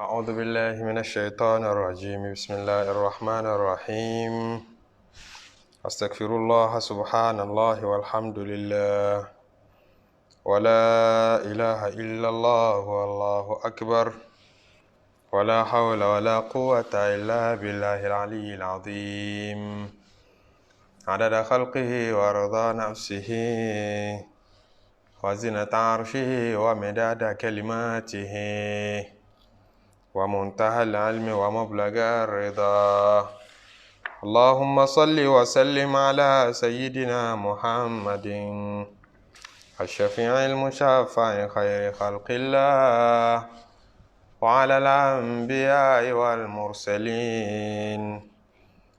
أعوذ بالله من الشيطان الرجيم. بسم الله الرحمن الرحيم. أستغفر الله، سبحان الله والحمد لله ولا إله إلا الله والله أكبر ولا حول ولا قوة إلا بالله العلي العظيم، عدد خلقه ورضا نفسه وزنة عرشه ومداد كلماته ومنتهى العلم ومبلغ الرضا. اللهم صل وسلم على سيدنا محمد الشفيع المشفع خير خلق الله وعلى الأنبياء والمرسلين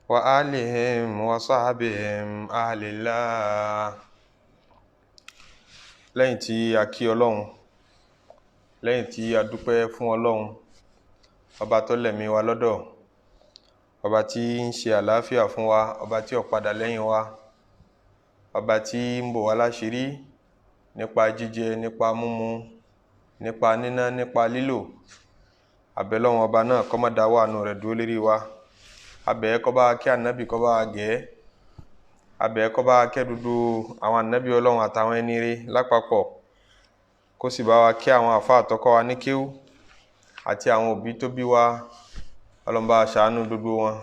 وآلهم وصحبهم أهل الله. Lẹ́yìn tí a kí Ọlọ́run, lẹ́yìn tí a dúpẹ́ fún Ọlọ́run ọba tó lẹ̀mí wa lọ́dọ̀, ọba tí ń ṣe àlàáfíà fún wa, ọba tí ò padà lẹ́yìn wa, ọba tí ń bò wá láṣìírí nípa jíjẹ, nípa mímu, nípa níná, nípa lílò, àbẹ̀lọ́run ọba náà kó má dáwọ́ àánú rẹ̀ dúró lérí wa. Abẹ́ kó bá kí ànábì, kó bá gẹ̀, abẹ́ kó bá kẹ́ dúdú àwọn ànábì Ọlọ́run àtàwọn ẹni rere lápapọ̀, kó sì bá wa kí àwọn àfáà tó kọ́ wa ní kéwú àti àwọn òbí tó bí wa. Ọlọ́run bá ṣàánú gbogbo wọn,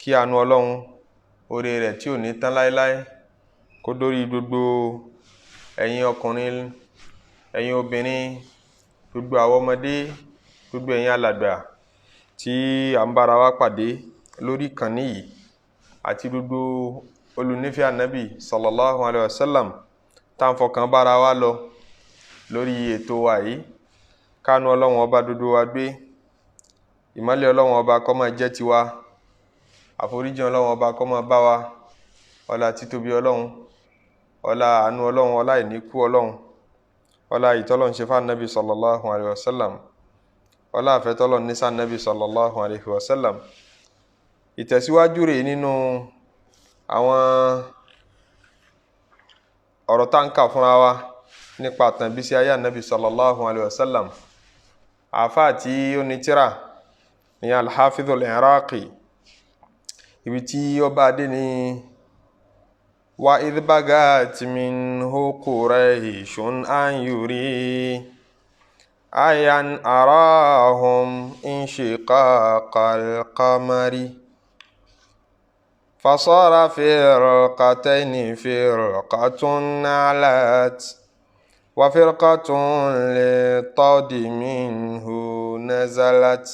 kí àánú Ọlọ́run, oore rẹ̀ tí ò ní tán láéláé, kó dórí gbogbo ẹ̀yin ọkùnrin, ẹ̀yin obìnrin, gbogbo àwọn ọmọdé, gbogbo ẹ̀yin alàgbà tí à ń bára wa pàdé lórí ìkànnì yìí, àti gbogbo olùnífẹ̀ẹ́ ànábì sallallahu alayhi wa sallam tá à ń fọkàn bára wa lọ lórí ètò wa yìí. Kánú Ọlọ́run ọba dúdú wa gbé, ìmọ́lẹ̀ Ọlọ́run ọba kó máa jẹ́ tiwa, àforíjì Ọlọ́run ọba kó máa bá wa, ọlá títóbi Ọlọ́run, ọlá àánú Ọlọ́run, ọlá ìníkú Ọlọ́run, ọlá ìtọ́lọ́run ṣe fún ànábì sallallahu alayhi wa sallam, ọlá àfẹ́tọ́lọ́run ní sànábì sallallahu alayhi wa sallam. Ìtẹ̀síwájú rèé nínú àwọn ọ̀rọ̀ tá ń kà fúnra wa nípa àtànbísí ayé ànábì sallallahu alayhi wa sallam. Àáfàá tí ó ní tírà ní Al-Hafidh al-Iraqi, ibi tí ó bá dé ní wa idh bagat minhu Qurayshun an yuri ayan arahum inshiqaqal qamari fasara firqatayni firqatun alat wa firqatun lit-tawdi minhu nazalat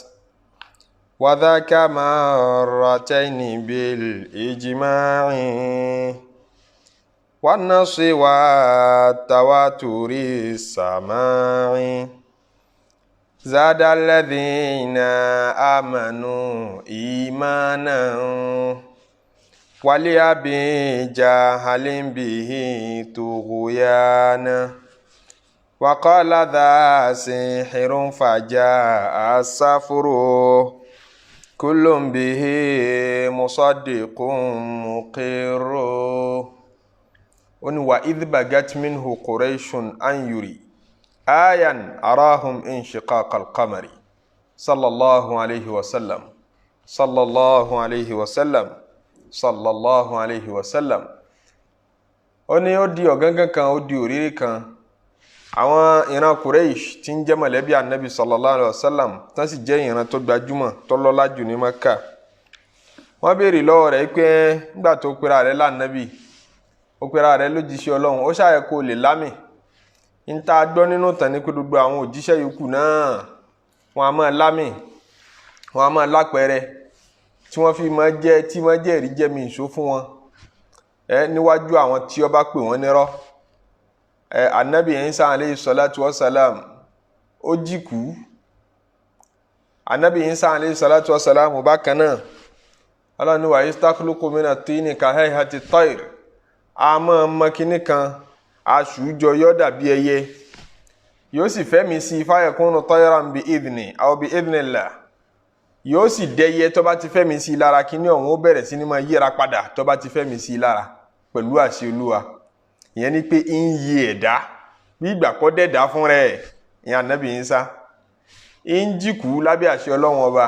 wa dhaka marratayni bil-ijma'i wan-nassi wat-tawaturi as-sama'i zada alladhina amanu imanan wali-abi jahalin bihi tughyana wa qala dha sihrun faja'a as-safru kullun bihi musaddiqun muqirru. Ó ní wa idh bagat minhu Qurayshun an yuri ayan arahum inshiqaqal qamari sallallahu alayhi wa sallam, sallallahu alayhi wa sallam, sallallahu alayhi wa sallam. Ó ní ó di ọ̀gángán kan, ó di òrírí kan. Àwọn ìran Quraysh tí ń jẹ́ mọ̀lẹ́bí anabi sallallahu alayhi wa sallam, tán sì jẹ́ ìran tó gbajúmọ̀ tó lọ́lá jù ní Maka, wọ́n béèrè lọ́wọ́ rẹ̀ pé nígbà tó pera rẹ̀ lánàbì, ó pera rẹ̀ lójíṣẹ́ Ọlọ́run, ó ṣàyẹ kó lè lámì. Ń tá a gbọ́ nínú tàn ní pé gbogbo àwọn òjíṣẹ́ yòókù náà wọ́n á máa lámì, wọ́n á máa lápẹẹrẹ tí wọ́n fi máa jẹ́, tí wọ́n jẹ́ ẹ̀rí jẹ́mi ìṣó fún wọn ẹ níwájú àwọn tí ó bá pè wọ́n nírọ́. Ẹ anabi Isa aleyhi salatu wa salam ó jí kú. Anabi Isa aleyhi salatu wa salam bákan náà, Ọlọ́run ní wa yastakhluqu mina tini ka hayhati tayr, a máa mọ kinní kan aṣùjọ yọ dàbí ẹyẹ, yóò sì fẹ́mi sí fayakunu tayran bi idhni aw bi idhnillah, yóò sì dẹyẹ tó bá ti fẹ́mi sí i lára. Kíní ọ̀hún ó bẹ̀rẹ̀ sí ní máa yíra padà tó bá ti fẹ́mi sí i lára pẹ̀lú àṣẹ Olúwa. Ìyẹn ni pé ń yí ẹ̀dá bí ìgbà kọ́ dẹ̀dá fún rẹ̀. Ìyẹn anabi Isa. Ń jìkú lábẹ́ àṣẹ Ọlọ́run Ọba,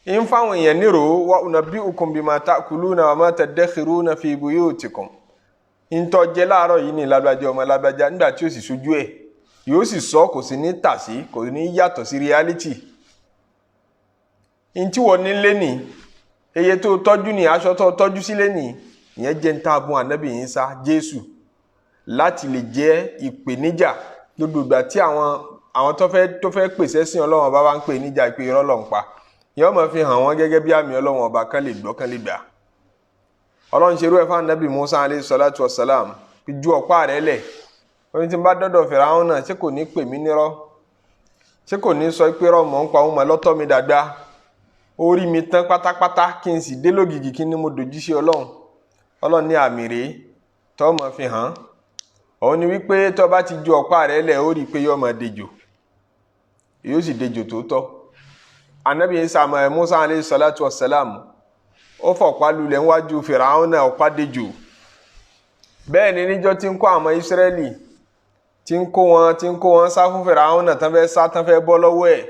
ń fáwọn èèyàn nírò wa unabbi'ukum bima ta'kuluna wa ma tadakhiruna fi buyutikum. Ń tọ́ jẹ láàárọ̀ yìí ní lágbájá ọmọ lágbájá, nígbà tí ó sì sojú ẹ̀ yóò sì sọ, kò sí ní tà sí, kò ní yàtọ̀ sí reality. Ń tí wọ́n nílé ní iye tó tọ́jú ní aṣọ tó tọ́jú sílé ní, ìyẹn jẹ́ ń tá a bùn ànábì Ìsá Jésù láti lè jẹ́ ìpèníjà gbogbo ìgbà tí àwọn tó fẹ́ pèsè sí Ọlọ́run Ọba bá ń pè níjà pé irọ́ ló ń pa, yóò máa fi hàn wọ́n gẹ́gẹ́ bí àmì Ọlọ́run Ọba kan lè gbọ́ kan lè gbà. Ọlọ́run ṣerú ẹ̀ fún ànábì Musa alayhi salatu wassalam, ju ọ̀pá rẹ̀ lẹ̀. Oní tí n bá dọ́dọ̀ Fìràhùn náà, ṣé kò ní pè mí nírọ́? Ṣé kò ní sọ pé rọ́ mọ̀ ń pa òun mọ̀ lọ́tọ́ mi dàgbà? Ó rí mi tán pátápátá kí n sì dé lógìgì kí ni mo dòjú sí Ọlọ́run. Ọlọ́run ní àmì rèé tọ́ mọ̀ fi hàn. Òun ni wípé tó bá ti ju ọ̀pá rẹ̀ lẹ̀, ó rí i pé yóò máa dejò, yóò sì dejò tòótọ́. Anabi Isa Musa alayhi salatu wassalam ó fọ̀pá lulẹ̀ níwájú Fìràhùn náà, ọ̀pá dejò. Bẹ́ẹ̀ ni níjọ́ tí ń kó àwọn Ísírẹ́lì, tí ń kó wọn sá fún Fìràhùn náà, tán fẹ́ sá, tán fẹ́ bọ́ lọ́wọ́ ẹ̀.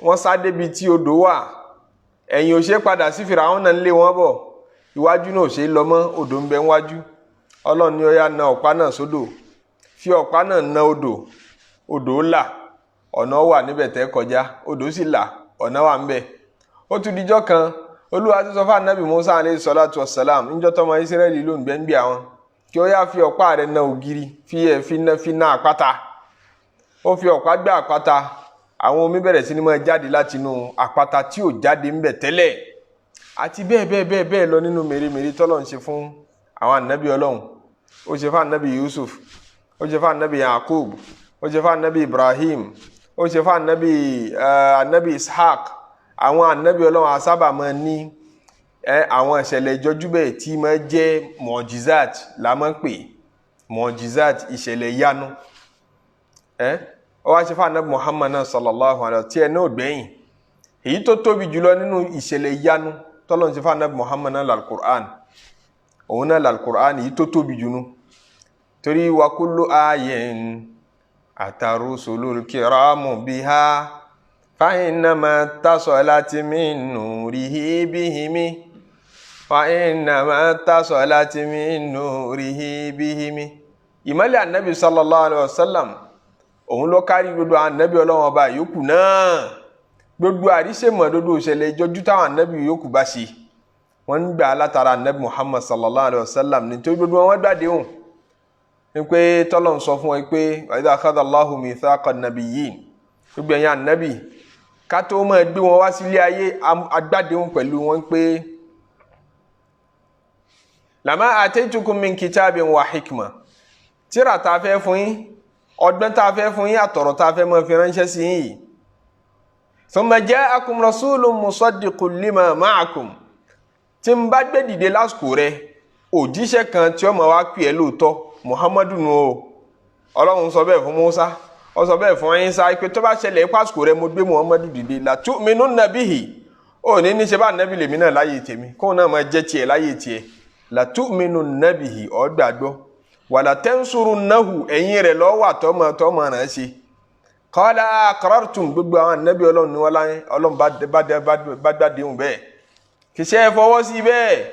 Wọ́n sá débi tí odò wà, ẹ̀yìn ò ṣe padà sí Fìràhùn náà ń lé wọn bọ̀, iwájú náà ò ṣe lọ mọ́, odò ń bẹ níwájú. Ọlọ́run ní ó yá na ọ̀pá náà sódò, fi ọ̀pá náà na odò, odò là, ọ̀nà wà níbẹ̀ tẹ́ kọjá, odò sì là, ọ̀nà wà ńbẹ̀. Ó tún dijọ́ kan, Olúwa ti sọ fún anabi Musa alayhi salatu wassalam níjọ́ tọ́mọ Ísírẹ́lì ló ń gbẹ́ ń gbé àwọn kí ó yá fi ọ̀pá rẹ̀ na ògiri, fi na àpáta. Ó fi ọ̀pá gbá àpáta, àwọn omi bẹ̀rẹ̀ sí ni máa jáde láti inú àpáta tí ò jáde ńbẹ̀ tẹ́lẹ̀, àti bẹ́ẹ̀ bẹ́ẹ̀ bẹ́ẹ̀ bẹ́ẹ̀ lọ nínú mèremère tọ́lọ̀ ń ṣe fún àwọn anabi Ọlọ́run. Ó ṣe fún anabi Yusuf, ó ṣe fún anabi Yakub, ó ṣe fún anabi Ibrahim, ó ṣe fún anabi Ishaq. Àwọn anabi Ọlọ́run asábà máa ní àwọn ìṣẹ̀lẹ̀ ìjọjú bẹ́ẹ̀ tí máa jẹ́ mọ̀jísàt la máa ń pè, mọ̀jísàt, ìṣẹ̀lẹ̀ ìyanu. Ó wá ṣe fún anabi Muhammad náà sallallahu alayhi wa sallam tí ẹ náà gbẹ̀yìn. Èyí tó tóbi jùlọ nínú ìṣẹ̀lẹ̀ ìyanu tọ́lọ́run ṣe fún anabi Muhammad náà lal-Qur'an, òun náà lal-Qur'an èyí tó tóbi jù nù. Torí wa kullu ayin atarusulul kiramu biha fa innama tasolati min nurihi bihimi fa innama tasolati min nurihi bihimi. Ìmọ́lẹ̀ anabi sallallahu alayhi wa sallam òun ló kárí gbogbo anabi Ọlọ́run Ọba yòókù náà. Gbogbo àríṣèmọ̀, gbogbo ìṣẹ̀lẹ̀ ìjọjú táwọn anabi yòókù bá ṣe, wọ́n ń gbà látara anabi Muhammad sallallahu alayhi wa sallam, nítorí gbogbo wọn gbàdéhùn pé tọ́lọ̀ ń sọ fún wọn pé idha akhadha Allahu mithaqa an-nabiyyin, gbogbo ẹ̀yin anabi ká tó máa gbé wọn wá sílé ayé, agbádéhùn pẹ̀lú wọn pé lama ataytukum min kitabin wa hikma, tíra tá a fẹ́ fún yín, ọgbọ́n tá a fẹ́ fún yín, àtọ̀rọ̀ tá a fẹ́ máa fi ránṣẹ́ sí yín yìí. Thumma ja'akum rasulun musaddiqun lima ma'akum, tí n bá gbé dìde lásìkò rẹ òjíṣẹ́ kan tí ó máa wá pè é lóòótọ́, Muhammadu nù o. Ọlọ́run sọ bẹ́ẹ̀ fún Musa, ó sọ bẹ́ẹ̀ fún Isa pé tó bá ṣẹlẹ̀ pásìkò rẹ mo gbé Muhammadu dìde, la tu'minunna bihi, ó ní ní ṣe bá nàbì lèmi náà láyé tèmi, kóun náà máa jẹ́ tiẹ̀ láyé tiẹ̀, la tu'minunna bihi, ó gbàgbọ́, wala tansurunnahu, ẹ̀yìn rẹ̀ lọ́wọ́ àtọ́mọ tọ́mọ rẹ̀ ṣe. Qala aqrartum, gbogbo àwọn ànábì Ọlọ́run ni wọ́n láyé Ọlọ́run bá gbàdéhùn bẹ́ẹ̀, kì í ṣe é fọwọ́ sí bẹ́ẹ̀,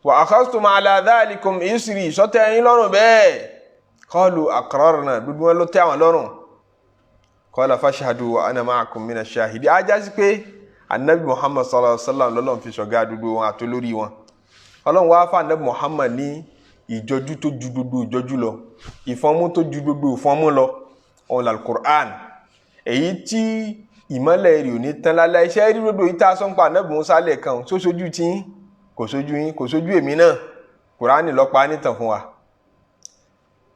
wa akhadhtum ala dhalikum isri, sọ́tẹ̀ ẹ̀yìn lọ́rùn bẹ́ẹ̀. Qalu aqrarna, gbogbo wọn ló tẹ́ àwọn lọ́rùn. Qala fashhadu wa ana ma'akum mina shahidi. Ajá sí pé anabi Muhammad sallallahu alaihi wa sallam lọ́lọ́run fi ṣọ̀gá gbogbo wọn àtolórí wọn. Ọlọ́run wá fún anabi Muhammad ní ìjọjú tó ju gbogbo ìjọjú lọ, ìfọ́nmú tó ju gbogbo ìfọ́nmú lọ, òun lal-Qur'an, èyí tí ìmọ́lẹ̀ rẹ̀ ò ní tán lálẹ́. Iṣẹ́ rí gbogbo yìí tá a sọ ń pa anabi Musa lẹ́ẹ̀kan tó sojú tí kò sojú yín, kò sojú èmi náà, Kùránì ló pa nítàn fún wa.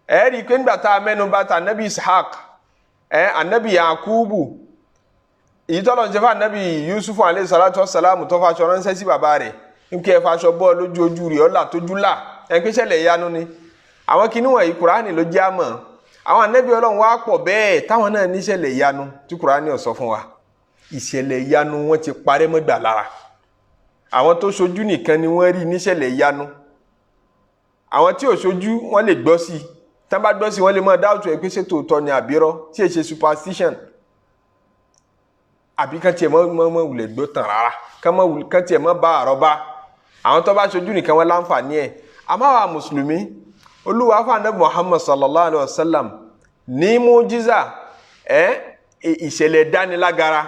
Ẹ rí i pé nígbà tá a mẹ́nu bà ta anabi Ishaq, anabi Yakubu, èyí tọ́lọ̀ ń ṣe fún anabi Yusuf alayhi salatu wassalamu tó faṣọ ránṣẹ́ sí bàbá rẹ̀, ń kí ẹ faṣọ bọ́ lójú ojú rẹ̀ ọ̀là tójú là, ẹ pé ṣẹlẹ̀ ìyanu ni. Àwọn kinní wọ̀nyí Kùránì ló jẹ́ àmọ́. Àwọn anabi Ọlọ́run wá pọ̀ bẹ́ẹ̀ táwọn náà níṣẹ̀lẹ̀ ìyanu tí Kùránì ò sọ fún wa. Ìṣẹ̀lẹ̀ ìyanu wọn ti parẹ́ mọ́gbà lára. Àwọn tó ṣojú nìkan ni wọ́n rí níṣẹ̀lẹ̀ ìyanu. Àwọn tí ò ṣojú wọ́n lè gbọ́ sí i, Tí wọ́n bá gbọ́ sí wọ́n lè máa dáwùtò ẹ̀ pé ṣé tòótọ́ ni àbírọ́ tí èsè superstition, àbí kán tiẹ̀ mọ́ wulẹ̀ gbọ́ tán rárá, kán tiẹ̀ mọ́ bá àrọ́bá. Àwọn tó bá ṣojú nìkan wọn láǹfààní ẹ̀. Àmọ́ àwa mùsùlùmí, Olúwa fún Ànábì Muhammad sallallahu alayhi wa sallam ní mújísà ẹ ìṣẹ̀lẹ̀ dánilágara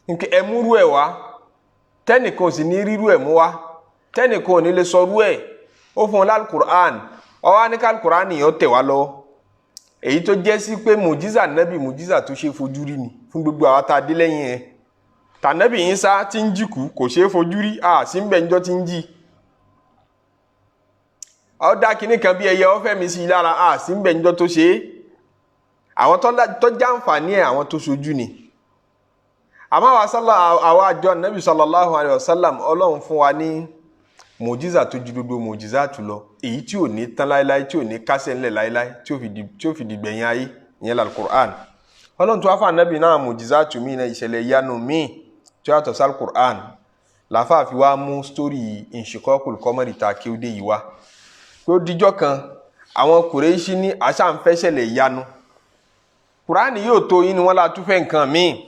ẹ múrú ẹ̀ wá, tẹ́nìkan ò sì ní rírú ẹ̀ mú wá, tẹ́nìkan ò ní lè sọrú ẹ̀. Ó fún un lálùkùrán, ó wá ní kálùkùrán nìyẹn tẹ̀ wá lọ́wọ́, èyí tó jẹ́ sí pé mùjísà nẹ́bì, mùjísà tó ṣe fojú rí ni fún gbogbo àwọn tá a dé lẹ́yìn ẹ̀. Tànẹ́bì Ìsá tí ń jìkú kò ṣeé fojú rí, a sì ń bẹ̀ ńjọ́ tí ń jì. Ó dá kinní kan bí ẹyẹ, ó fẹ́ mi sí i lára, a sì ń bẹ̀ ńjọ́ tó ṣe é. Àwọn tó jàǹfààní ẹ̀, àwọn tó ṣojú ni. Àmọ́ àwa àjọ nẹ́bì sallallahu alayhi wa sallam, Ọlọ́run fún wa ní mùjísà tó ju gbogbo mùjísà tó lọ, èyí tí ò ní tán láéláé, tí ò ní kásẹ̀ ńlẹ̀ láéláé, tí ó fi dìgbẹ̀yìn ayé, ìyẹn l'Al-Qur'an. Ọlọ́run tó wá fún ànábì náà mùjísà tó mí náà, ìṣẹ̀lẹ̀ ìyanu míì tí ó yàtọ̀ sí Al-Qur'an. Làáfàá fi wá mú sítórì Inshiqaqul Qamari ta kí ó dé yìí wá, pé ó dijọ́ kan àwọn Kùrẹ́ṣí ní àṣà ń fẹ́ ṣẹlẹ̀ ìyanu. Kùránì yóò tó yín ni wọ́n la tún fẹ́ nǹkan míì.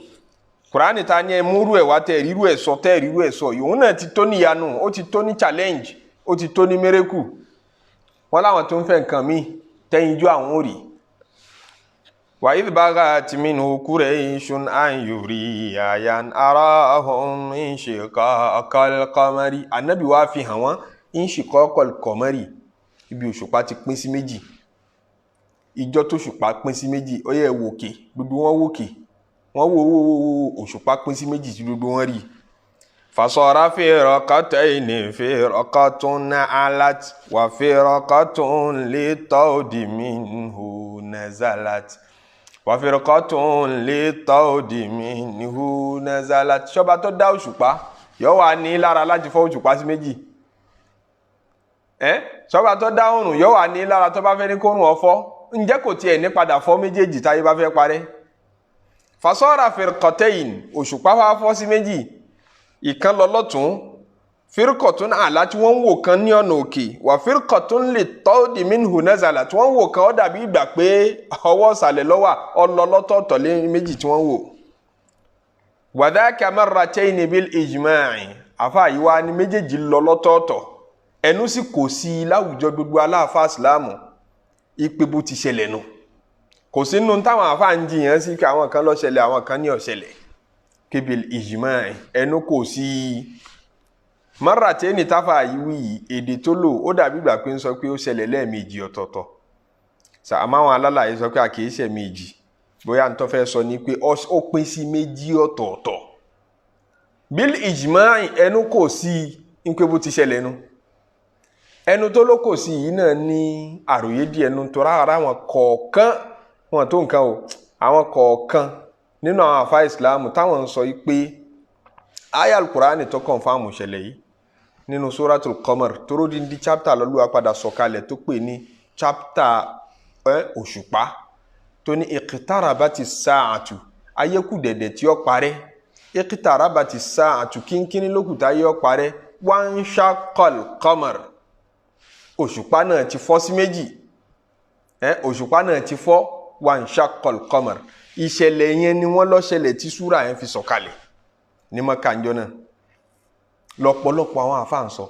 Kùránì ta ni ẹ múrú ẹ̀ wá, tẹ̀ rírú ẹ̀ sọ, tẹ̀ rírú ẹ̀ sọ, òun náà ti tó níyanu, ó ti tó ní challenge, ó ti tó ní miracle. Wọ́n láwọn tó ń fẹ́ nǹkan míì tẹ́yinjú àwọn ò rí. Wa idh baghat minhu Qurayshun an yuriya arahum inshiqaqal qamari. Ànábì wá fi hàn wọ́n inshiqaqal qamari, ibi òṣùpá ti pín sí méjì. Ìjọ tó ṣùpá pín sí méjì, ó yẹ wòkè, gbogbo wọn wòkè, wọ́n wo wo wo òṣùpá pín sí méjì tí gbogbo wọn rí. Fasara firqatayni firqatun alat wa firqatun litawdi minhu nazalat wa firqatun litawdi minhu nazalat. Ṣọba tó dá òṣùpá yóò wá ní lára láti fọ́ òṣùpá sí méjì. Ṣọba tó dá òrùn yóò wá ní lára tó bá fẹ́ ní kórùn ọ̀fọ́. Ǹjẹ́ kò tiẹ̀ ní padà fọ́ méjèèjì táyé bá fẹ́ parẹ́? Fasọ́ra firqatayn, òṣùpá wá fọ́ sí méjì, ìkan lọ lọ́tún, firqatun àlá tí wọ́n ń wò kan ní ọ̀nà òkè, wà firqatun li tawdi minhu nazala tí wọ́n ń wò kan, ó dàbí ìgbà pé ọwọ́ ìsàlẹ̀ ló wà, ọlọ lọ́tọ̀ọ̀tọ̀ lé méjì tí wọ́n ń wò. Wa dhaka marratayni bil ijma'i, àfa yìí wá ní méjèèjì lọ lọ́tọ̀ọ̀tọ̀, ẹnu sì kò sí láwùjọ gbogbo aláàfáà ìsìláàmù ìpè bó ti ṣẹlẹ̀ nù. Kò sínú táwọn àfáà ń jiyàn sí kí àwọn kan ló ṣẹlẹ̀, àwọn kan ní ó ṣẹlẹ̀. Kébil ìjìmá ẹnu kò sí. Marratayni táfà yìí wí yìí, èdè tó lò ó dàbí ìgbà pé ń sọ pé ó ṣẹlẹ̀ lẹ́ẹ̀mejì ọ̀tọ̀ọ̀tọ̀. Àmọ́ àwọn alálàyé sọ pé a kì í ṣe méjì, bóyá ń tó fẹ́ sọ ni pé ó pín sí méjì ọ̀tọ̀ọ̀tọ̀. Bil ìjìmá ẹnu kò sí ń pé bó ti ṣẹlẹ̀ nu. Ẹnu tó ló kò sí yìí náà ní àròyé díẹ̀ nu, tó rárá àwọn kọ̀ọ̀kan wọn tó nǹkan o, àwọn kọ̀ọ̀kan nínú àwọn àfa ìsìláàmù táwọn ń sọ yìí pé aya alukurani tó kọ̀nfàmù ṣẹlẹ̀ yìí nínú suratul Qamar, tóró díndín chapter lọ́lúwa padà sọ̀kalẹ̀ tó pè ní chapter òṣùpá, tó ní iqtarabati sa'atu, ayé kù dẹ̀dẹ̀ tí ó parẹ́, iqtarabati sa'atu, kínkínní lókùtà ayé ó parẹ́, wanshaqqal qamar, òṣùpá náà ti fọ́ sí méjì, òṣùpá náà ti fọ́, wanshaqqal qamar. Ìṣẹ̀lẹ̀ yẹn ni wọ́n ló ṣẹlẹ̀ tí súrà yẹn fi sọ̀kalẹ̀ ní Mọ́kà ńjọ́ náà. Lọ́pọ̀lọpọ̀ àwọn àfa ń sọ,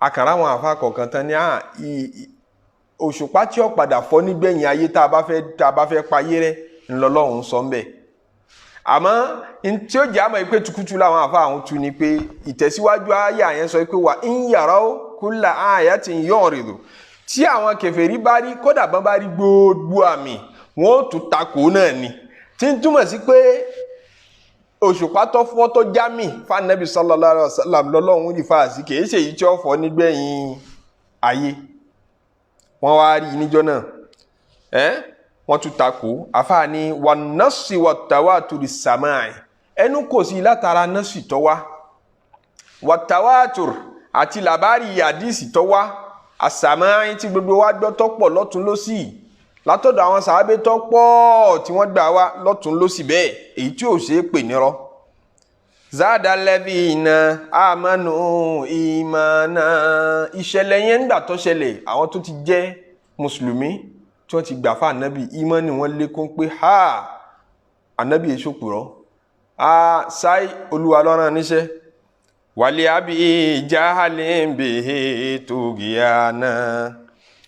àkàrà àwọn àfa kọ̀ọ̀kan tán ní òṣùpá tí ó padà fọ́ nígbẹ̀yìn ayé tá a bá fẹ́ payé rẹ́ ńlọlọ́run sọ ń bẹ̀. Àmọ́ tí ó jẹ́ àmọ́ pé tukutu làwọn àfa àwọn tu ni pé ìtẹ̀síwájú ayé yẹn sọ pé wà ń yàrá ó kulla ayatin yu'ridu, tí àwọn kèfèrí bá rí, kódà bọ́n bá rí gbogbo àmì, wọn ó tún takò náà ni, tí ń túmọ̀ sí pé òṣùpá tó fọ́ tó jámì fanabi sallallahu alaihi wasallam lọ́lọ́run rí fàásì, kì í ṣe èyí tí ó fọ́ nígbẹ̀yìn ayé. Wọ́n wá rí níjọ́ náà, wọ́n tún takò. Àfààní wà nọ́ọ̀sì wà tàwátùrì sàmáì, ẹnu kò sí látara nọ́ọ̀sì tó wá, wà tàwátùrì àti làbárì àdìsí tó wá, àsàmáì tí gbogbo wa gbọ́ tó pọ̀ lọ́tún lọ́sì látọ̀dọ̀ àwọn sàábé tó pọ̀ tí wọ́n gbà wá lọ́tún lọ́sì bẹ́ẹ̀, èyí tí ò ṣeé pè nírọ́. Zada alladhina amanu imana, ìṣẹ̀lẹ̀ yẹn ńgbà tó ṣẹlẹ̀, àwọn tó ti jẹ́ mùsùlùmí tí wọ́n ti gbà fún ànábì, ìmánì wọn lékún pé ha, ànábì èso pùrọ́, a sáì olúwa lọ́rán níṣẹ́. Wàlẹ́ àbí jahalin bihi tughyana,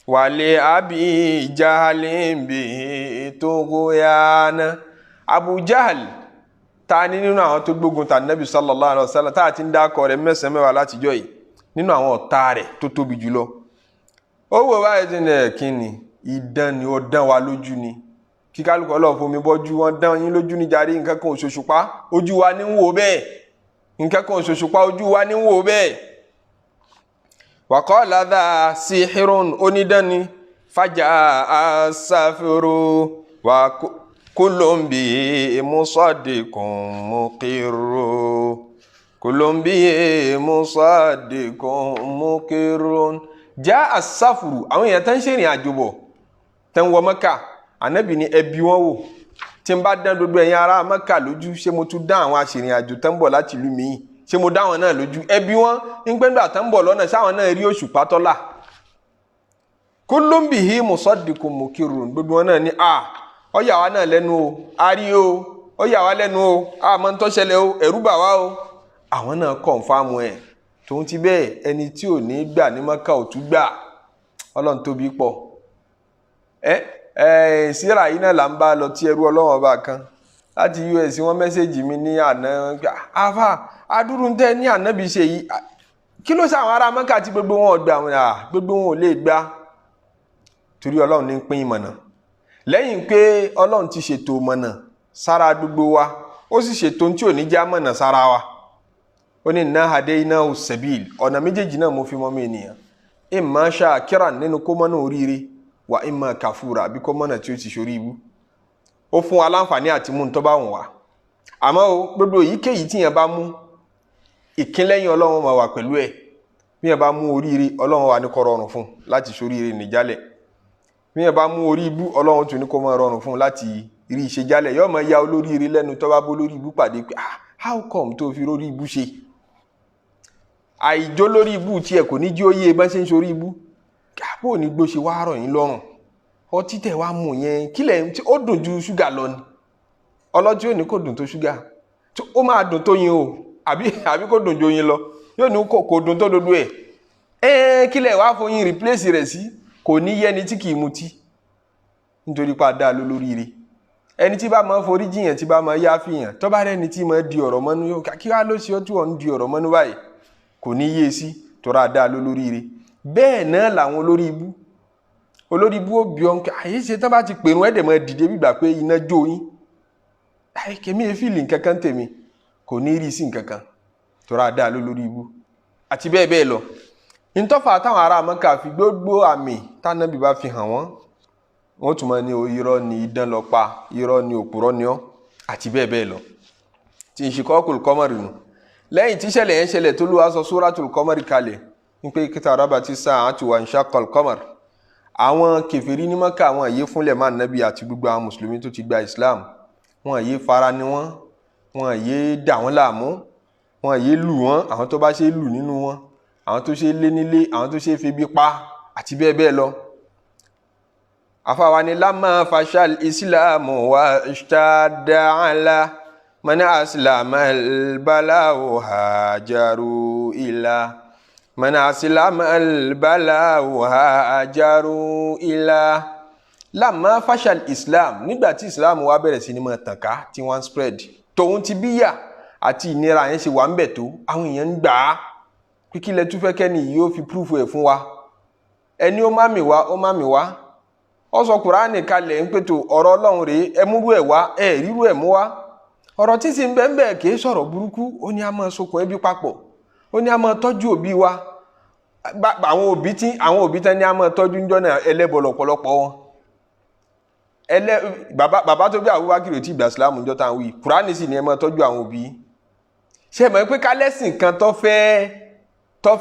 wàlẹ́ àbí jahalin bihi tughyana. Abu Jahal ta ni nínú àwọn tó gbógun ta ànábì sallallahu alaihi wasallam tá a ti ń dákọ rẹ̀ mẹ́sàn-án mẹ́wàá látijọ́ yìí, nínú àwọn ọ̀tá rẹ̀ tó tóbi jùlọ. Ó wò báyìí tí ní kí ni idán ni, ó dán wa lójú ni, kí kálukú ọlọ́run fomi bọ́jú, wọn dán yín lójú ní jàre, nǹkan kan òṣòṣùpá ojú wa ní ń wò bẹ́ẹ̀, nǹkan kan òṣòṣùpá ojú wa ní ń wò bẹ́ẹ̀. Waqala dha sihirun, onídán ni, fàjà asáfẹ́rò wà kullun bihi musaddiqun muqirru, kullun bihi musaddiqun muqirrun. Já asáfùrù, àwọn èèyàn tó ń ṣèrìn àjò bọ̀ tẹ́ ń wọ Mẹ́kà, ànábì ní ẹbí wọn wò, tí n bá dán gbogbo ẹ̀yin ará Mẹ́kà lójú, ṣé mo tún dá àwọn aṣèrìn àjò tó ń bọ̀ láti ìlú míì, ṣé mo dá wọn náà lójú? Ẹbí wọn ń gbẹ́ndà tó ń bọ̀ lọ́nà, ṣáwọn náà rí òṣùpá tọ́lá? Kullun bihi musaddiqun muqirrun, gbogbo wọn náà ní a ó yà wá náà lẹ́nu o, a rí o, ó yà wá lẹ́nu o, a mọ̀ ń tó ṣẹlẹ̀ o, ẹ̀rú bà wá o. Àwọn náà kọ̀ǹfàmù ẹ̀. Tòun ti bẹ́ẹ̀, ẹni tí ò ní gbà ní Mẹ́kà ò tún gbà. Ọlọ́run tóbi pọ̀. Ẹ síra yìí náà là ń bá lọ tí ẹrú ọlọ́run ọba kan láti US wọ́n message mi ní àná, afa adúrú ń tẹ́ ní ànábì ṣe yìí, kí ló ṣe àwọn ará Mẹ́kà tí gbogbo wọn ò gbà? Wọn gbogbo wọn ò lè gbà, torí ọlọ́run ní pín ìmọ̀nà. Lẹ́yìn pé ọlọ́run ti ṣètò mọ̀nà sára gbogbo wa, ó sì ṣètò tí ò ní já mọ̀nà sára wa. Ó ní inna hadaynahu sabil, ọ̀nà méjèèjì náà mo fi mọ́ mi ènìyàn, imma shakiran, nínú kó mọ́nà oríire, wa imma kafura, àbí kó mọ́nà tí ó ti ṣorí ibú. Ó fún wa láǹfààní àti mú tó bá wùn wá. Àmọ́ o, gbogbo èyíkéyìí tí yẹn bá mú, ìkínlẹ́yìn ọlọ́run máa wà pẹ̀lú ẹ̀. Bí yẹn bá mú oríire, ọlọ́run wà ní kó rọrùn fún láti ṣoríire nìjálẹ̀. Bí yẹn bá mú orí ibú, ọlọ́run tún ní kó máa rọrùn fún láti rí ìṣe jálẹ̀. Yóò máa ya olóríire lẹ́nu tó bá bó lórí ibú pàdé pé ah, how come tó fi rórí ibú ṣe? Àìjó lórí ibú tiẹ̀ kò ní jí ó yé bá ṣe ń ṣorí ibú. Bó ní gbó ṣe wá rọ̀ yín lọ́rùn, ọtí tẹ̀ wá mú yẹn, kílẹ̀ ó dùn ju ṣúgà lọ ni? Ọlọ́tí ò ní kò dùn tó ṣúgà, ó máa dùn tó yin o, àbí kò dùn ju oyin lọ? Yóò ní kò dùn tó dodo ẹ̀. Ẹ́ẹ́, kílẹ̀ wá foyin replace rẹ̀ sí? Kò ní yẹni tí kì í mutí, nítorí pa dáa ló lóríire. Ẹni tí bá máa forí jiyàn, tí bá máa yá fìyàn, tó bá rẹni tí máa di ọ̀rọ̀ mọ́nú, yóò kí wá ló ṣe ọ́ tí wọ́n ń di ọ̀rọ̀ mọ́nú báyìí? Kò ní yé sí, tọ́ra dáa ló lóríire. Bẹ́ẹ̀ náà làwọn olórí ibú. Olórí ibú ó bí ọ́n kí àyè ṣe tán bá ti pèrún, ẹ̀dẹ̀ máa dìde gbígbà pé iná jó yín. Àyè kèmí efíìlì nkankan tèmi, kò ní rí sí nkankan, tọ́ra dáa ló lórí ibú, àti bẹ́ẹ̀ bẹ́ẹ̀ lọ. Ntọ́fà táwọn ará Mẹ́kà fi gbogbo àmì tánàbí bá fi hàn wọ́n, wọ́n tún máa ní irọ́ ni, idán lọ pa, irọ́ ni, òpùrọ́ ni ọ́, àti bẹ́ẹ̀ bẹ́ẹ̀ lọ. Tí Inshiqaqul Qamari nù. Lẹ́yìn tí ìṣẹ̀lẹ̀ yẹn ṣẹlẹ̀ tó lù wá sọ Suratul Qamari kalẹ̀ ní pé iqtarabati sa'atu wa inshaqqal qamar, àwọn kèfèrí ní Mẹ́kà, àwọn àyè fúnlẹ̀ máa nábì àti gbogbo àwọn mùsùlùmí tó ti gba Islam, wọn àyè fara ni wọ́n, wọn àyè dà wọ́n láàmú, wọn àyè lù wọ́n, àwọn tó bá ṣe lù nínú wọn, àwọn tó ṣe lé nílé, àwọn tó ṣe febi pa, àti bẹ́ẹ̀ bẹ́ẹ̀ lọ. Àfàwa ni lamma fashal islamu wa ishtadda ala man aslama al-bala'u hajaru ila man aslama al-bala'u hajaru ila. Lamma fashal islam, nígbà tí islam wá bẹ̀rẹ̀ sí ní máa tàn ká, tí wọ́n spread, tòun ti bíyà àti ìnira yẹn ṣe wà ń bẹ̀ tó, àwọn èèyàn ń gbà á pé kí lẹ tún fẹ́ kẹ́ni yìí ó fi proof ẹ̀ fún wa? Ẹni ó má mi wá, ó má mi wá, ó sọ Kùránì kalẹ̀ ń pètò ọ̀rọ̀ Ọlọ́run rèé, ẹ múrú ẹ̀ wá, ẹ rírú ẹ̀ mú wá. Ọ̀rọ̀ tí sì ń bẹ́ẹ̀ bẹ́ẹ̀ kì í sọ̀rọ̀ burúkú. Ó ní a máa sokùn ẹbí papọ̀, ó ní a máa tọ́jú òbí wa. Àwọn òbí tí àwọn òbí tán ní a máa tọ́jú ńjọ́ náà, ẹlẹ́bọ lọ́pọ̀lọpọ̀ wọn. Ẹlẹ́ bàbá bàbá tó bí Abubakar ò tí ì gbà sílámù ńjọ́ táwọn wí. Kùránì sì ní ẹ máa tọ́jú àwọn òbí. Ṣé ẹ mọ̀ pé kálẹ́sìn kan tó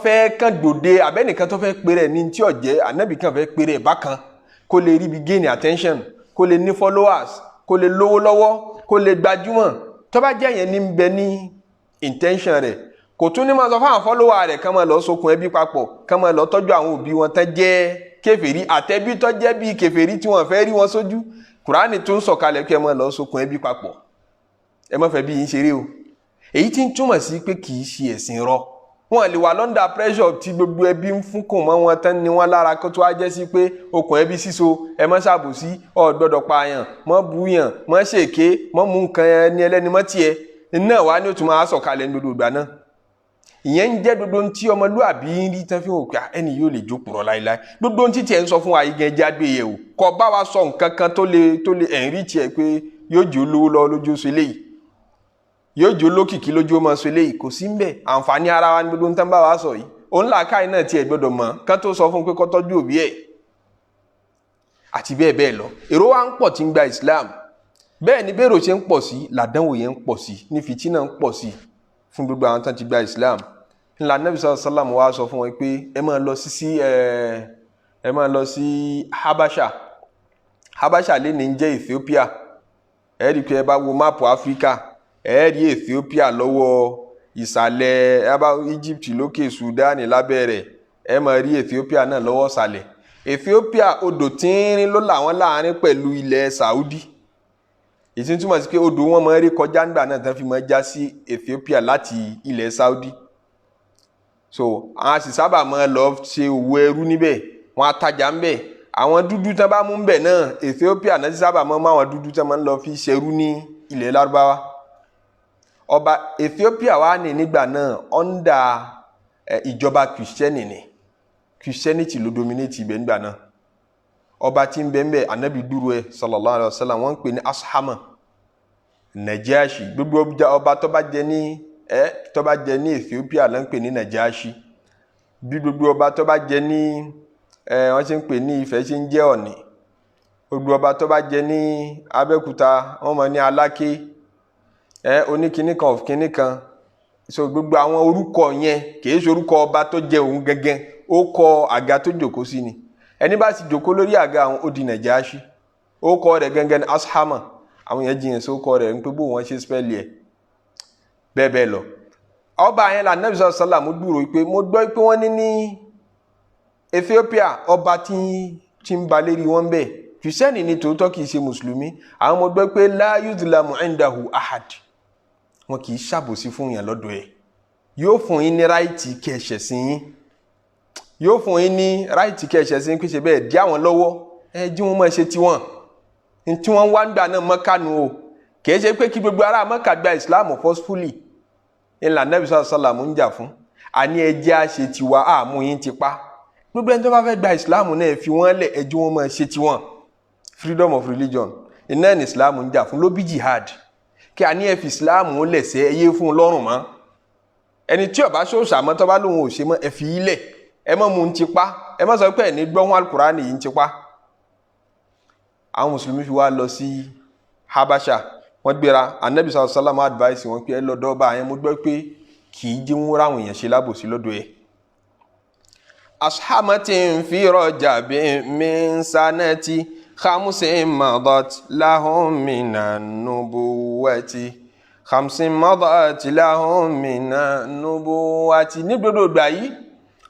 fẹ́ kàn gbòde, abẹ́nìkan tó fẹ́ pèrè ní tí ọ̀jẹ́ ànábì kan fẹ́ pèrè bákan, kó lè ríbi gain attention, kó lè ní followers, kó lè lówó lọ́wọ́, kó lè gbajúmọ̀, tó bá jẹ́ yẹn ní ń bẹ ní intention rẹ̀, kò tún ní máa sọ fáwọn follower rẹ̀ kán máa lọ sokùn ẹbí papọ̀, kán máa lọ tọ́jú àwọn òbí wọn tán jẹ́. kèfèrí àtẹbí tó jẹ́ bí kèfèrí tí wọ́n fẹ́ rí wọn sójú. Kùránì tó ń sọ̀kalẹ̀ kí ẹ máa lọ sókun ẹbí papọ̀, ẹ má fẹ́ bí yín ṣeré o. Èyí tí ń túmọ̀ sí pé kì í ṣe ẹ̀sìn rọ. Wọn lè wà lọ́ndà pressure tí gbogbo ẹbí ń fúnkùn mọ́ wọn tán ni wọ́n lára, kó tó wá jẹ́ sí pé okùn ẹbí síso, ẹ má ṣàbòsí, ọ gbọ́dọ̀ pààyàn, mọ́ búyàn, mọ́ ṣèké, mọ́ mú nǹkan ẹni ẹlẹ́ni mọ́ tiẹ̀ náà wá ní òtún máa sọ̀kalẹ̀ ní gbogbo ìgbà náà. Ìyẹn ń jẹ́ gbogbo ohun tí ọmọlúàbí ń rí tán fi hàn pé ẹni yóò lè jókòó láéláé. Gbogbo ohun tí tiẹ̀ ń sọ fún wa yìí gan ẹjẹ́ àgbéyẹ̀ o, kò bá wa sọ nǹkan kan tó lè ẹ̀rí tiẹ̀ pé yóò jẹ́ olówó lọ́wọ́ lójú oṣù eléyìí, yóò jẹ́ olókìkí lójú ọmọ sọ eléyìí, kò sí ń bẹ̀. Àǹfààní ara wa ní gbogbo ohun tán bá wa sọ yìí. Òun làákàyè náà tiẹ̀ gbọ́dọ̀ mọ̀ kán tó sọ fún pé kó tọ́jú òbí ẹ̀ àti bẹ́ẹ̀ bẹ́ẹ̀ lọ. Èrò wa ń pọ̀ tí ń gba Islam. Bẹ́ẹ̀ ni bẹ́ẹ̀rò ṣe ń pọ̀ sí làdánwò yẹn ń pọ̀ sí ní fìtínà ń pọ̀ sí fún gbogbo àwọn tán ti gba Islam. Ńlá Nabi sallallahu alaihi wasallam wa sọ fún wọn pé ẹ máa lọ sí ẹ máa lọ sí Habasha. Habasha lè ní jẹ́ Ethiopia. Ẹ rí i pé ẹ bá wo máàpù Áfíríkà, ẹ rí Ethiopia lọ́wọ́ ìsàlẹ̀, ẹ bá Egypt lókè, Sudan lábẹ́ rẹ̀, ẹ máa rí Ethiopia náà lọ́wọ́ ìsàlẹ̀. Ethiopia odò tínrín ló là wọ́n láàrin pẹ̀lú ilẹ̀ Saudi. Èyí túmọ̀ sí pé odò wọn máa rí kọjá ńgbà náà tán fi máa já sí Ethiopia láti ilẹ̀ Saudi. So àwọn sì sábà máa lọ ṣe òwò ẹrú níbẹ̀, wọn atajà ńbẹ̀. Àwọn dúdú tán bá mú ńbẹ̀ náà, Ethiopia náà sì sábà máa mú àwọn dúdú tán máa ń lọ fi ṣerú ní ilẹ̀ Lárúbáwá. Ọba Ethiopia wà ní nígbà náà under ìjọba Kìrìsìtẹ́nì ni. Christianity ló dominate ibẹ̀ nígbà náà. Ọba tí ń bẹ ń bẹ, anabi dúró ẹ sallallahu alayhi wa sallam, wọ́n ń pè ní Ashama Najashi. Gbogbo ọba tó bá jẹ ní tó bá jẹ ní Ethiopia ló ń pè ní Najashi. Bí gbogbo ọba tó bá jẹ ní wọ́n ṣe ń pè ní Ifẹ̀ ṣe ń jẹ́ Ọ̀ọ̀nì. Gbogbo ọba tó bá jẹ ní Abẹ́òkúta wọ́n mọ̀ ní Aláké, oníkinní kan of kinní kan. So gbogbo àwọn orúkọ yẹn kìí ṣe orúkọ ọba tó jẹ òun gẹ́gẹ́, ó kọ àga tó jòkó sí ni. Ẹni bá sì jòkó lórí àga àwọn ó di Nàjáṣì. Ó kọ rẹ̀ gẹ́gẹ́ ní Ashama. Àwọn yẹn jiyàn sí ó kọ rẹ̀ ń pé bó wọ́n ṣe spẹ́ẹ̀lì ẹ̀ bẹ́ẹ̀ bẹ́ẹ̀ lọ. Ọba yẹn la Nabi sallallahu alaihi wasallam gbúròó pé mo gbọ́ pé wọ́n ní Ethiopia ọba tí ń ba lérí wọn bẹ́ẹ̀ kìrìsìtẹ́nì ni tòótọ́, kìí ṣe mùsùlùmí. Àwọn mo gbọ́ pé la yudlamu indahu ahad, wọn kìí ṣàbòsí fún yàn lọ́dọ̀ ẹ̀. Yóò fún yín ní right kí ẹ ṣẹ̀sìn yín, yóò fún yín ní right kí ẹ ṣẹ̀sìn yín, kí ṣe bẹ́ẹ̀ dí àwọn lọ́wọ́, ẹ jí wọn máa ṣe tiwọn tí wọ́n wá ń gbà náà Mọ́kà nu o. Kìí ṣe pé kí gbogbo ará Mọ́kà gba Islam forcefully ńlá Nabi sallallahu alaihi wasallam ń jà fún. Àní ẹ jẹ́ àṣẹ tiwa, àmú yín ti pa. Gbogbo ẹni tó bá fẹ́ gba Islam náà fi wọ́n lẹ̀, ẹ jí wọ́n máa ṣe tiwọn. Freedom of religion iná ní Islam ń jà fún, ló bí jihad. Kí a ní ẹ fi Islam lẹ̀sẹ̀, ẹ yé fún un lọ́rùn mọ́. Ẹni tí ó bá ṣòṣà mọ́, tó bá lóun ò ṣe mọ́, ẹ fi í lẹ̀, ẹ má mú un ti pa, ẹ má sọ pé ẹ ní gbọ́n Al-Qur'ani yìí ń ti pa. Àwọn mùsùlùmí fi wá lọ sí Habasha, wọ́n gbéra. Anabi sallallahu alaihi wasallam advice wọn pé ẹ lọ́dọ̀ ọba yẹn, mo gbọ́ pé kì í jẹ́ wọn ráwọn èèyàn ṣe lábòsí lọ́dọ̀ ẹ̀. Ashamatin fi rajabin min sanati khamsin madat lahum minan nubuwati khamsin madat lahum minan nubuwati. Ní gbogbo ìgbà yìí,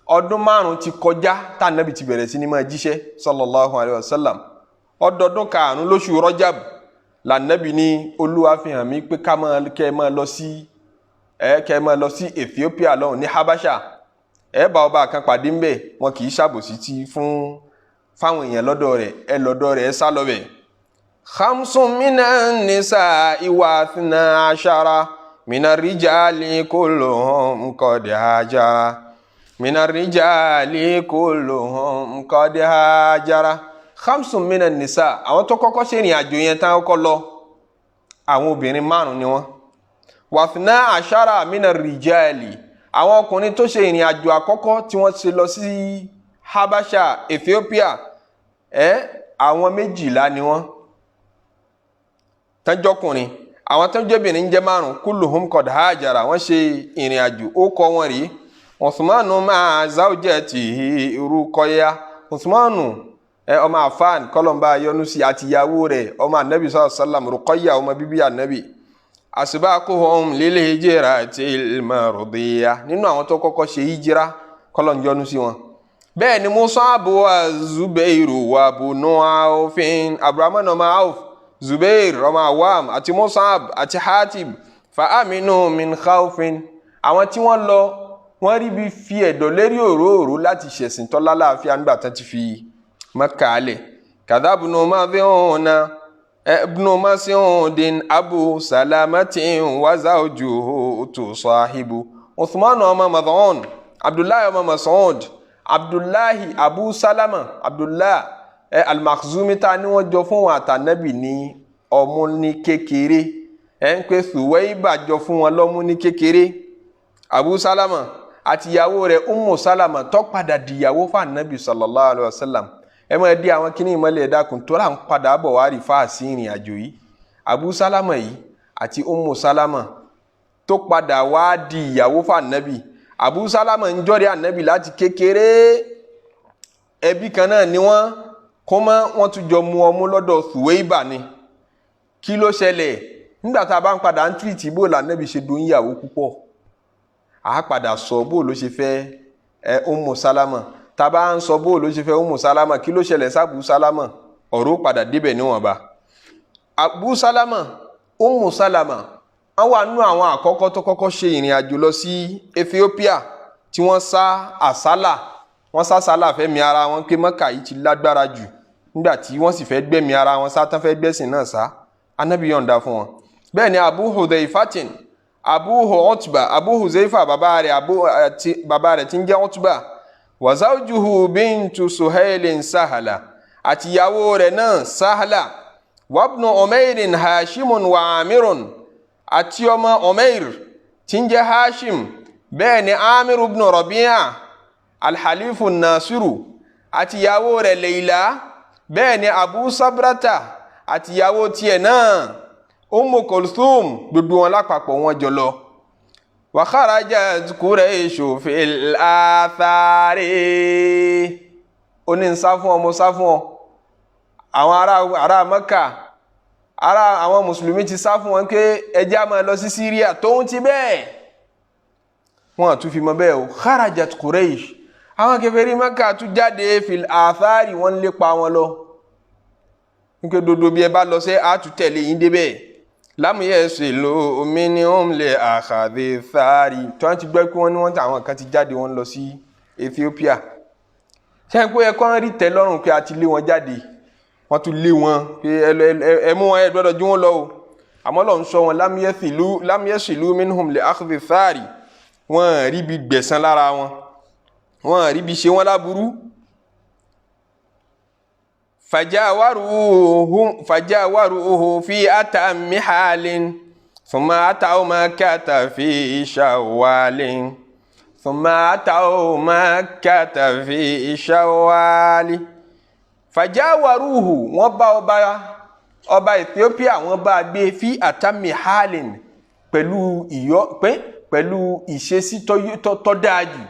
ọdún 5 ti kọjá tá Ànábì ti bẹ̀rẹ̀ sí ní máa jíṣẹ́ sallallahu alayhi wa sallam. Ọdọọdún 5 lóṣù Rajab lànàbì ní Olúwa fi hàn mí pé ká máa kẹ́ ẹ máa lọ sí ẹ kẹ́ ẹ máa lọ sí Ethiopia lọ́hùn ní Habasha. Ẹ bá ọba kan pàdé ńbẹ̀, wọn kì í ṣàbòsí tí fún fáwọn èèyàn lọ́dọ̀ rẹ̀, ẹ lọ́dọ̀ rẹ̀, ẹ sá lọ bẹ̀. Khamsun minan nisa'i wa ithna ashara minar rijali kulluhum qad hajara minar rijali kulluhum qad hajara. Khamsun minan nisa, àwọn tó kọ́kọ́ ṣe ìrìn àjò yẹn tán kọ́kọ́ lọ, àwọn obìnrin 5 ni wọ́n. Wàthna ashara minar rijali, àwọn ọkùnrin tó ṣe ìrìn àjò àkọ́kọ́ tí wọ́n ṣe lọ sí Habasha Ethiopia, àwọn 12 ni wọ́n tẹ́jọ́kùnrin. Àwọn tẹ́jọ́bìnrin ń jẹ́ 5. Kulluhum qad hajara, wọ́n ṣe ìrìn àjò. Ó kọ́ wọn rí Usmanu ma'a zawjatihi Ruqayya. Usmanu ọmọ Affan kọlọmba yọ́nú sí àtìyàwó rẹ̀ ọmọ anabi sallallahu alaihi wasallam Ruqayya ọmọ bíbí anabi. Asbaquhum lil hijratil mardiyya, nínú àwọn tó kọ́kọ́ ṣe hijira kọlọm yọ́nú sí wọn. Bẹ́ẹ̀ ni Mus'ab wa Zubairu wa bunu Awfin, Abdurrahman ọmọ Awf, Zubair ọmọ Awam àti Mus'ab àti Hatib fa aminu min khawfin. Àwọn tí wọ́n lọ, wọ́n rí bí fi ẹ̀dọ̀ lérí òróòró láti ṣẹ̀sìn tọ́lá láàfin nígbà tán ti fi Mẹ́kà lẹ̀. Kadhabnu madhuna ibnu Mas'udin Abu Salamatin wa zawjuhu tusahibu. Uthman ọmọ Mad'un, Abdullahi ọmọ Mas'ud, Abdullahi Abu Salama, Abdullahi al-Makhzumi ta ni wọ́n jọ fún wọn àtànẹ́bì ní ọmú ní kékeré. Ẹ ń pè Suwaiba jọ fún wọn lọ́mú ní kékeré. Abu Salama àti ìyàwó rẹ̀ Ummu Salama tó padà dìyàwó fún Ànábì sallallahu alayhi wa sallam. Ẹ máa di àwọn kíní ìmọ̀lẹ̀ ẹ̀dá kun tó rà ń padà bọ̀ wá rí fáàsì ìrìn àjò yìí. Abu Salama yìí àti Ummu Salama tó padà wá di ìyàwó fún Ànábì. Abu Salama ń jọ́rìí Ànábì láti kékeré. Ẹbí kan náà ni wọ́n kó mọ́, wọ́n tún jọ mu ọmú lọ́dọ̀ Suwaiba ni. Kí ló ṣẹlẹ̀? Nígbà tá a bá ń padà ń tìrìtì bó lànàbì ṣe dùn ìyàwó púpọ̀, a padà sọ bó ló ṣe fẹ́ Ummu Salama. Tá a bá ń sọ bó ló ṣe fẹ́ Ummu Salama, kí ló ṣẹlẹ̀ sábù Salama, ọ̀rọ̀ padà débẹ̀ níwọ̀nba. Abu Salama, Ummu Salama, wọ́n wà nínú àwọn àkọ́kọ́ tó kọ́kọ́ ṣe ìrìn àjò lọ sí Ethiopia tí wọ́n sá àsálà, wọ́n sá àsálà fẹ́mi ara wọn pé Mọ́kà yìí ti lágbára jù. Nígbà tí wọ́n sì fẹ́ gbẹ̀mí ara wọn sá, tán fẹ́ gbẹ̀sìn náà sá, Ànábì yọ̀ǹda fún wọn. Bẹ́ẹ̀ ni Abu Hudhaifatin, Abu Utba, Abu Huzaifa bàbá rẹ̀, Abu àti bàbá rẹ̀ tí ń jẹ́ Utba, wa zawjuhu bintu Suhailin Sahala, àti ìyàwó rẹ̀ náà Sahala, wabnu Umairin Hashimun wa Amirun, àti ọmọ Umair tí ń jẹ́ Hashim. Bẹ́ẹ̀ ni Amir ibn Rabi'a alhalifu Nasiru àti ìyàwó rẹ̀ Leila. Bẹ́ẹ̀ ni Abu Sabrata àti ìyàwó tiẹ̀ náà Ummu Kulthum, gbogbo wọn lápapọ̀ wọn jọ lọ. Wa kharajat Quraishu fil athari. Ó ní ń sá fún ọ, mo sá fún ọ. Àwọn ará Mẹ́kà, ará àwọn mùsùlùmí ti sá fún wọn pé ẹjẹ́ á máa lọ sí Syria. Tóun ti bẹ́ẹ̀, wọn tún fi mọ bẹ́ẹ̀ o. Kharajat Quraish, àwọn kèfèrí Mẹ́kà tún jáde, fil athari, wọ́n lépa wọn lọ nígbà dodo bí ẹ bá lọ sí àtúntẹ̀lé yín débẹ̀. Lam yasilu minhum li akhadhi thari. Tí wọ́n ti gbọ́ pé wọ́n ní wọ́n tí àwọn kan ti jáde, wọ́n lọ sí Ethiopia, ṣé ẹ pé ẹ kọ́ ń rí tẹ́ lọ́rùn pé a ti lé wọn jáde? Wọ́n tún lé wọn pé ẹ mú wọn, ẹ gbọ́dọ̀ jú wọn lọ o. Àmọ́ lọ́n sọ wọn, lam yasilu minhum li akhadhi thari, wọ́n rí bí gbẹ̀san lára wọn, wọ́n rí bí ṣe wọ́n láburú. Fajawaruhu fi atammi halin thumma ataw Makkata fi shawwalin thumma ataw Makkata fi shawwali. Fajawaruhu, wọ́n bá ọba Ethiopia, wọ́n bá gbé, fi atammi halin, pẹ̀lú ìyọ́ pé pẹ̀lú ìṣesí tó dáa jù.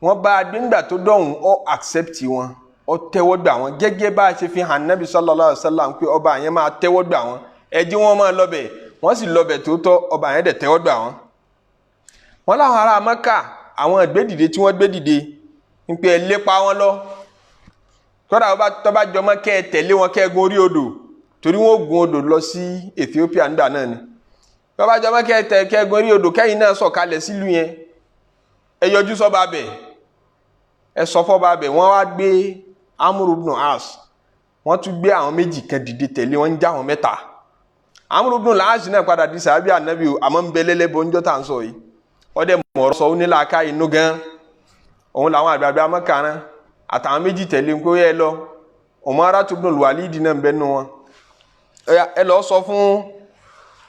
Wọ́n bá gbé nígbà tó dọ̀hún, ó accept wọn, ó tẹ́wọ́ gbà wọ́n, gẹ́gẹ́ bá a ṣe fi hàn Nábì sallallahu alaihi wasallam pé ọba yẹn máa tẹ́wọ́ gbà wọ́n. Ẹ jí wọ́n máa lọ́bẹ̀, wọ́n sì lọ́bẹ̀ tó tọ́, ọba yẹn dẹ̀ tẹ́wọ́ gbà wọ́n. Wọ́n láwọn ará Mẹ́kà, àwọn ìgbédìde tí wọ́n gbédìde ń pè é lépa wọn lọ, kódà tó bá jọmọ́ kẹ́ ẹ tẹ̀lé wọn, kẹ́ ẹ gun orí odò, torí wọ́n gun odò lọ sí Ethiopia nígbà náà ni. Tó bá jọmọ́ kẹ́ ẹ tẹ̀ kẹ́ ẹ gun orí odò, kẹ́yìn náà sọ̀kalẹ̀ sílùú yẹn, ẹ yọjú sọ́ba bẹ̀, ẹ sọ fọ́ba bẹ̀. Wọ́n wá gbé Amru ibn As, wọ́n tún gbé àwọn méjì kan dìde tẹ̀lé wọn, ń já àwọn mẹ́ta. Amru ibn As náà padà di sàábì Ànábì o, àmọ́ ń bẹ lẹ́lẹ́bọ ńjọ́ tá à ń sọ yìí. Ọdẹ mọ̀ọ́rọ̀ sọ, ó ní làákà inú gan. Òun làwọn àgbààgbà mọ́kàrán àtàwọn méjì tẹ̀lé ń kó yẹ lọ. Umarah ibn al-Walid náà ń bẹ nù wọn. Ẹ lọ sọ fún,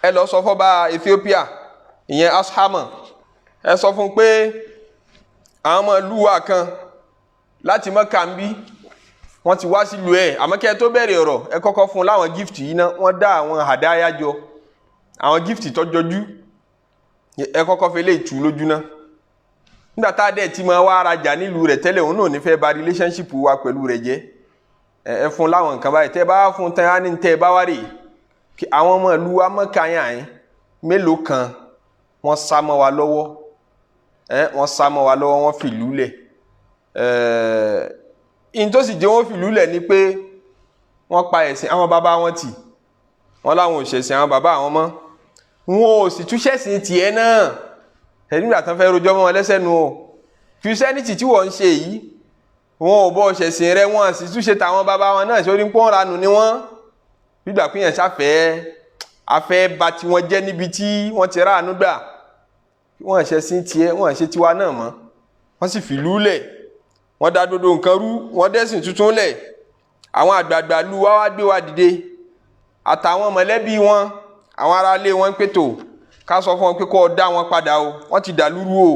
ẹ lọ sọ fọ́ba Ethiopia, ìyẹn Ashama, ẹ sọ fún pé àwọn ọmọ ìlú wa kan láti Mẹ́kà ń bí, wọ́n ti wá sílùú ẹ̀. Àmọ́ kí ẹ tó bẹ̀rẹ̀ ọ̀rọ̀, ẹ kọ́kọ́ fún un láwọn gift yìí ná. Wọ́n dá àwọn hadaya jọ, àwọn gift tó jọjú, ẹ kọ́kọ́ fi lè tù lójú ná. Nígbà tá a dẹ̀ ti máa wá arajà nílùú rẹ̀ tẹ́lẹ̀, òun náà ní fẹ́ bà relationship wa pẹ̀lú rẹ̀ jẹ́. Ẹ fún láwọn nǹkan báyìí. Tẹ́ bá fún tán, á ní tẹ́ ẹ bá wá rè kí àwọn ọmọ ìlú wa Mẹ́kà yàn yín mélòó kan, wọ́n sá mọ́ wa lọ́wọ́. Ẹ wọ́n sá mọ́ wa lọ́wọ́, wọ́n fìlú lẹ̀. In tó sì jẹ́ wọ́n fìlú lẹ̀ ni pé wọ́n pa ẹ̀sìn àwọn bàbá wọn tì, wọ́n láwọn ò ṣẹ̀sìn àwọn bàbá àwọn mọ́, wọn ò sì túṣẹ̀sìn tiẹ̀ náà. Nígbà tán fẹ́ rojọ́ mọ́ wọn lẹ́sẹ̀ nu o, Christianity tí wọ́n ń ṣe yìí, wọn ò bọ́ ṣẹ̀sìn rẹ, wọn sì túṣe tàwọn bàbá wọn náà, sórí pọ́n ranù ni wọ́n. Gbígbà pé yẹn ṣàfẹ́ afẹ́ ba tiwọn jẹ́ níbi tí wọ́n ti ráàánú gbà, wọ́n ṣẹ̀sìn tiẹ̀, wọ́n ṣe tiwa náà mọ́, wọ́n sì fìlú lẹ̀, wọ́n dá dodo nǹkan rú, wọ́n dẹ́sìn tuntun lẹ̀. Àwọn àgbààgbà lu wá wá gbé wa dìde àtàwọn mọ̀lẹ́bí wọn, àwọn aráalé wọn ń pètò ká sọ fún wọn pé kó o dá wọn padà o, wọ́n ti dàlúrú o,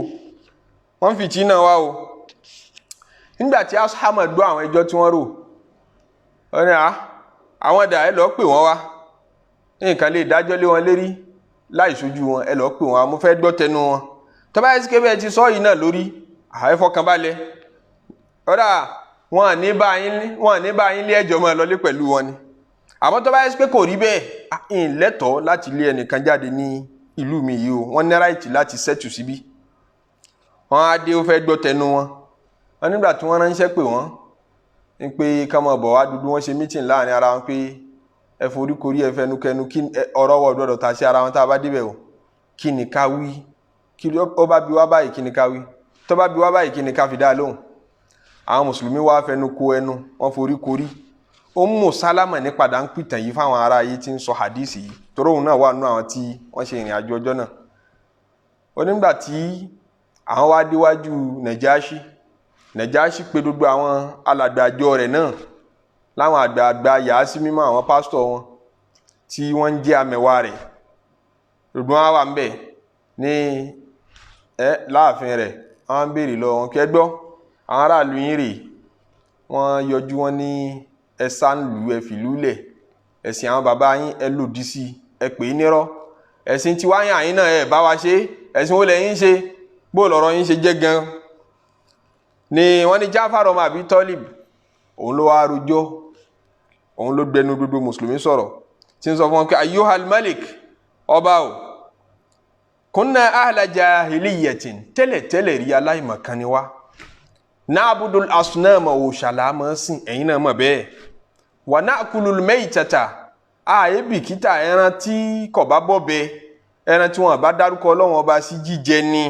wọ́n fìtínà wa o. Nígbà tí Ashama gbọ́ àwọn ẹjọ́ tí wọ́n rò, ó ní àwọn dà, ẹ lọ́ọ́ pè wọ́n wá, nǹkan lè dájọ́ lé wọn lérí láì ṣojú wọn, ẹ lọ́ọ́ pè wọ́n wá, mo fẹ́ gbọ́ tẹnu wọn. Tọ́ba ẹ̀ síkẹ́ bẹ́ẹ̀ ti sọ yìí náà lórí, ẹ fọkànbalẹ̀. Ọ̀dà wọn ní bá yín lé ẹjọ́ mọ́ ẹ lọlé pẹ̀lú wọn ni. Àmọ́ tọ́ba ẹ̀ síkẹ́ kò rí bẹ́ẹ̀, ń lẹ́tọ̀ọ́ láti lé ẹnìkan jáde ní ìlú mi yìí o, wọ́n ní ráìtì láti sẹ́tù síbí. Wọ́n á dé, ó fẹ́ gbọ́ tẹnu wọn. Wọ́n nígbà tí wọ́n ránṣẹ́ pè wọ́n ní pé ká máa bọ̀ wá dúdú, wọ́n ṣe mítìn láàrin ara wọn pé ẹ foríkorí, ẹ fẹnukẹnu, kí ọ̀rọ̀ wọ̀ gbọ́dọ̀ ta sí ara wọn tá a bá débẹ̀ o. Kí ni ká wí? Kí ó bá bi wá báyìí, kí ni ká wí? Tó bá bi wá báyìí, kí ni ká fi dá lóhùn? Àwọn mùsùlùmí wá fẹnu ko ẹnu, wọ́n foríkorí. Ummu Salama ní padà ń pìtàn yìí fáwọn ará yìí tí ń sọ hadisi yìí, torí òun náà wà nínú àwọn tí wọ́n ṣe ìrìn àjò ọjọ́ náà. Ó nígbà tí àwọn wá déwájú Nàjáṣì, Nàjáṣì pé gbogbo àwọn alàgbàjọ rẹ̀ náà, láwọn àgbààgbà yàásí mímọ́, àwọn pásítọ̀ wọn tí wọ́n ń jẹ́ amẹ̀wá rẹ̀, gbogbo wọn wà ń bẹ̀ ní láàfin rẹ̀. Wọ́n ń béèrè lọ wọn kẹ́ gbọ́, àwọn aráàlú yín rè, wọ́n yọjú wọn ní ẹ̀sà ń lù, ẹ fìlú lẹ̀, ẹ̀sìn àwọn bàbá yín ẹ lòdì sí, ẹ pè é nírọ́, ẹ̀sìn tiwa yín àyín náà ẹ bá wa ṣe, ẹ̀sìn wo lẹ̀yin ṣe, bó lọ̀rọ̀ yín ṣe jẹ́ gan. Ni wọ́n ní Jáfàrọ̀ ọmọ Àbí Tọ́lìb, òun ló wá rojọ́, òun ló gbẹnu gbogbo mùsùlùmí sọ̀rọ̀, tí ń sọ fún wọn pé ayyuhal malik, ọba o, kunna ahla jahiliyatin, tẹ́lẹ̀tẹ́lẹ̀ rí aláìmọ̀kan ni wá, na'budul asnama, òòṣà máa sìn, ẹ̀yin náà mọ̀ bẹ́ẹ̀, wa na'kulul maytata, ààyè bìkítà ẹran tí kò bá bọ́bẹ, ẹran tí wọn bá dárúkọ Ọlọ́run ọba sí jíjẹ ni,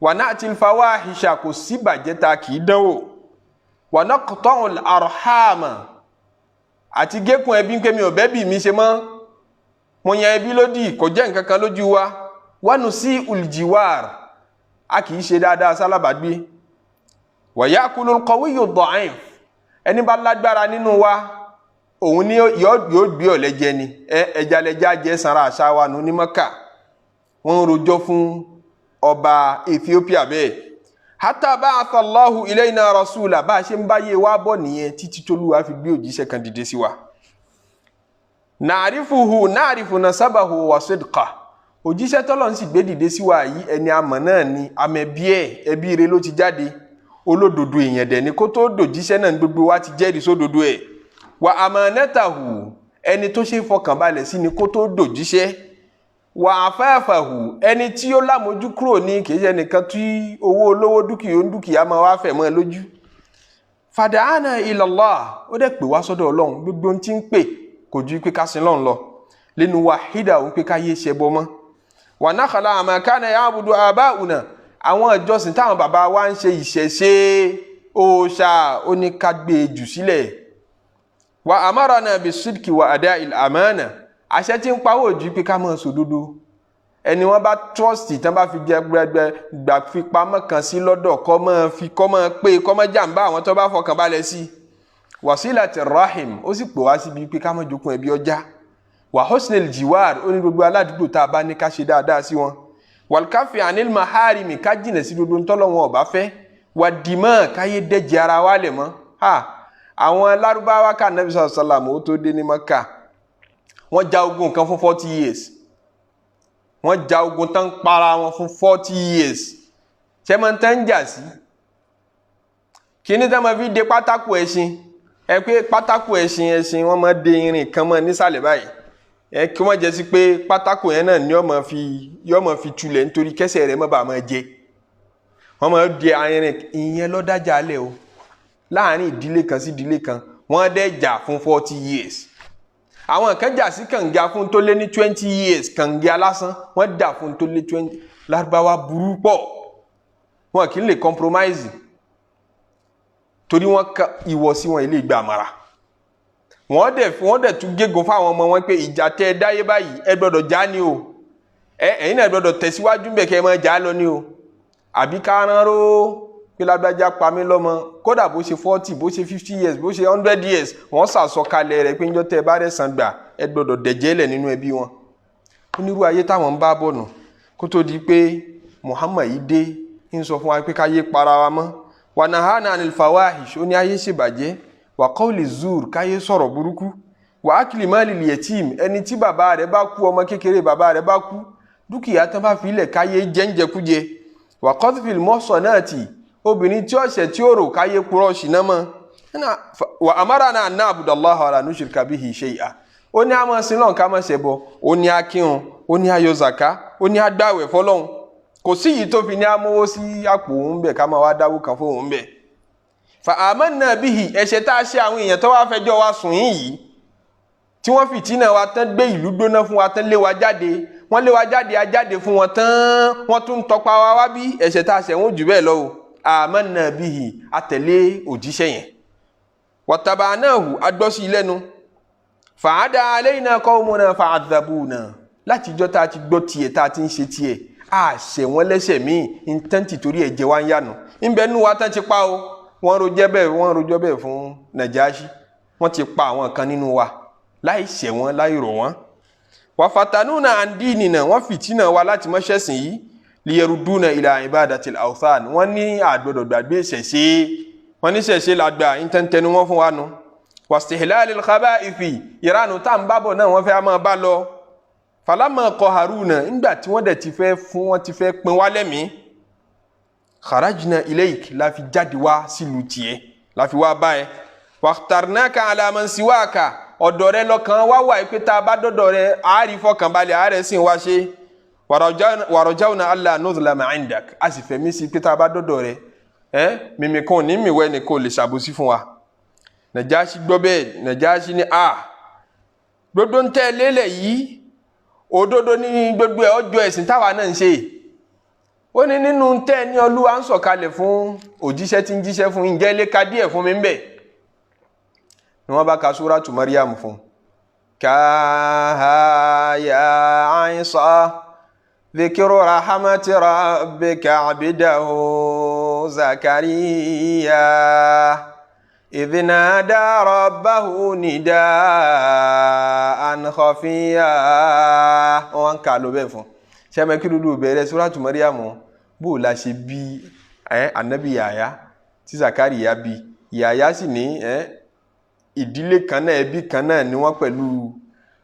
wa na'til fawahisha, kò sí bàjẹ́ ta kì í dánwò, wa naqta'ul arhama, àti gékun ẹbí ń pé mi ò bẹ́bí mi ṣe mọ́, mo yan ẹbí lódì, kò jẹ́ nǹkan kan lójú wa, wánu sí uljiwar, a kì í ṣe dáadáa sálábàgbé, wa ya'kulul qawiyyu ad-da'if, ẹni bá lágbára nínú wa òun ni yóò gbé ọ̀lẹ jẹ ni, ẹja lẹja jẹ sanra àṣà wa nù ní Mẹ́kà. Wọ́n ń rojọ́ fún ọba Ethiopia bẹ́ẹ̀. Hatta ba'atha Allahu ilayna rasula, bá a ṣe ń báyé wa bọ̀ nìyẹn títí t'Olúwa fi gbé òjíṣẹ́ kan dìde sí wa. Na'rifuhu na'rifu nasabahu wa sidqa, òjíṣẹ́ tọ́lọ́run sì gbé dìde sí wa yìí, ẹni àmọ̀ náà ni, àmẹ̀bí ẹ̀, ẹbí rẹ̀ ló ti jáde, olódodo èèyàn dẹ̀ ni, kó tó dòjíṣẹ́ náà gbogbo wa ti jẹ́rìí sódodo ẹ̀. Wa amanatahu, ẹni tó ṣe fọkànbalẹ̀ sí ni kó tó dòjíṣẹ́. Wà àfẹ́fẹ̀hù, ẹni tí ó lámojú kúrò ní, kìí ṣe ẹnìkan tí owó olówó dúkìá ń dúkìá máa wá fẹ̀ mọ́ ẹ lójú. Fàdáhánà ilallah, ó dẹ̀ pè wá sọ́dọ̀ Ọlọ́run, gbogbo ohun tí ń pè kò ju pé ká sin Ọlọ́run lọ. Lẹ́nu wàhídà, òun pé ká yé ṣẹbọ mọ́. Wà náxàlá àmàkánà ya'budu abáùnà, àwọn ìjọsìn táwọn bàbá wa ń ṣe, ìṣẹ̀ṣe òòṣà, ó ní ká gbé e jù sílẹ̀. Wà amarana bisidki wà ada'il amana, àṣẹ tí ń pawó ojú pé ká máa sòdodo. Ẹni wọ́n bá trust tán bá fi jẹ gbẹgbẹ gbà fi pamọ́ kan sí lọ́dọ̀, kọ́ máa fi kọ́ máa pé kọ́ máa jàǹbá àwọn tó bá fọkàn balẹ̀ sí. Wasilati rahim, ó sì pè wá síbi pé ká máa jókòó ẹbí ọjà. Wa husnil jiwar, ó ní gbogbo aládùúgbò tá a bá ní ká ṣe dáadáa sí wọn. Wàlkáfì anil maharimi, ká jìnà sí gbogbo ntọ́lọ́wọ́n ọ̀bá fẹ́. Wà dìmọ́, káyé dẹ́jẹ́ ara wa lẹ̀ mọ́. Ha, àwọn lárúbáwá ká nàbí sàlámù ó tó dé ní Maka, wọ́n ja ogun kan fún 40 years. Wọ́n ja ogun tán para wọn fún 40 years. Ṣé máa ń tán jà sí? Kíní tá máa fi de pátákó ẹṣin? Ẹ pé pátákó ẹṣin wọ́n máa de irin kan mọ́ nísàlẹ̀ báyìí. Ẹ kí wọ́n jẹ́ sí pé pátákó yẹn náà ni yó máa fi tulẹ̀ nítorí kẹsẹ̀ rẹ̀ má bàa máa jẹ. Wọ́n máa di irin ìyẹn lọ́dájà alẹ́ o, láàrin ìdílé kan sí ìdílé kan. Wọ́n dẹ̀ jà fún 40 years. Àwọn kan jà sí kànga fún tó lé ní 20 years. Kànga lásán, wọ́n jà fún tó lé 20. Lárúbáwá burú pọ̀, wọn kì í lè compromise, torí wọ́n ka ìwọ sí wọn ilé ìgbà àmàrà. Wọ́n dẹ̀ tún gégùn fáwọn ọmọ wọn pé ìjà tẹ́ ẹ dáyé báyìí, ẹ gbọ́dọ̀ já ni o. Ẹ ẹ̀yin náà gbọ́dọ̀ tẹ̀síwájú bẹ̀ kẹ́ ẹ máa já lọ ni o, àbí ká rán ró pé lágbájá pa mí lọ́mọ. Kódà bó ṣe 40, bó ṣe 50 years, bó ṣe 100 years, wọ́n ṣàsọkalẹ̀ rẹ̀ pé njọ́ tẹ́ ẹ bá rẹ̀ san gbà, ẹ gbọ́dọ̀ dẹ̀jẹ́ lẹ̀ nínú ẹbí wọn. Onírú ayé táwọn ń bá bọ̀ nù kó tó di pé Muhammad yìí dé, ń sọ fún wa pé káyé para wa mọ́. ونهانا عن الفواحش, ó ní ayé ṣèbàjẹ́. وقول الزور, káyé sọ̀rọ̀ burúkú. وأكل مال اليتيم, ẹni tí bàbá rẹ̀ bá kú, ọmọ kékeré bàbá rẹ̀ bá kú, dúkìá tán bá fi ilẹ̀, káyé jẹ́ńjẹkújẹ. وقذف المحصنات, obìnrin tí ọ̀sẹ̀ tí ó rò, káyé purọ́ ṣìnà mọ́. وأمرنا أن نعبد الله ولا نشرك به شيئا. Ó ní a máa sin lọ́n, ká máa ṣẹbọ. Ó ní a kírun, ó ní a yọ zàká, ó ní a gbàwẹ̀ fọlọ́hun. Kò sí yìí tó fi ní amówó sí àpò òun bẹ̀, ká máa wá dáwó kan fóun bẹ̀. فآمنا به. Ẹ̀ṣẹ̀ tá a ṣe, àwọn èèyàn tó wá fẹjọ́ wa sùn yín yìí, tí wọ́n fìtínà wa tán, gbé ìlú gbóná fún wa tán, lé wa jáde, wọ́n lé wa jáde, a jáde fún wọn tán, wọ́n tún tọpa wa wá bí. Ẹ̀ṣẹ̀ tá a ṣẹ̀ wọ́n jù bẹ́ẹ̀ lọ o. آمنا به, àtẹ̀lé òjíṣẹ́ yẹn. واتبعناه, agbọ́sí lẹ́nu. فعدا علينا قومنا فعذبونا. Látijọ́ tá a ti gbọ́ tiẹ̀, tá a ti ń ṣe tiẹ̀, a ṣẹ̀ wọ́n lẹ́sẹ̀ míì ntẹ́ǹtì torí ẹ̀ jẹ́ wá ń yànà ńbẹ nú wa tán ti pa o. Wọ́n rojọ́ bẹ́ẹ̀, wọ́n rojọ́ bẹ́ẹ̀ fún Nàjáṣì. Wọ́n ti pa àwọn kan nínú wa láì ṣẹ̀ wọ́n, láì rò wọ́n. وفتنونا عن ديننا, wọ́n fìtínà wa láti mọ́ṣẹ́sìn yìí. ليردونا إلى عبادة الأوثان, wọ́n ní àgbọ̀dọ̀ gbàgbé ìṣẹ̀ṣe, wọ́n ní ṣẹ̀ṣe làgbà ntẹ́ntẹ́nu wọ́n fún wa nu. واستحلال الخبائث, ìranù tá à ń bábọ̀ náà, wọ́n fẹ́ máa bá lọ. فلما قهرونا, ńgbà tí wọ́n dẹ̀ ti fẹ́ fún wọn ti fẹ́ pin wá lẹ́mìí, خرجنا إليك, la fi jáde wá sílùú tiẹ̀, la fi wá bá ẹ. واخترناك على من سواك, ọ̀dọ̀ rẹ lọ́kàn wá wà pé tá a bá dọ́dọ̀ rẹ, àárí fọkànbalẹ̀, àárẹ̀ sì ń wá ṣe. ورجونا ألا نظلم عندك, a sì fẹ̀mí sí pé tá a bá dọ́dọ̀ rẹ, ẹ mímí kan ní mìwẹ́ ni kò lè ṣàbòsí fún wa. Nàjáṣì gbọ́ bẹ́ẹ̀. Nàjáṣì ní a gbogbo ń tẹ́ lélẹ̀ yìí, òdodo ní gbogbo ẹ̀, ọjọ́ ẹ̀sìn táwa náà ń ṣe. Ó ní nínú tẹ́ ní Olúwa ń sọ̀kalẹ̀ fún òjíṣẹ́ tí ń jíṣẹ́ fún, ǹjẹ́ ilé ka díẹ̀ fún mi ń bẹ̀? Ni wọ́n bá ka Suratu Maryam fún. ك ه ي ع ص ذكر رحمة ربك عبده زكريا إذ نادى ربه نداء خفيا. Wọ́n kà ló bẹ́ẹ̀ fún sẹ́mi kí dúdú bẹ̀rẹ̀ Suratu Maryam. Bó o la ṣe bí ẹ anabi Yàyà tí Zakariya bí Yàyà sì ní ẹ ìdílé kan náà, ẹbí kan náà ni wọ́n pẹ̀lú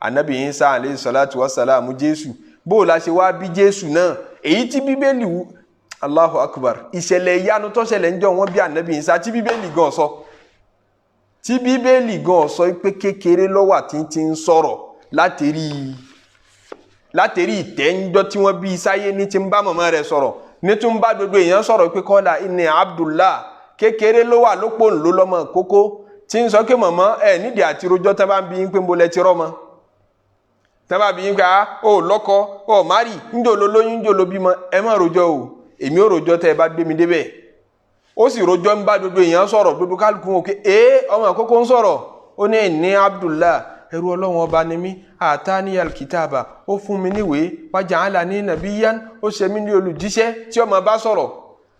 anabi Isa عليه الصلاة والسلام, Jésù. Bó o la ṣe wá bí Jésù náà, èyí tí Bíbélì wú. الله أكبر. Ìṣẹ̀lẹ̀ ìyanu tó ṣẹlẹ̀ ń jọ wọ́n bí anabi Isa, tí Bíbélì gan sọ pé kékeré lọ́wọ́ àti ti ń sọ̀rọ̀ látẹ̀rí ìtẹ́ ńjọ́ tí wọ́n bí sáyé, ní ti ń bá màmá rẹ̀ sọ̀rọ̀, ní tún bá gbogbo èèyàn sọ̀rọ̀ pé قال إني عبد الله. Kékeré ló wà lópò ńlọ lọ́mọ kókó tí ń sọ pé màmá ẹ nídìí àti rojọ́ tẹ́ bá ń bí yín pé ń bolẹ̀ ti rọ́mọ, tẹ́ bá bí yín pé ah, ó lọ́kọ, ó marry, ńjọ́ ló lóyún, ńjọ́ ló bímọ, ẹ má rojọ́ o, èmi ò rojọ́ tẹ́ ẹ bá gbé mi débẹ̀. Ó sì rojọ́, ń bá gbogbo èèyàn sọ̀rọ̀, gbogbo kálukú wọn pé ee, ọmọ àkókò ń sọ̀rọ̀. Ó ní إني عبد الله, ẹrú Ọlọ́run Ọba ni mí. آتاني الكتاب, ó fún mi níwèé. وجعلني نبيا, ó ṣe mí ní olùjíṣẹ́ tí ọmọ bá sọ̀rọ̀.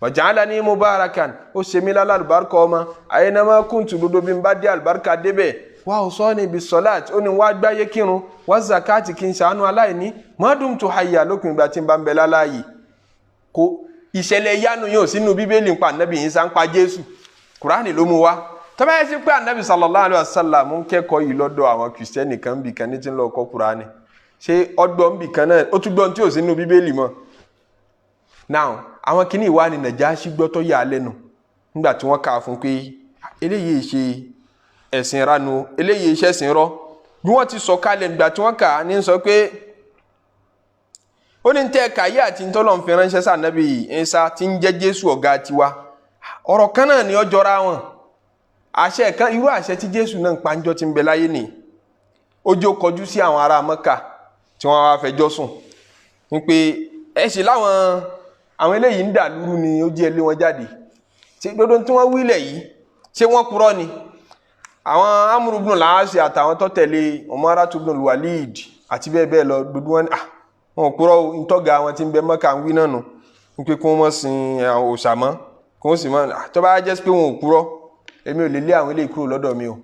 وجعلني مباركا, ó ṣe mí lálàlùbáríkà ọmọ. أينما كنت, gbogbo bí n bá dé, àlùbáríkà débẹ̀. وأوصاني بالصلاة, ó ní wá gbáyé kírun. والزكاة, kí n ṣàánú aláìní. ما دمت حيا, lópin ìgbà tí n bá ń bẹ láláàyè. Kó ìṣẹ̀lẹ̀ ìyanu yóò sínú Bíbélì ń pa ànábì Ìsá, ń pa Jésù, Kùránì ló mú wá. Tọ́ba yẹn sí pé ànábì صلى الله عليه وسلم ń kẹ́kọ̀ọ́ yìí lọ́dọ̀ àwọn Kìrìsìtẹ́nì kan bì kan ní tí ń lọ kọ́ Kùránì, ṣé ọgbọ́n bì kan náà ó tún gbọ́n tí ò sínú Bíbélì mọ́? Now, àwọn kìíní ìwà ni Nàjáṣì gbọ́ tó yà á lẹ́nu nígbà tí wọ́n kà á fún pé eléyìí ṣe ẹ̀sìn ránu, eléyìí ṣe ẹ̀sìn rọ́. Bí wọ́n ti sọ kalẹ̀ nígbà tí wọ́n kà á ní sọ pé Ó ní tẹ́ kàyé àti ntọ́lọ̀ ń fi ránṣẹ́ sí ànábì Ìsá tí ń jẹ́ Jésù ọ̀gá tiwa, ọ̀rọ̀ kan náà ni ó jọra wọn. Àṣẹ kan, irú àṣẹ tí Jésù náà ń pa ńjọ́ tí ń bẹ láyé nìyí. Ó jó kọjú sí àwọn ará Mẹ́kà tí wọ́n wá fẹjọ́ sùn wípé ẹ ṣe láwọn àwọn eléyìí ń dà lúrú ni ó jẹ́ lé wọn jáde. Ṣé dodo tí wọ́n wílẹ̀ yìí, ṣé wọ́n purọ́ ni? Àwọn Amru ibn al-As àtàwọn tó tẹ̀lé Umaratu ibn al-Walid àti bẹ́ẹ̀ bẹ́ẹ̀ lọ, gbogbo wọn wọn purọ́ ntọ́ga àwọn tí ń bẹ Mẹ́kà ń wí náà nù wípé kí wọ́n má sin àwọn òòṣà mọ́, kí wọ́n sì mọ́. Tó bá jẹ́ pé wọn ò purọ́, èmi ò lè lé àwọn eléyìí kúrò lọ́dọ̀ mi o,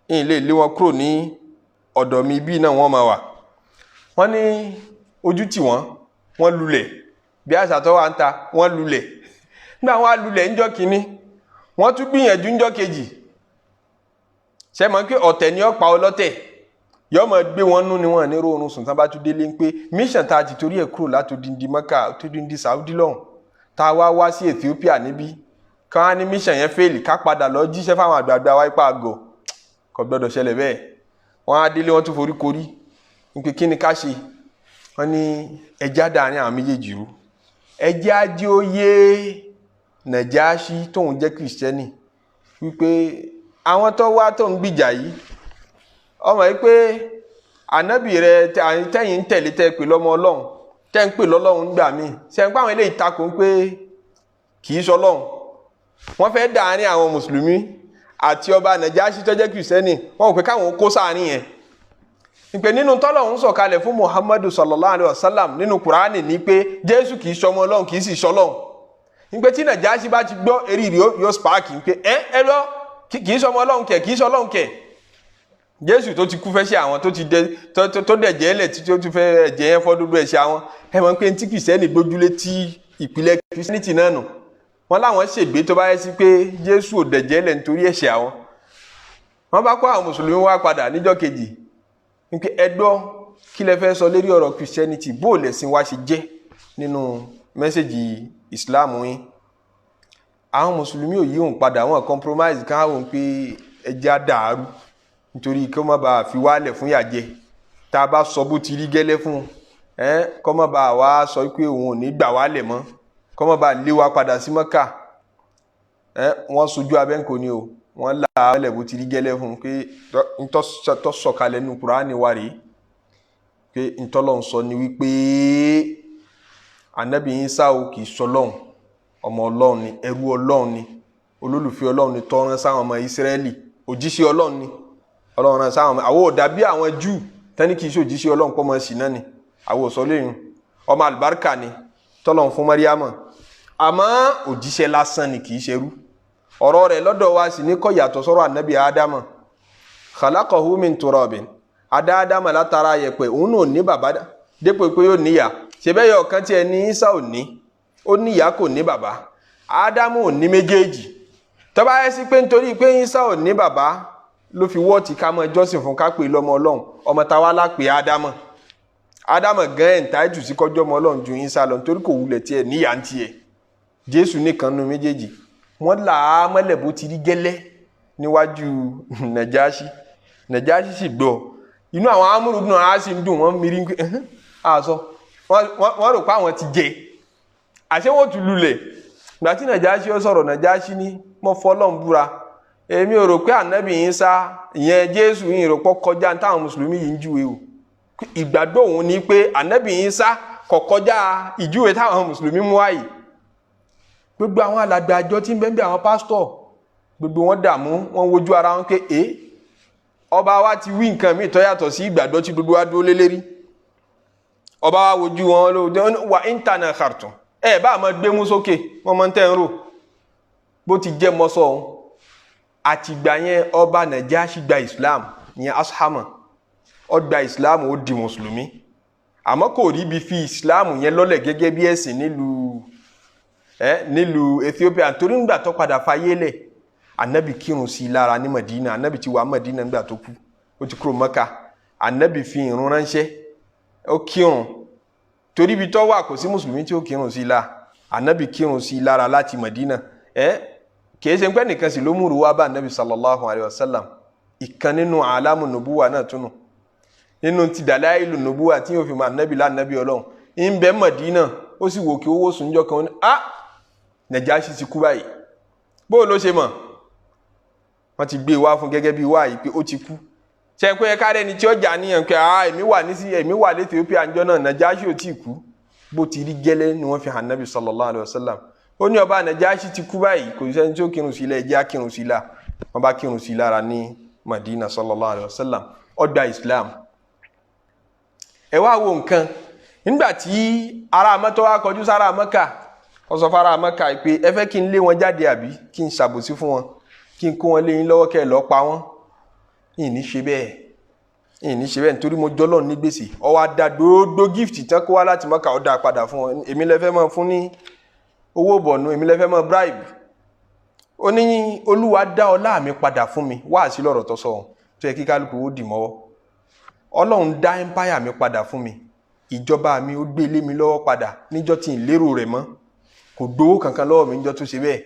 ìyìn lè lé wọn kúrò ní ọ̀dọ̀ mi, bí náà wọ́n máa wà. Wọ́n ní ojú tì wọ́n, wọ́n lulẹ̀ bí àṣà tó wà ń ta, wọ́n lulẹ̀. Nígbà wọ́n á lulẹ̀ ńjọ́ kínní, wọ́n tún gbìyànjú ńjọ́ kejì. Ṣe mọ̀ pé ọ̀tẹ̀ ni ó pa ọlọ́tẹ̀, yọ́ mọ̀ gbé wọn nú ni wọ́n ní rọrùn sùn tán bá tún délé ń pé mission tá a ti torí ẹ̀ kúrò látòdìndín Mẹ́kà tó díndín Saudi lọ́hùn tá a wá wá sí Ethiopia níbí, ká wá ní mission yẹn fail, ká padà lọ jíṣẹ́ fáwọn àgbààgbà wa ipá àgọ̀, kò gbọ́dọ̀ ṣẹlẹ̀ bẹ́ẹ̀. Wọ́n á délé, wọ́n tún forí korí ń pé kí ni ká ṣe. Wọ́n ní ẹja dàárín àwọn méjèèjì rú, ẹjẹ́ ajé ó yé Nàjáṣì tóun jẹ́ Kìrìsìtẹ́nì wípé àwọn tó wá tó ń gbìjà yìí, ọmọ yìí pé ànábì rẹ tẹ́yìn ń tẹ̀lé tẹ́ pè lọ́mọ Ọlọ́run, tẹ́ ń pè lọ́lọ́run gbà mí, ṣe ń pa àwọn eléyìí takò ń pé kì í sọ Ọlọ́run. Wọ́n fẹ́ dàárín àwọn mùsùlùmí àti ọba Nàjáṣì tó jẹ́ Kìrìsìtẹ́nì, wọ́n rò pé káwọn kó sáàrin yẹn. Ìpè nínú tọ́lọ́hún sọ̀kalẹ̀ fún Muhammadu sallallahu alayhi wa sallam nínú Kùránì ní pé Jésù kì í ṣọmọ Ọlọ́run, kì í sì ṣọlọ́run. Ìpè tí Nàjáṣì bá ti gbọ́ eré rẹ̀ yóò spark pé ẹ lọ, kì í ṣọmọ Ọlọ́run kẹ̀, kì í ṣọlọ́run kẹ̀. Jésù tó ti kú fẹ́ ṣe àwọn tó ti dẹ tó dẹ̀ jẹ́ lẹ̀ títí ó ti fẹ́ ẹ̀jẹ̀ yẹn fọ́ dúdú ẹ̀ ṣe àwọn. Ẹ mọ̀ pé tí Kìrìsìtẹ́nì gbójúlé tí ìpìlẹ̀ Kìrìsìtẹ́nì náà nù. Wọ́n láwọn ṣègbè tó bá yẹ sí pé Jésù ò dẹ̀jẹ́ lẹ̀ nítorí ẹ̀ṣẹ̀ àwọn. Wọ́n bá kó àwọn mùsùlùmí wá padà níjọ́ kejì. Wípé ẹ gbọ́, kí lẹ fẹ́ sọ lérí ọ̀rọ̀ Christianity, bó lẹ̀sìn wa ṣe jẹ́ nínú message Islam yín. Àwọn mùsùlùmí ò yí òun padà, wọ́n compromise káwọn pé ẹjẹ́ á dàrú nítorí kí wọ́n má bàa fi wálẹ̀ fún yàjẹ́. Tá a bá sọ bó ti rí gẹ́lẹ́ fún un, kó má bàa wá sọ pé òun ò ní gbà wálẹ̀ mọ́, kó má bàa lé wa padà sí Mọ́kà. Wọ́n sojú abẹ́ǹkò ni o, wọ́n là á lẹ̀ bó ti rí gẹ́lẹ́ fún un pé ntọ́ sọ̀kalẹ̀ nínú Kùránì wa rèé, pé ntọ́lọ́ ń sọ ni wípé Ànábì Ìsá o kì í sọlọ́hun, ọmọ Ọlọ́run ni, ẹrú Ọlọ́run ni, olólùfẹ́ Ọlọ́run ni, tọ́ran sáwọn ọmọ Ísírẹ́lì, òjíṣẹ́ Ọlọ́run ni, Ọlọ́run rán sáwọn ọmọ. Àwọn ò dàbí àwọn Júù tẹ́ni kì í ṣe òjíṣẹ́ Ọlọ́run pọ́ mọ́ sí náà ni, àwọn ò sọ léyìn, ọmọ àlùbáríkà ni tọ́lọ́run fún Màríámà, àmọ́ òjíṣẹ́ lásán ni, kì í ṣerú. Ọ̀rọ̀ rẹ̀ lọ́dọ̀ wa sì ní kò yàtọ̀ sọ́rọ̀ Ànábì Ádámà. Khalaqahu min turabin, adá Ádámà látara yẹ̀pẹ̀, òun náà ní bàbá dépò pé yóò níyà. Ṣebẹ́ yọ ọ̀kan tí ẹ ní Ìsá ò ní, ó níyà kò ní bàbá, Ádámù ò ní méjèèjì. Tó bá yẹ sí pé nítorí pé Ìsá ò ní bàbá ló fi wọ́ọ̀tì ká mọ́ jọ́sìn fún ká pè lọ́mọ Ọlọ́run, ọmọ táwa lápè Ádámà. Ádámà gan ẹ̀ ń ta ẹ̀jù sí kọjọ́ ọmọ Ọlọ́run ju Ìsá lọ, nítorí kò wulẹ̀ tiẹ̀ níyà ń tiẹ̀. Jésù nìkan nu méjèèjì. Wọ́n là á mọ́lẹ̀ bó ti rí gẹ́lẹ́ níwájú Nàjáṣì. Nàjáṣì sì gbọ́, inú àwọn amúrúdùn náà á sì ń dùn, wọ́n mírí pé àṣọ wọ́n rò pé àwọn ti jẹ, àṣé wọ́n tún lulẹ̀. Ìgbà tí Nàjáṣì ó sọ̀rọ̀, Nàjáṣì ní mo fọlọ́run búra, èmi ò rò pé Ànábì Ìsá ìyẹn Jésù yìí rò pọ̀ kọjá táwọn mùsùlùmí yìí ń júwe o. Ìgbàgbọ́ òun ni pé Ànábì Ìsá kò kọjá ìjúwe táwọn mùsùlùmí mú wáyìí. Gbogbo àwọn alàgbà àjọ tí ń bẹ ń bẹ, àwọn pásítọ̀, gbogbo wọn dààmú, wọn wojú ara wọn pé ọba wa ti wí nǹkan míì tó yàtọ̀ sí ìgbàgbọ́ tí gbogbo wa dúró lé lérí. Ọba wa wojú wọn ló wà íńtánà khartum, ẹ bá máa gbé mú sókè, wọn máa ń tẹ́ ń rò bó ti jẹ́ mọ́sọ̀ ọ̀hún. Àtìgbà yẹn ọba Nàjáṣì gba Islam, ìyẹn Ashama, ó gba Islam, ó di mùsùlùmí, àmọ́ kò rí ibi fi Islam yẹn lọ́lẹ̀ gẹ́gẹ́ bí ẹ̀sìn nílùú Ethiopia, torí ńgbà tó padà fayé lẹ̀, Ànábì kírun sí i lára ní Madina. Ànábì ti wà Madina ńgbà tó kú, ó ti kúrò Mẹ́kà. Ànábì fi ìrun ránṣẹ́, ó kírun, torí ibi tó wà kò sí mùsùlùmí tí ó kírun sí i lára. Ànábì kírun sí i lára láti Madina. Kìí ṣe pé nìkan sì ló múru wá bá Ànábì sallallahu alayhi wa sallam. Ìkan nínú àlámù nùbúwà náà túnú nínú ti dàláìlù nùbúwà tí yóò fi mọ Ànábì lánàbí Ọlọ́run. Ń bẹ Mọ̀dínà, ó sì wò kí owó sùnjọ kan ní a Nàjáṣì ti kú báyìí. Bóò ló ṣe mọ̀? Wọ́n ti gbé e wá fún gẹ́gẹ́ bí wá yìí pé ó ti kú. Ṣe pé ká rẹni tí ó jà níyàn pé ah, èmi wà ní sí, èmi wà létí Ethiopia ńjọ́ náà, Nàjáṣì ò tí ì kú. Bó ti rí gẹ́lẹ́ ni wọ́n fi hàn Nábì sallallahu alayhi wa sallam. Ó ní ọba Nàjáṣì ti kú báyìí, kò sẹ́ni tí ó kírun sí ilẹ̀, ẹ̀jẹ̀ á kírun sí la. Wọ́n bá kírun sí lára ní Madina sallallahu alayhi wa sallam. Ó gba Islam. Ẹ wá wo nǹkan, nígbà tí ará mọ́tò wá kọjú sára Mẹ́kà, ó sọ fara Mẹ́kà pé ẹ fẹ́ kí n lé wọn jáde àbí kí n ṣàbòsí fún wọn, kí n kó wọn lé yín lọ́wọ́ kẹ́ ẹ lọ́ọ́ pa wọ́n. Ìní ṣe bẹ́ẹ̀, ìní ṣe bẹ́ẹ̀, nítorí mo jọ́lọ́ ní gbèsè. Ó wá dá gbogbo gift tán kó wá láti Mẹ́kà, ó dá padà fún wọn. Èmi lẹ fẹ́ máa fún ní owó bọ̀nù, èmi lẹ fẹ́ máa bribe. Ó ní Olúwa dá ọlá mi padà fún mi. Wá sí lọ́rọ̀ tó sọ tó yẹ kí kálukú ó dì mọ́wọ́. Ọlọ́run dá empire mi padà fún mi, ìjọba mi ó gbé lé mi lọ́wọ́ padà níjọ́ tí n lérò rẹ̀ mọ́. Kò gbowó kankan lọ́wọ́ mi níjọ́ tó ṣe bẹ́ẹ̀.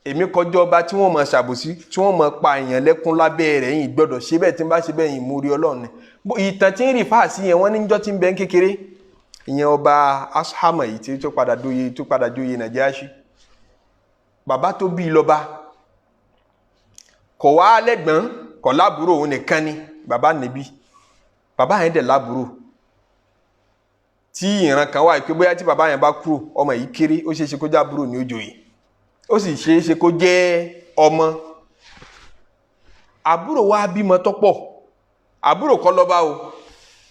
Èmi kọjọ́ ọba tí wọ́n máa ṣàbòsí, tí wọ́n máa pa èèyàn lẹ́kún lábẹ́ rẹ̀, yìí gbọ́dọ̀ ṣe bẹ́ẹ̀. Tí n bá ṣe bẹ́ẹ̀, yìí mú rí Ọlọ́run ni. Ìtàn tí ń rí fáàsì yẹn, wọ́n níjọ́ tí ń bẹ ń kékeré, ìyẹn ọba Ashama yìí tí tó padà dóye, tó padà dóye Nàjáṣì, bàbá tó bí lọ́ba kò wá lẹ́gbọ̀n, kò lábúrò, òun nìkan ni bàbá níbí. Bàbá yẹn dẹ̀ lábúrò tí ìran kan wà pé bóyá tí bàbá yẹn bá kúrò, ọmọ yìí kéré, ó ṣeé ṣe kó jẹ́ àbúrò ní ó joyè, ó sì ṣeé ṣe kó jẹ́ ọmọ àbúrò. Wa bímọ tó pọ̀. Àbúrò kọ́ lọ́ba o,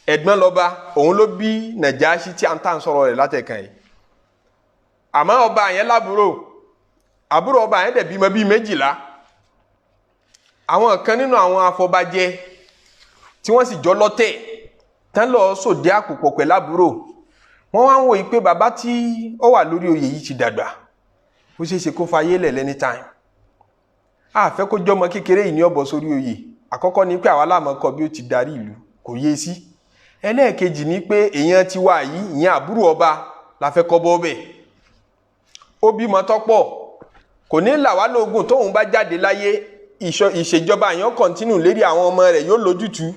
ẹ̀gbọ́n lọ́ba. Òun ló bí Nàjáṣì tí a ń tà ń sọ̀rọ̀ rẹ̀ látẹ̀kàn yìí. Àmọ́ ọba yẹn lábúrò, àbúrò ọba yẹn dẹ̀ bímọ bíi 12. Àwọn kan nínú àwọn afọbajẹ tí wọ́n sì jọ lọ́tẹ̀ tán lọ sòdí àpòpọ̀ pẹ̀lú àbúrò, wọ́n wá ń wòye pé bàbá tí ó wà lórí oyè yìí ti dàgbà, ó ṣeé ṣe kó fayé lẹ̀ lẹ́ni time. A fẹ́ kó jọmọ kékeré yìí ní ọ̀bọ̀ sórí oyè. Àkọ́kọ́ ni pé àwa láàmú kọ bí ó ti darí ìlú, kò yé sí. Ẹlẹ́ẹ̀kejì ni pé èèyàn ti wá yìí, ìyẹn àbúrò ọba la fẹ́ kọ́ bọ́ bẹ̀. Ó bímọ tọ́pọ̀, kò ní là wá lóògùn. Tóun bá jáde láyé, ìṣèjọba yẹn continue lérí àwọn ọmọ rẹ̀, yóò lójútùú.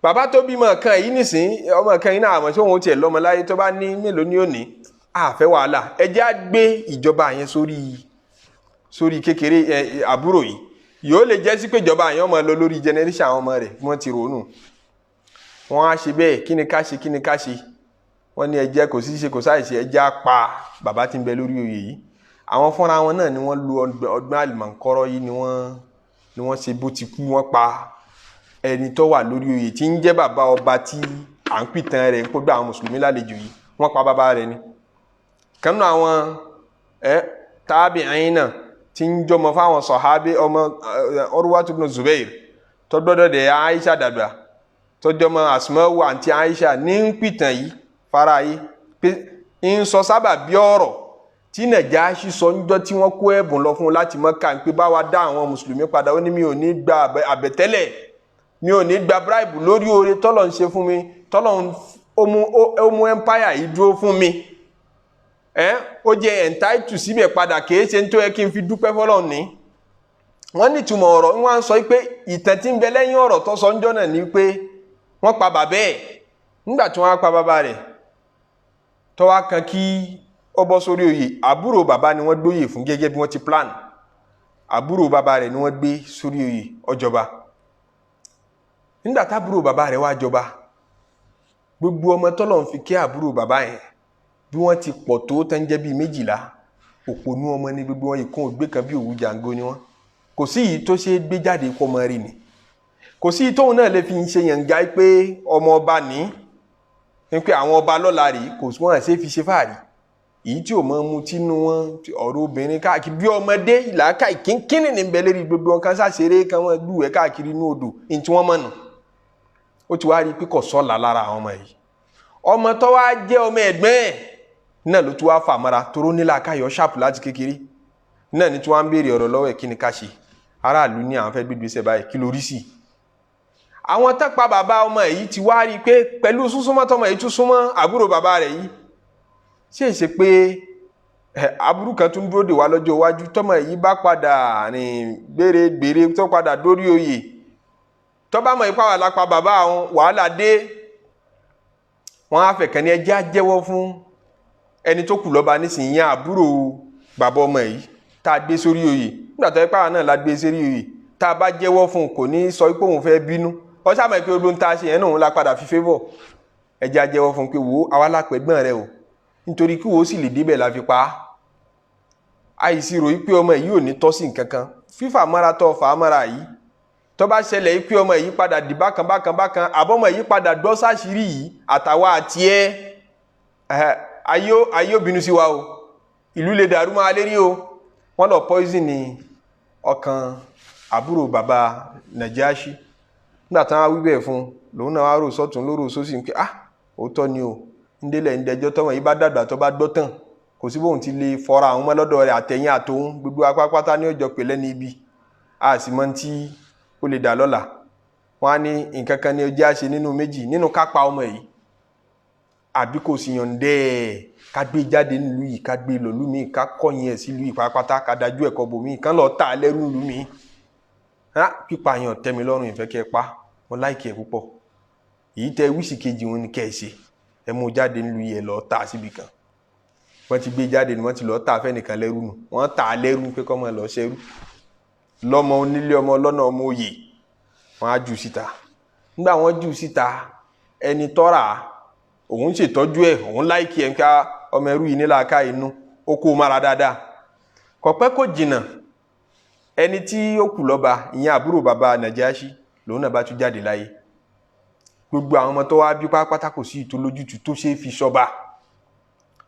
Bàbá tó bímọ kan yìí nìsín, ọmọ kan yìí náà, àmọ́ tí òun tiẹ̀ lọ́mọ láyé, tó bá ní mélòó ní òní, àfẹ́ wàhálà. Ẹ jẹ́ á gbé ìjọba yẹn sórí kékeré ẹ àbúrò yìí, yóò lè jẹ́ sí pé ìjọba yẹn ọmọ lọ lórí generation àwọn ọmọ rẹ̀. Wọ́n ti rònú, wọ́n á ṣe bẹ́ẹ̀. Kí ni ká ṣe? Kí ni ká ṣe? Wọ́n ní ẹ jẹ́ kò sí ṣe, kò sáì ṣe, ẹ jẹ́ á pa bàbá tí ń bẹ lórí oyè yìí. Àwọn fúnra wọn náà ni wọ́n lu ọgbọ́n àlùmọ̀ǹkọ́rọ́ yìí, ni wọ́n ṣe bó ti kú. Wọ́n pa ẹni tó wà lórí oyè tí ń jẹ́ bàbá ọba tí à ń pìtàn rẹ̀ kó gbà àwọn mùsùlùmí lálejò yìí. Wọ́n pa bàbá rẹ̀ ni. Kanú àwọn ẹ tábìín náà tí ń jọmọ fáwọn sọ̀hábí, ọmọ Urwatu ibn Zubair tó gbọ́dọ̀ dẹ̀ Aisha dàgbà, tó jọmọ Asma'u àǹtí Aisha, ní ń pìtàn yìí fara yìí pé ń sọ sábà bí ọ̀rọ̀ tí Nàjáṣì sọ ńjọ́ tí wọ́n kó ẹ̀bùn lọ fún un láti Mọ́kà pé bá wa dá àwọn mùsùlùmí padà. Ó ní mi ò ní gba àbẹ̀tẹ́lẹ̀, mi ò ní gba bribe lórí oore tọ́lọ̀ ń ṣe fún mi, tọ́lọ̀ ń ó mú empire yìí dúró fún mi. Ẹ ó jẹ́ entitled síbẹ̀ padà, kìí ṣe tó yẹ kí n fi dúpẹ́ fọlọ́run ní. Wọ́n ní ìtumọ̀ ọ̀rọ̀ wọ́n á sọ pé ìtàn tí ń bẹ lẹ́yìn ọ̀rọ̀ tó sọ ńjọ́ náà ni pé wọ́n pa bàbá ẹ̀. Nígbà tí wọ́n á pa bàbá rẹ̀, tó wá kan kí ó bọ́ sórí oyè, àbúrò bàbá ni wọ́n gbóyè fún gẹ́gẹ́ bí wọ́n ti plan. Àbúrò bàbá rẹ̀ ni wọ́n gbé sórí oyè, ọjọba. Nígbà tábúrò bàbá rẹ̀ wá jọba, gbogbo ọmọ tọ́lọ̀ ń fi kí àbúrò bàbá yẹn, bí wọ́n ti pọ̀ tó tán jẹ́ bíi 12, òpònú ọmọ ní gbogbo wọn. Ìkún ògbé kan bí òwú jàǹgó ni wọ́n. Kò sí yìí tó ṣe é gbé jáde kó ọmọ rí ni, kò sí yìí tóun náà lè fi ṣe yànga pé ọmọ ọba ní ní pé àwọn ọba lọ́la rí. Kò sí wọn ṣe fi ṣe fáàrí. Èyí tí ò mọ mu tínú wọn, ọ̀rọ̀ obìnrin káàkiri bí ọmọdé, ìlàkà kínkínní ní bẹ lérí gbogbo wọn, kan ṣàṣeré kan wọn lúwẹ̀ẹ́ káàkiri inú odò ní tí wọ́n mọ̀ nù. Ó ti wá rí i pé kò sọ́la lára àwọn ọmọ yìí. Ọmọ tó wá jẹ́ ọmọ ẹ̀gbọ́n ẹ̀ náà ló tún wá fà mọ́ra, toró nílà káyọ̀ ṣàpù láti kékeré náà ní tí wọ́n á ń béèrè ọ̀rọ̀ lọ́wọ́ ẹ̀. Kí ni ká ṣe? Aráàlú ní àwọn fẹ́ gbégbé sẹ́ báyìí, kí ló rí sí i? Àwọn tán pa bàbá ọmọ yìí ti wá rí i pé pẹ̀lú súnsúnmọ́ tọmọ yìí tún súnmọ́ àbúrò bàbá rẹ̀ yìí, ṣé è ṣe pé aburú kan tún dúró dè wá lọ́jọ́ iwájú tọmọ yìí bá padà rìn gbèrègbèrè, tó padà dórí oyè, tó bá mọ̀ ipá wà lápá bàbá àwọn, wàhálà dé. Wọ́n á fẹ̀kàn ní ẹjẹ́ á jẹ́wọ́ fún ẹni tó kù lọ́ba nísìnyí, yẹn àbúrò bàbá ọmọ yìí tá a gbé sórí oyè. Nígbà tó yẹ pé àwọn náà la gbé sórí oyè, tá a bá jẹ́wọ́ fún un kò ní sọ pé òun fẹ́ bínú. Ọ sábà pé olóhùn tá a ṣe yẹn náà òun la padà fi favour. Ẹjẹ́ á jẹ́wọ́ fún un pé wò ó, àwa la pẹ̀gbọ́n rẹ o, nítorí kí wo sì lè débẹ̀ la fi pa á. Àìsí ròyìn pé ọmọ yìí ò ní tọ́ sí nǹkan kan, fífà mọ́ra tó fà á mọ́ra yìí, tó bá ṣẹlẹ̀ yìí pé ọmọ yìí padà di bákan bákan bákan, àbọ̀mọ yìí padà gbọ́ sáṣìírí yìí, àtàwa àti ẹ, ayé ò bínú sí wa o, ìlú lè dàrú máa lérí o. Wọ́n lọ poison ní ọkàn àbúrò bàbá Nàjáṣì. Nígbà tí wọ́n wí bẹ́ẹ̀ fún un, lòun náà wá rò sọ́tún lóró sósì pé ah, òótọ́ ni o, ndélẹ̀ ndẹjọ́ tọmọ yìí bá dàgbà tó bá gbọ́ tán, kò sí bóun ti lè fọra àwọn ọmọ lọ́dọ̀ rẹ̀, àtẹ̀yìn àtòun gbogbo apápátá ní ọjọ́ pè lẹ́ni ibi, a sì mọ tí ó lè dà lọ́la. Wọ́n á ní nǹkan kan ní ojú àṣẹ nínú méjì, nínú ká pa ọmọ yìí àbí kò sì yànjẹ́ ẹ̀, ká gbé jáde nílùú yìí, ká gbé lọ lú mi, ká kọ̀yìn ẹ̀ sílùú yìí pátápátá, ká dájú ẹ̀kọ́ bòmí kán lọ́ọ́ tà á lẹ́rú lú mi. Pípa yẹn ò tẹ́ mi lọ́rùn, ìfẹ́ kẹ́ ẹ pa, mo like ẹ̀ púpọ̀. Èyí tẹ wíṣì kejì wọn ni kẹ́ ẹ ṣe, ẹ mú jáde nílùú yìí, ẹ lọ́ọ́ tà á síbi kan. Wọ́n ti gbé jáde ni wọ́n ti lọ́ọ́ tà á fẹ́nìkan lẹ́rú nù. Wọ́n tà á lẹ́rú pé kọ́ máa lọ́ọ́ ṣẹ́rú lọ́mọ onílé, ọmọ ọlọ́nà, ọmọ òye. Wọ́n á jù síta. Nígbà wọ́n jù síta, ẹni tọ́ra òun ṣètọ́jú ẹ̀, òun like ẹ̀ ń ká ọmọ ẹrú yìí nílà ká inú ó kó mára dáadáa. Kò pẹ́ kò jìnnà, ẹni tí ó kù lọ́ba, ìyẹn àbúrò bàbá Nàjáṣì, lòun náà bá tún jáde láyé. Gbogbo àwọn ọmọ tó wá bí pátápátá, kò sí ìtò lójútu tó ṣe é fi ṣọba.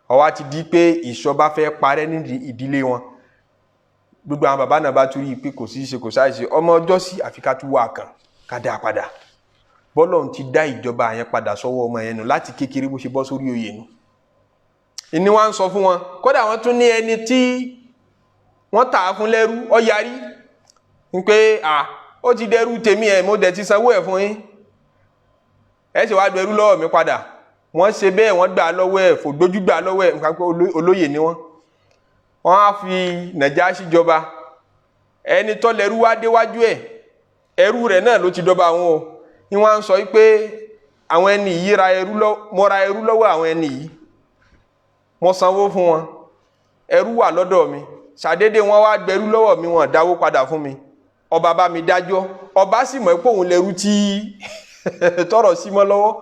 Ó wá ti di pé ìṣọba fẹ́ parẹ́ ní ìdílé wọn. Gbogbo àwọn bàbá náà bá tún rí i pé kò sí ṣe kò sáì ṣe ọmọ ọjọ́ sí, àfi ká tún wá kàn ká dá a padà. Bọ́lọ̀ ti dá ìjọba yẹn padà sọ́wọ́ ọmọ yẹn nù láti kékeré bó ṣe bọ́ sórí oyè nù. Ìní wa ń sọ fún wọn, kódà wọ́n tún ní ẹni tí wọ́n tà á fún lẹ́rú, ó yarí ń pé à ó ti dẹrú tèmi ẹ̀, mo dẹ̀ ti sanwó ẹ̀ fún yín, ẹ ṣe wá dẹrú lọ́wọ́ mi padà. Wọ́n ṣe bẹ́ẹ̀, wọ́n gbà lọ́wọ́ ẹ̀, fògbójú gbà lọ́wọ́ ẹ̀, nǹkan pé olóyè ni wọ́n. Wọ́n á fi Nàjáṣì jọba. Ẹni tó lẹ́rú wá déwájú ẹ̀, ẹrú rẹ̀ náà ló ti dọba àwọn o. Ni wọ́n á ń sọ pé àwọn ẹni yìí ra ẹrú lọ, mo ra ẹrú lọ́wọ́ àwọn ẹni yìí, mo sanwó fún wọn, ẹrú wà lọ́dọ̀ mi, ṣàdédé wọ́n wá gbẹrú lọ́wọ́ mi, wọ́n dáwó padà fún mi. Ọba bá mi dájọ́, ọba sì mọ̀ pé òun lẹ́rú tí tọrọ sí mọ́ lọ́wọ́.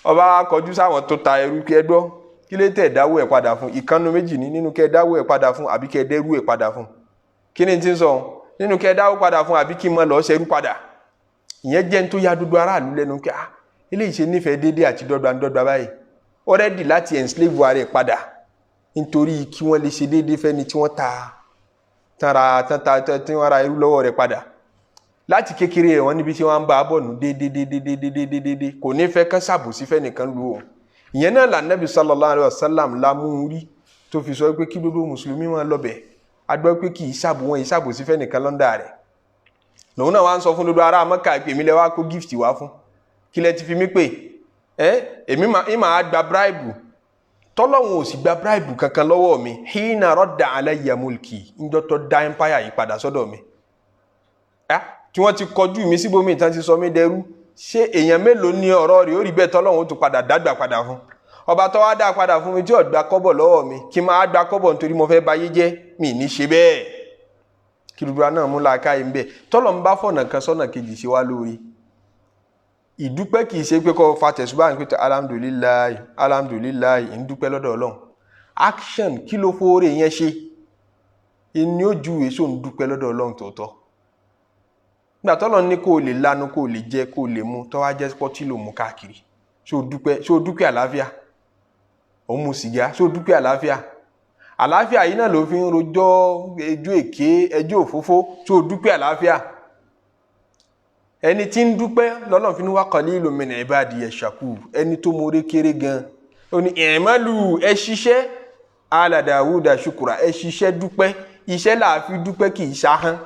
Ọba kọjú sáwọn tó ta ẹrú kí ẹ gbọ́, kí ló tẹ̀ dáwó ẹ̀ padà fún? Ìkànnù méjì ní, nínú kẹ́ dáwó ẹ̀ padà fún àbí kẹ́ dẹ́rú ẹ̀ padà fún. Kí ni tí ń sọ? Nínú kẹ́ dáwó padà fún àbí kí n mọ lọ́ọ́ ṣẹrú padà. Ìyẹn jẹ́ ní tó ya dúdú aráàlú lẹ́nu pé ah, eléyìí ṣe nífẹ̀ẹ́ déédéé àti dọ́gbandọ́gba báyìí, ó ready láti enslave ara ẹ̀ padà nítorí kí wọ́n lè ṣe déédéé fẹ́ni tí wọ́n ta tán ra tán ta tí wọ́n ra ẹrú lọ́wọ́ rẹ̀ padà. Láti kékeré rẹ̀, wọ́n níbi tí wọ́n ń bá a bọ̀ nù déédéé déédéé déédéé déédéé, kò ní fẹ́ kán ṣàbòsí fẹ́nìkan lu òun. Ìyẹn náà lànàbí sallallahu alayhi wa sallam lámú rí tó fi sọ pé kí gbogbo mùsùlùmí wọn lọ bẹ̀. A gbọ́ pé kì í ṣàbò wọn, yìí ṣàbòsí fẹ́nìkan lọ́ndà rẹ̀. Lòun náà wá ń sọ fún gbogbo ará Mẹ́kà pé èmi lẹ wá kó gift wá fún, kí lẹ ti fi mí pè ẹ? Èmi máa gba bribe, tọ́lọ́hun ò sì gba bribe kankan lọ́wọ́ mi. Hina radda alayya mulki, ńjọ́ tó dá empire yìí padà sọ́dọ̀ mi tí wọ́n ti kọjú mi síbòmí tán ti sọ mí dẹrú. Ṣé èèyàn mélòó ní ọ̀rọ̀ rẹ̀ ó rí bẹ́ẹ̀ tọ́lọ́hun ó tún padà dágbà padà fún? Ọba tó wá dá padà fún mi tí ò gba kọ́bọ̀ lọ́wọ́ mi, kí n máa gba kọ́bọ̀ nítorí mo fẹ́ bayé jẹ́? Mi ní ṣe bẹ́ẹ̀. Kí gbogbo náà mú làákàyè ń bẹ̀. Tọ́lọ̀ ń bá fọ̀nà kan sọ́nà kejì ṣe wá lórí, ìdúpẹ́ kì í ṣe pé kọ́ fa tẹ̀sùbá ní pé alhamdulillahi, alhamdulillahi, ń dúpẹ́ lọ́dọ̀ Ọlọ́run. Action, kí ló fóore yẹn ṣe ni ó ju èso ń dúpẹ́ lọ́dọ̀ Ọlọ́run tòótọ́. Nígbà tọ́lọ́run ní kó o lè lanu, kó o lè jẹ, kó o lè mu, tó wá jẹ́ pọ́tí ló mú káàkiri, ṣé o dúpẹ́? Ṣé o dúpẹ́ àlàáfíà? Ò ń mu sìgá, ṣé o dúpẹ́ àlàáfíà? Àlàáfíà yìí náà ló fi ń rojọ́ ẹjọ́ èké, ẹjọ́ òfófó. Ṣé o dúpẹ́ àlàáfíà? Ẹni tí ń dúpẹ́ lọ́lọ́run fi ní wa qalilun min ibadiya shakur. Ẹni tó mọ̀ọ́rẹ́ kéré gan. Ó ní i'malu, ẹ ṣiṣẹ́, ala Dawuda shukura, ẹ ṣiṣẹ́ dúpẹ́. Iṣẹ́ là á fi dúpẹ́, kì í ṣahán.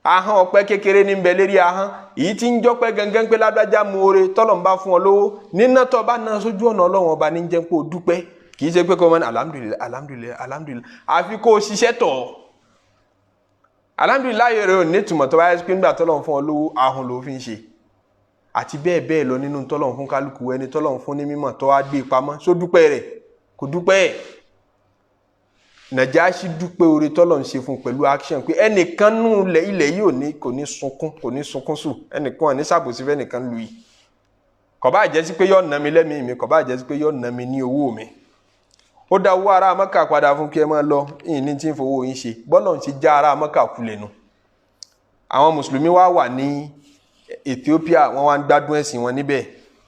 Ahọ́n ọpẹ́ kékeré ní bẹ lérí ahọ́n. Èyí tí ń jọ́pẹ́ gangan pé lágbájá mọ̀ọ́rẹ́, tọ́lọ̀ ń bá fún ọ lówó níná, tó bá ná sójú ọ̀nà Ọlọ́run Ọba ní jẹ́ pé o dúpẹ́. Kì í ṣe pé kọ́ ọmọ ní alhamdulillahi, alhamdulillahi, alhamdulillahi, àfi kó o ṣiṣẹ́ tọ̀. Alhamdulillahi rẹ ò ní ìtumọ̀ tó bá yẹ pé nígbà tọ́lọ̀ ń fún ọ lówó, ahun ló fi ń ṣe. Àti bẹ́ẹ̀ bẹ́ẹ̀ lọ nínú tọ́lọ́run fún kálukú. Ẹni tọ́lọ́run fún ní mímọ̀ tó wá gbé pamọ́, só dúpẹ́ rẹ̀? Kò dúpẹ́ ẹ̀. Nàjáṣì dúpẹ́ oore tọ́lọ́run ṣe fún pẹ̀lú action, pé ẹnìkan nù ilẹ̀ yìí ò ní kò ní sunkún, kò ní sunkún sùn, ẹnìkan ò ní ṣàbòsí fẹ́nìkan lu yìí. Kò bá jẹ́ sí pé yóò ná mi lẹ́mìí mi, kò bá jẹ́ sí pé yóò ná mi ní owó mi. Ó dá owó ará Mẹ́kà padà fún kí ẹ máa lọ, ìyìn ní tí ń fowó yín ṣe. Bọ́lọ̀ ń ṣe já ará Mẹ́kà kulẹ̀ nu. Àwọn mùsùlùmí wá wà ní Ethiopia, wọ́n wá ń gbádùn ẹ̀sìn wọn níbẹ̀,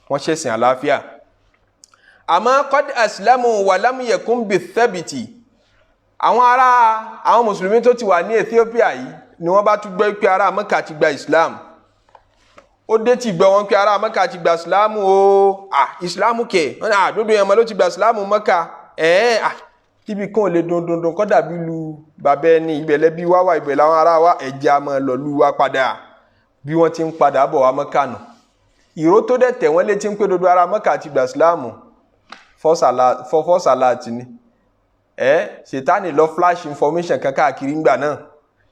wọ́n ṣẹ̀sìn àlàáfíà. Àmọ́ qad aslamu wa lam yakun bithabiti, àwọn ará àwọn mùsùlùmí tó ti wà ní Ethiopia yìí ni wọ́n bá tún gbọ́ pé ará Mẹ́kà ti gba Islam. Ó dé tí gbọ́ wọn pé ará Mẹ́kà ti gba Islam o. Ah, Islam kẹ̀ wọ́n ní àdúgbò yẹn mọ́ ló ti gba Islam Mẹ́kà. Ẹ̀ẹ́n, ah, ibi kan ò lè dundun dundun kọ́ dàbí lu bàbá ẹni, ibẹ̀ lẹ́bí wá wà, ibẹ̀ làwọn ará wa, ẹ̀jẹ̀ a máa lọ lu wa padà. Bí wọ́n ti ń padà bọ̀ wá Mẹ́kà nù, ìró tó dẹ̀ tẹ̀ wọ́n létí ń pé dodo ará Mẹ́kà ti gba Islam, fọ́sàlá ni. Ẹ ṣètánì lọ flash information kan káàkiri ńgbà náà.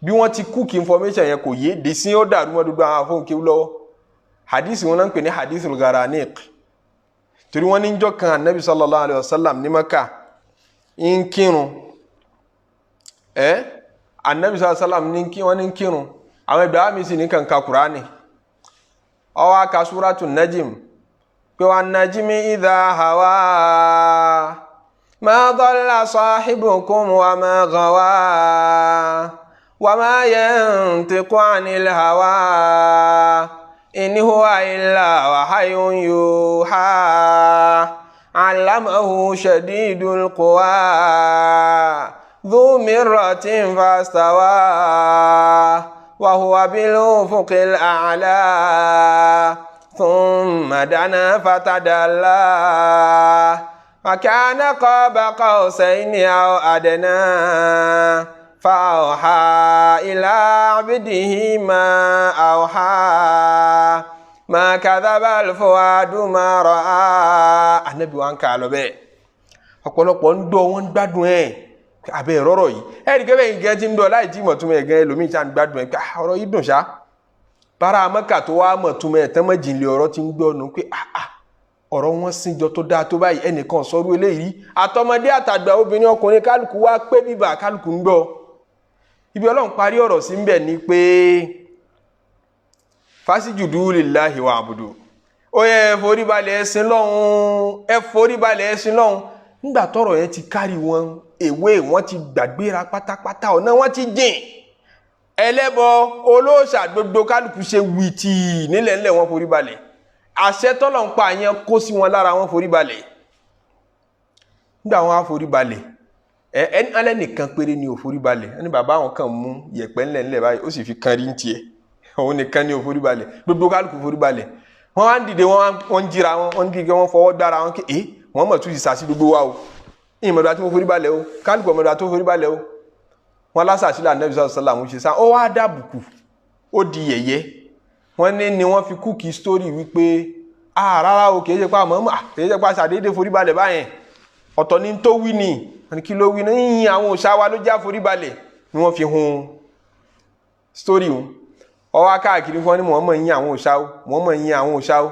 Bí wọ́n ti cook information yẹn kò yé dé sí, ó dàrú mọ́ dodo àwọn afọ́nkẹ́ lọ́wọ́. Hadith wọn náà ń pè ní hadithul Gharaniq, torí wọ́n ní njọ́ kan anabi sallallahu alayhi wa sallam ní Mẹ́kà ń kírun. Ẹ anabi sallallahu alayhi wa sallam ní kí wọ́n ní kírun, àwọn ìgbà mi sì ní kànka Kurani. Ó wá ka suratu Najim pé wan najmi idha hawa ma dalla sahibukum wa ma gawa wa ma yantiqu anil hawa in huwa illa wahyun yuha allamahu shadidul quwa dhu mirratin fastawa wa huwa bil ufuqil a'la thumma dana fatadalla wa kana qaba qawsayni aw adna fa awha ila abdihi ma awha ma kadhaba al-fuadu ma ra'a. Anabi wa ń kà lọ bẹ́ẹ̀, ọ̀pọ̀lọpọ̀ ń dọ̀, wọ́n ń gbádùn ẹ̀ abẹ́ ìrọ̀rọ̀ yìí. Ẹ̀rí kẹ́fẹ́ yìí gẹ́ ti ń dọ̀ láì tí mọ̀túnmọ̀ ẹ̀ gan, ẹlòmíì tí a ń gbádùn ẹ̀ pé ọ̀rọ̀ yìí dùn ṣá. Bára Mẹ́kà tó wá mọ̀túnmọ̀ ẹ̀ tán mọ̀jìnlẹ̀ ọ̀rọ̀ ti ń gbọ́ nù pé ọ̀rọ̀ wọn síjọ tó dáa tó báyìí, ẹnìkan sọrú eléyìí. Àtọmọdé àtàgbà, obìnrin ọkùnrin, kálukú wá pé bíbà, kálukú ń gbọ́. Ibi Ọlọ́run parí ọ̀rọ̀ sí ń bẹ̀ ni pé fásijùdú lillahi wa abudu. Ó yẹ ẹ forí balẹ̀ ẹ̀sìn lọ́hùn, ẹ forí balẹ̀ ẹ̀sìn lọ́hùn. Nígbà tọ́rọ̀ yẹn ti kárí wọn, èwe wọn ti gbàgbéra pátápátá, ọ̀nà wọn ti jìn. Ẹlẹ́bọ, olóòṣà, gbogbo kálukú ṣe wìtì nílẹ̀ ńlẹ̀, wọn forí balẹ̀. Àṣẹ tọ́lọ̀ ń pa yẹn kó sí wọn lára, wọn forí balẹ̀. Nígbà wọn á forí balẹ̀, ẹ ẹ alẹ́ nìkan péré ni ò forí balẹ̀. Ẹni bàbá àwọn kan mú yẹ̀pẹ̀ ńlẹ̀ ńlẹ̀ báyìí, ó sì fi kan rí ń tiẹ̀, òun nìkan ni ò forí balẹ̀. Gbogbo kálukú forí balẹ̀. Wọ́n wá ń dìde, wọ́n ń jíra wọn, wọ́n ń dìde, wọ́n fọwọ́ gbára wọn kí ẹ wọ́n mọ̀ tún ti sàṣì gbogbo wa o. Ìmọ̀dọ̀ àti mo forí balẹ̀ o, kálukú ọmọdé àti mo forí balẹ̀ o. Wọ́n lásàsílẹ̀ Ànábì sallallahu alaihi wasallam ṣe sá, ó wá dàbùkù, ó di yẹ̀yẹ́. Wọ́n ní ni wọ́n fi cook story wípé ah, rárá o, kì í ṣe pa àmọ́, kì í ṣe pa ṣàdédé forí balẹ̀ báyẹn, ọ̀tọ̀ ni tó wí ni. Wọ́n ní kí ló wí ní? Yín àwọn òòṣà wa ló já forí balẹ̀. Ni wọ́n fi hun story hun. Ó wá káàkiri fún wọn ní Muhammad yín àwọn òòṣà o, Muhammad yín àwọn òòṣà o.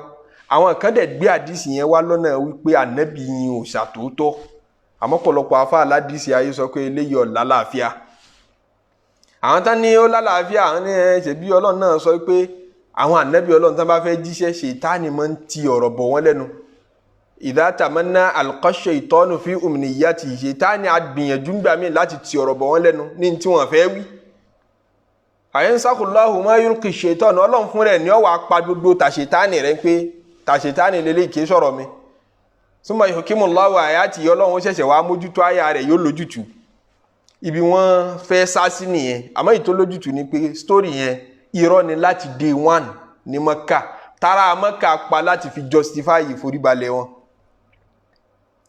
Àwọn kan dẹ̀ gbé àdìsí yẹn wá lọ́nà wípé Ànábì yín òòṣà tòótọ́, àmọ́ pọ̀lọpọ̀ afá aládìsí ayé sọ pé eléyìí ò lálàáfíà. Àwọn tán ní ó lálàáfíà, àwọn ní ẹ ṣèbí Ọlọ́run náà sọ pé àwọn ànábì Ọlọ́run tán bá fẹ́ jíṣẹ́, ṣètánì máa ń ti ọ̀rọ̀ bọ̀ wọ́n lẹ́nu. Idha tamanna alqa shaytanu fi umniyati, ṣètánì àgbìyànjú ńgbà míì láti ti ọ̀rọ̀ bọ̀ wọ́n lẹ́nu ní tí wọ́n fẹ́ wí. Fayansakhullahu ma yulqi shaytanu, Ọlọ́run fún rẹ̀ ní ó wá pa gbogbo tàṣetánì rẹ̀ pé tàṣetánì lélẹ́yìí kì í sọ̀rọ̀ mi. Summa yuhkimullahu ayati, Ọlọ́run ó ṣẹ̀ṣẹ̀ wá mójútó àyà rẹ̀, yóò lójútùú. Ibi wọ́n fẹ́ sá sí nìyẹn. Àmọ́ ìtò lójútùú ni pé story yẹn irọ́ ni láti day one ní Mọ́kà, tara Mọ́kà pa láti fi justify ìforíbalẹ̀ wọn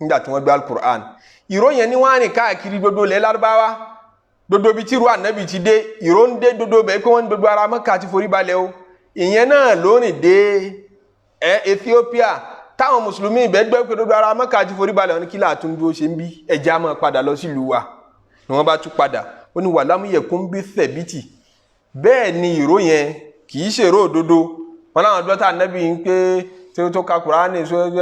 nígbà tí wọ́n gbé Al-Qur'an. Ìró yẹn ni wọ́n á rìn káàkiri gbogbo ilẹ̀ Lárúbáwá, gbogbo ibi tí irú ànábì ti dé, ìró ń dé gbogbo bẹ́ẹ̀ pé wọ́n ní gbogbo ara Mọ́kà ti foríbalẹ̀ o. Ìyẹn náà ló rìn dé ẹ Ethiopia, táwọn mùsùlùmí ibẹ̀ gbọ́ pé gbogbo ara Mọ́kà ti foríbalẹ̀, wọn ní kí láàtún dúró ṣe ń bí, ẹja máa padà lọ sílùú wa. Ni wọ́n bá tún padà. Ó ní wàlámù yẹ̀kún bí thẹ̀bìtì, bẹ́ẹ̀ ni ìró yẹn kì í ṣèrò òdodo. Wọn láwọn dọ́tà nẹ́bí ń pé tí ó tó ka Kùránì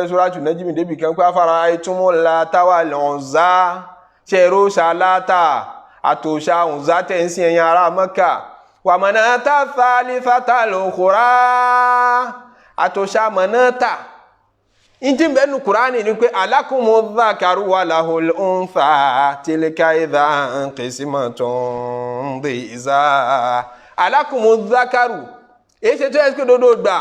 Suratu Najmi débi kan pé afárá ìtumọ̀ la táwa lọ́nzá ṣe róṣà látà àtòṣà òǹzá tẹ̀ ń sin ẹ̀yìn ará Mẹ́kà wà manata thalithata al-ukhra àtòṣà mọ̀nàtà. Ntí bẹ́ẹ̀ nu Kùránì ni pé alakumu dhakaru wa lahul untha tilka idhan qismatun dhiza. Alakumu dhakaru èyí ṣe tó yẹ kí dodo gbà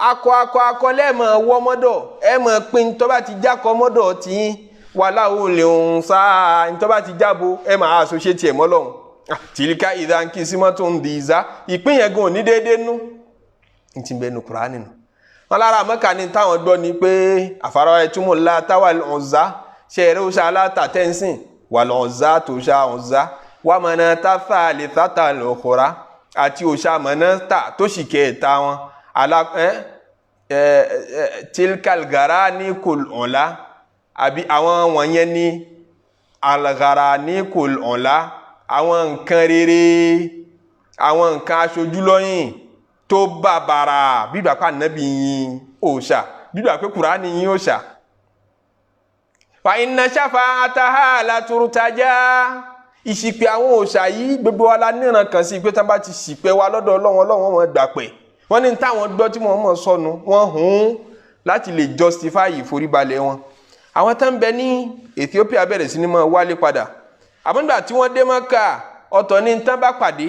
akọ akọ akọ lẹ́ẹ̀mọ̀ wọ́ mọ́dọ̀ ẹ̀ mọ̀ pin tó bá ti jákọ mọ́dọ̀ tiyín wà lahul untha tó bá ti jábo ẹ̀ máa associate ẹ̀ mọ́ Ọlọ́hun. Tilka idhan qismatun dhiza ìpín yẹn gan ò ní déédéé nú. Ntí bẹ́ẹ̀ nu Kùránì nù. Wọn lára Mẹ́kà ní táwọn gbọ́ ni pé àfàrà ẹtúmọ̀ la táwa ọ̀zá ṣe eré oṣù aláta tẹ́ǹsìn wà lọ́ọ̀zá tó ṣá ọ̀zá wà mọ̀nà táfà lè tàtà lọ́kọ̀ọ́rá àti òṣà mọ̀nà tà tó sì kẹta wọn tilkalgara ní kò ọ̀la àbí àwọn wọ̀nyẹn ní algara ní kò ọ̀la àwọn nǹkan rere àwọn nǹkan aṣojú lọ́yìn tó bàbàrà bíbà pa nàbí yín òòṣà bíbà pé Kùránì yín òòṣà. Fa inna shafa'ataha la turtaja ìṣìpẹ̀ àwọn òòṣà yìí gbogbo wa la níran kan sí pé tá bá ti ṣìpẹ̀ wa lọ́dọ̀ Ọlọ́run Ọlọ́run wọn gbà pẹ̀ wọ́n ní táwọn gbọ́ tí wọ́n mọ̀ sọnù wọ́n hùn láti lè justify ìforíbalẹ̀ wọn. Àwọn tó ń bẹ ní Ethiopia bẹ̀rẹ̀ sí ni máa wálé padà àmọ́ tí wọ́n dé Mọ́kà ọ̀tọ̀ ní tán bá pàdé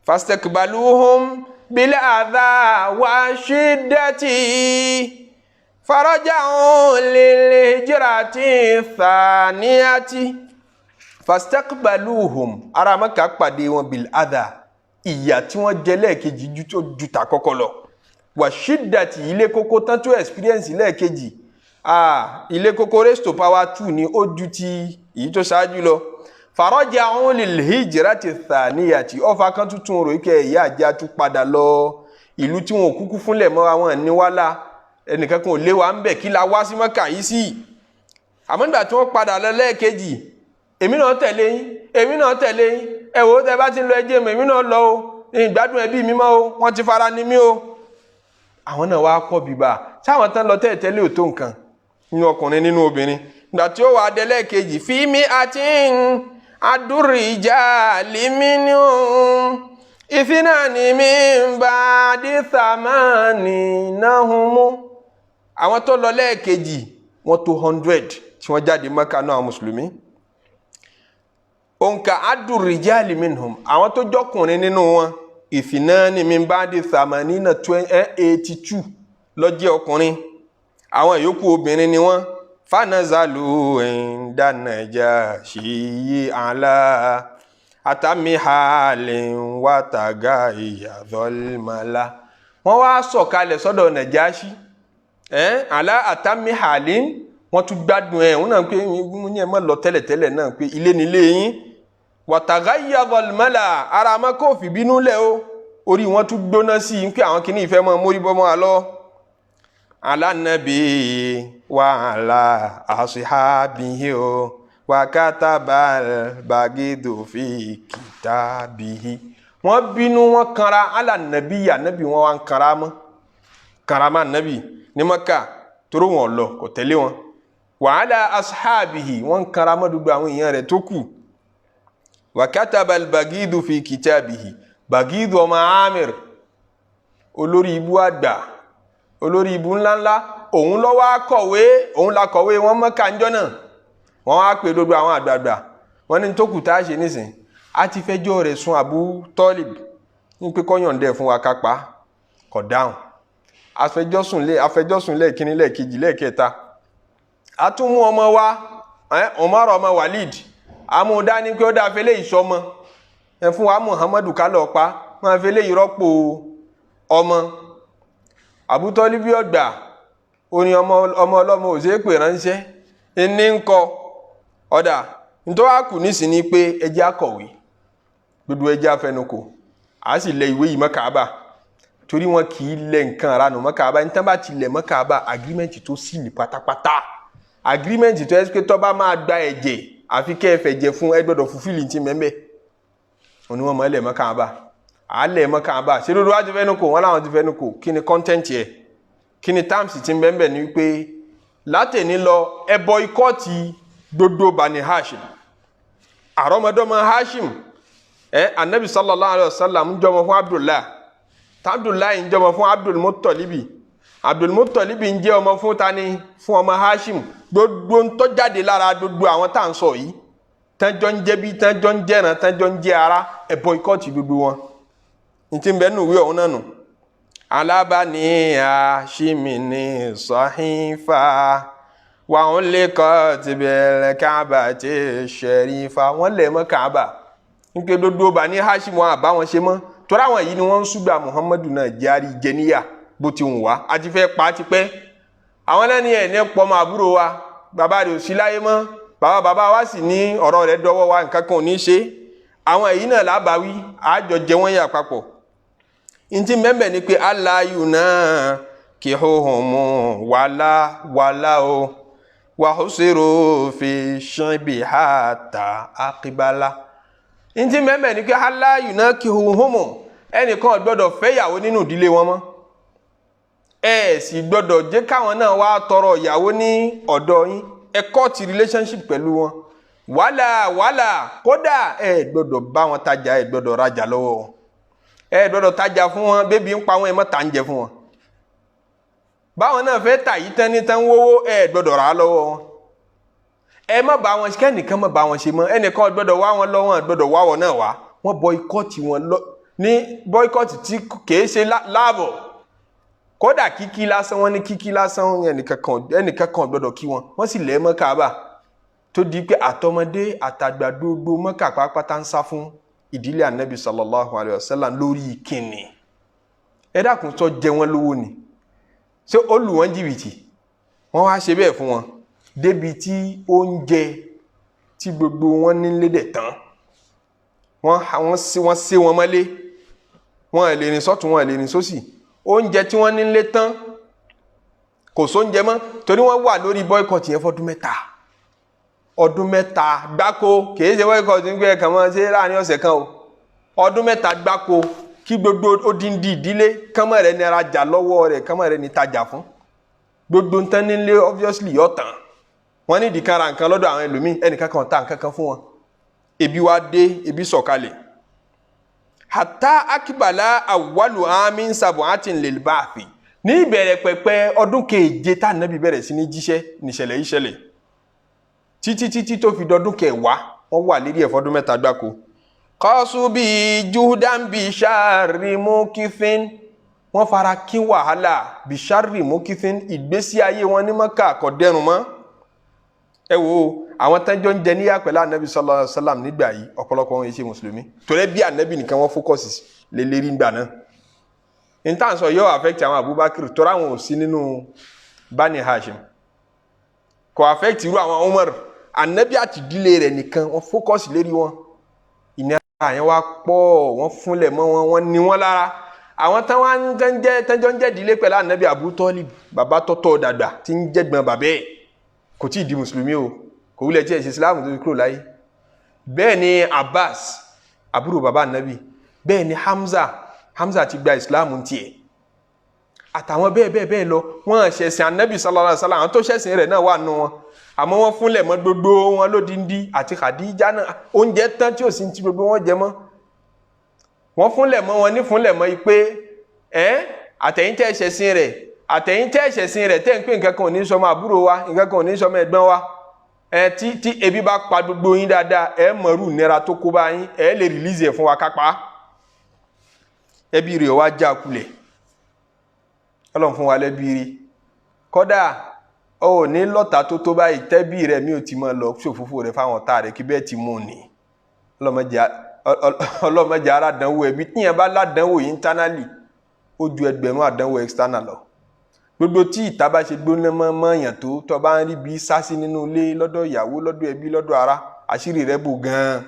fastakbaluhum bil'adha wa shiddati faraja'u lil-hijrati thaniyati fastaqbaluhum ará Mẹ́kà pàdé wọn bil'adha ìyà tí wọ́n jẹ lẹ́ẹ̀kejì ju tàkọ́kọ́ lọ wa shiddati ilé kókó tán tó experience lẹ́ẹ̀kejì ilé kókó raise to power 2 ni ó ju ti èyí tó ṣáájú lọ faraja'u lil-hijrati thaniyati ọfà kan tuntun rò ike ìyá àjẹ́ tún padà lọ ìlú tí wọn ò kúkú fúnlẹ̀ mọ́ àwọn níwálà ẹnìkan kan ò lé wa ń bẹ̀ kí la wá sí Mọ́kà yìí sí. Àmọ́ nígbà tí wọ́n padà lọ lẹ́ẹ̀kejì èmi náà tẹ̀lé yín èmi náà tẹ̀lé yín ẹ wò ó tẹ bá ti ń lọ ẹjẹ́ mi èmi náà lọ o ìgbádùn ẹbí mi mọ́ o wọ́n ti fara ni mí o. Àwọn náà wá kọ́ bíbá sáwọn tán lọ tẹ́lẹ̀ ò tó nǹkan nínú ọkùnrin nínú obìnrin ìgbà tí ó wà á dé lẹ́ẹ̀kejì fíìmí àti adúrìjà liminu ìfinàní mi ń bá dísàmánì náà hún mú. Àwọn tó lọ lẹ́ẹ̀kejì wọ́n tó 100 tí wọ́n jáde Mẹ́kà náà àwọn mùsùlùmí. Òǹkà adúrìjà liminhum àwọn tó jọkùnrin nínú wọn ìfinàní mi ń bá dísàmánì náà 82 ló jẹ́ ọkùnrin àwọn yòókù obìnrin ni wọ́n. Fanazalu inda Najashi ala atami halin wataga iyadolmala. Wọ́n wá sọ̀kalẹ̀ sọ́dọ̀ Najashi ala atami halin wọ́n tún gbádùn ẹ̀ wọ́n náà pé ní ẹ má lọ tẹ́lẹ̀tẹ́lẹ̀ náà pé ilé nílé yín wataga iyadolmala ara má kó fìbínú lẹ̀ o orí wọn tún gbóná sí i pé àwọn kìíní ìfẹ́ mọ́ mórí bọ́ mọ́ àlọ́. Ala nabi wa ala ashabihi wa katabal bagidu fi kitabihi. Wọ́n bínú wọn kanra ala nabi ya nabi wọn wá ń kanra mọ́ kanra mọ́ nabi ní Maka tóró wọn lọ kò tẹ̀lé wọn wa ala ashabihi wọ́n kanra mọ́ gbogbo àwọn èèyàn rẹ̀ tó kù. Wa katabal bagidu fi kitabihi Bagidu ọmọ Amir olórí ibú àgbà olórí ibu ńláńlá òun ló wá kọ̀wé òun la kọ̀wé wọn Mọ́kà ńjọ́ náà wọ́n wá pè gbogbo àwọn àgbààgbà wọ́n ní tó kù tá a ṣe nísìn a ti fẹjọ́ rẹ̀ sùn Abu Talib ní pé kó yọ̀ǹda fún wa kápá kọ̀ dáhùn afẹjọ́sùn lẹ́ẹ̀kínní lẹ́ẹ̀kejì lẹ́ẹ̀kẹta a tún mú ọmọ wa Umar ọmọ Walid amúdání pé ó dáa fẹlẹ́ ìṣọmọ ẹ fún wa Muhammadu ká lọ pa máa fẹlẹ́ ìrọ́pò ọmọ. Abu Tọ́líbì ọgbà orin ọmọ ọlọ́mọ ò ṣeé pè ránṣẹ́ ní ń kọ ọ̀dà nítorí wàá kù nísìnyí pé ẹjẹ́ akọ̀wé gbogbo ẹjẹ́ afẹnukò à sì lẹ ìwé yìí mọ́ Káàbà torí wọn kì í lẹ nǹkan ara nù mọ́ Káàbà nítorí bá ti lẹ̀ mọ́ Káàbà agreement tó sílì pátápátá agreement tó ẹ pé tó bá máa gba ẹ̀jẹ̀ àfi kẹ́ ẹ fẹ̀jẹ̀ fún ẹ gbọ́dọ̀ fúfìlì ti mẹ́mẹ́ òní wọn mọ̀ ẹ lẹ̀ mọ́ Káàbà. Àálẹ̀ mọ́ Káàbà. Ṣé lóru wá ti fẹ́nu kò? Wọ́n láwọn ti fẹ́nu kò. Kí ni content yẹ? Kí ni terms ti ń bẹ́ẹ̀ bẹ́ẹ̀? Ni wípé látẹ̀ní lọ, ẹ boycott gbogbo Bani Hashim, àrọ́mọdọ́mọ Hashim. Ẹ anabi sallallahu alayhi wa sallam ń jọmọ fún Abdullah, Abdullah ń jọmọ fún Abdul Muttalibi, Abdul Muttalibi ń jẹ́ ọmọ fún tani? Fún ọmọ Hashim. Gbogbo ń tó jáde lára gbogbo àwọn tá à ń sọ yìí, tẹ́jọ́ ń jẹ́ bí, tẹ́jọ́ ń jẹ́ràn, tẹ́jọ́ ń jẹ́ ara, ẹ boycott gbogbo wọn. Ní ti ń bẹ́ẹ̀ nù wí ọ̀hún náà nù. Alábàání Hashimi ní sọ̀hínfà wàhùn lè kọ́ tìbẹ̀rẹ̀ Káàbà tí ṣẹ̀rífà. Wọ́n lẹ̀ mọ́ Káàbà nke gbogbo Bani Hashim, wọn àbá wọn ṣe mọ́, torí àwọn yìí ni wọ́n ń ṣùgbà Muhammadu náà járí jẹníyà bó ti wù wá, a ti fẹ́ pa á ti pẹ́. Àwọn náà ní ẹ̀ ní pọ́nmọ àbúrò wa, bàbá rẹ̀ ò sí láyé mọ́, bàbá bàbá wa sì ní ọ̀rọ̀ rẹ̀ dọ́wọ́ wa, nǹkan kan ò ní ṣe. Àwọn èyí náà lábàáwí, àjọ jẹ wọ́n yà papọ̀. Ntí mẹ́mbẹ̀ ni pé aláyù náà kì í hóhùn mu wàhálà wàhálà o wàhùsírò fi ṣíbi hàtà àkíbálà. Ntí mẹ́mbẹ̀ ni pé aláyù náà kì í hóhùn mu, ẹnìkan ò gbọ́dọ̀ fẹ́yàwó nínú ìdílé wọn mọ́, ẹ sì gbọ́dọ̀ jẹ́ káwọn náà wá tọrọ ìyàwó ní ọ̀dọ̀ yín. Ẹ cut relationship pẹ̀lú wọn wàhálà wàhálà. Kódà ẹ gbọ́dọ̀ bá wọn tajà, ẹ gbọ́dọ̀ rajà lọ́wọ́ wọn, ẹ gbọ́dọ̀ tajà fún wọn. Bébí ń pa wọn, ẹ má ta ń jẹ fún wọn. Báwọn náà fẹ́ tà yìí tán ní tán wówó, ẹ gbọ́dọ̀ rà á lọ́wọ́ wọn. Ẹ má bá wọn, kẹ́nìkan má bá wọn ṣe mọ́. Ẹnìkan gbọ́dọ̀ wá wọn lọ, wọn gbọ́dọ̀ wá wọn náà wá. Wọ́n boycott wọn lọ ní boycott tí kìí ṣe láàbọ̀. Kódà kíkí lásán, wọn ní kíkí lásán, ẹnìkan kan gbọ́dọ̀ kí wọn. Wọ́n sì lẹ̀ mọ́ Káàbà, tó di pé àtọmọdé àtàgbà, gbogbo Mọ́kà pátápátá ń sá fún ìdílé anabi sallallahu alayhi wa sallam lórí ìkíni. Ẹ dákun, tó jẹ wọn lówó ni? Ṣé ó lù wọ́n jìbìtì? Wọ́n wá ṣe bẹ́ẹ̀ fún wọn débi tí oúnjẹ tí gbogbo wọn nílé dẹ̀ tán. Wọ́n sé wọn mọ́lé, wọ́n lè rìn sọ́tún, wọ́n lè rìn sósì. Oúnjẹ tí wọ́n nílé tán, kò sóúnjẹ mọ́, torí wọ́n wà lórí boycott yẹn fọ́dún 3, ọdún 3 gbáko. Kìí ṣe boycott ń gbé ẹ̀kan mọ́ ṣe láàrin ọ̀sẹ̀ kan o, ọdún 3 gbáko, kí gbogbo odindi ìdílé kánmọ́ rẹ̀ ní arajà lọ́wọ́ rẹ̀, kánmọ́ rẹ̀ ní tajà fún. Gbogbo ntán nílé obviously yọ tán. Wọ́n ní ìdí kan ra nǹkan lọ́dọ̀ àwọn ẹlòmíì, ẹnìkan kan ta nǹkan kan fún wọn. Ebi wá dé, ebi sọ̀kalẹ̀. Hatta akibala awalu amin sabuatin lil ba'thi. Ní ìbẹ̀rẹ̀ pẹ̀pẹ̀ ọdún keje tá nàbí bẹ̀rẹ̀ sí ní jíṣẹ́ níṣẹ̀lẹ̀ yìí ṣẹlẹ̀, títí títí tó fi dọdún kẹwàá, wọ́n wà lérí ẹ̀ fọdún 3 gbáko. Kọ́sù bíi judan bishari mukifin, wọ́n fara kín wàhálà bishari mukifin. Ìgbésí ayé wọn ní Mọ́kà kò dẹrùn mọ́. Ẹ wo àwọn tẹ́jọ́ ń jẹ níyà pẹ̀lú anabi sallallahu alayhi wa sallam nígbà yìí, ọ̀pọ̀lọpọ̀ wọn yìí ṣe mùsùlùmí, torí bí anabi nìkan wọ́n focus lé lérí ńgbà náà. Níta sọ yóò affect àwọn Abubakar, torí àwọn ò sí nínú Bani Hashim. Kò affect irú àwọn Umar. Anabi àti ìdílé rẹ̀ nìkan wọ́n focus lérí wọn. Ìnira yẹn wá pọ̀, wọ́n fúnlẹ̀ mọ́ wọn, wọ́n ní wọn lára. Àwọn táwọn ń jẹ́ tẹ́jọ́ ń jẹ́ ìdílé pẹ̀lú anabi, Abu Talib, bàbá tọ́tọ́ dàgbà tí ń jẹ́gbọ́n bàbá ẹ̀, kò tí ì di mùsùlùmí o, kò wúlẹ̀ tí ẹ̀ ṣe Islam tó fi kúrò láyé. Bẹ́ẹ̀ ni Abbas, àbúrò bàbá anabi, bẹ́ẹ̀ ni Hamza. Hamza ti gba Islam tiẹ̀, àtàwọn bẹ́ẹ̀ bẹ́ẹ̀ bẹ́ẹ̀ lọ. Wọ́n ṣẹ̀sìn anabi sallallahu alaihi wasallam, àwọn tó ṣẹ̀sìn rẹ̀ náà wà nù wọn, àmọ́ wọ́n fúnlẹ̀ mọ́ gbogbo wọn lódindi, àti Khadija náà. Oúnjẹ tán tí ò sí ti gbogbo wọn jẹ mọ́. Wọ́n fúnlẹ̀ mọ́ wọn ní fúnlẹ̀ mọ́ pé ẹ́ àtẹ̀yìn tẹ́ ṣẹ̀sìn rẹ̀, àtẹ̀yìn tẹ́ ṣẹ̀sìn rẹ̀, tẹ́ ń pè nǹkan kan ò ní sọmọ àbúrò wa, nǹkan kan ò ní sọmọ ẹ̀gbọ́n wa. Ẹ tí ebi bá pa gbogbo yín dáadáa, ẹ mọ̀rú nira tó kó bá yín, ẹ lè release ẹ̀ fún wa kápá. Ẹbí rẹ̀ wá já kulẹ̀. Ọlọ́run fún wa lẹ́bí rí. Kódà ọ ò ní lọ́ta tó tó báyìí, tẹ́bí rẹ̀ mi ò ti máa lọ ṣòfófó rẹ̀ fáwọn ọ̀tá rẹ̀ kí bẹ́ẹ̀ ti mú un ní. Ọlọ́mọdé ara dánwò ẹbí. Tíyẹn bá ládánwò yìí internally, ó ju ẹgbẹ̀rún àdánwò external lọ. Gbogbo tí ìta bá ṣe gbóná mọ́ mọ́yàn tó bá ń rí bí sásí nínú ilé, lọ́dọ̀ ìyàwó, lọ́dọ̀ ẹbí, lọ́dọ̀ ara, àṣírí rẹ̀ bò gan-an.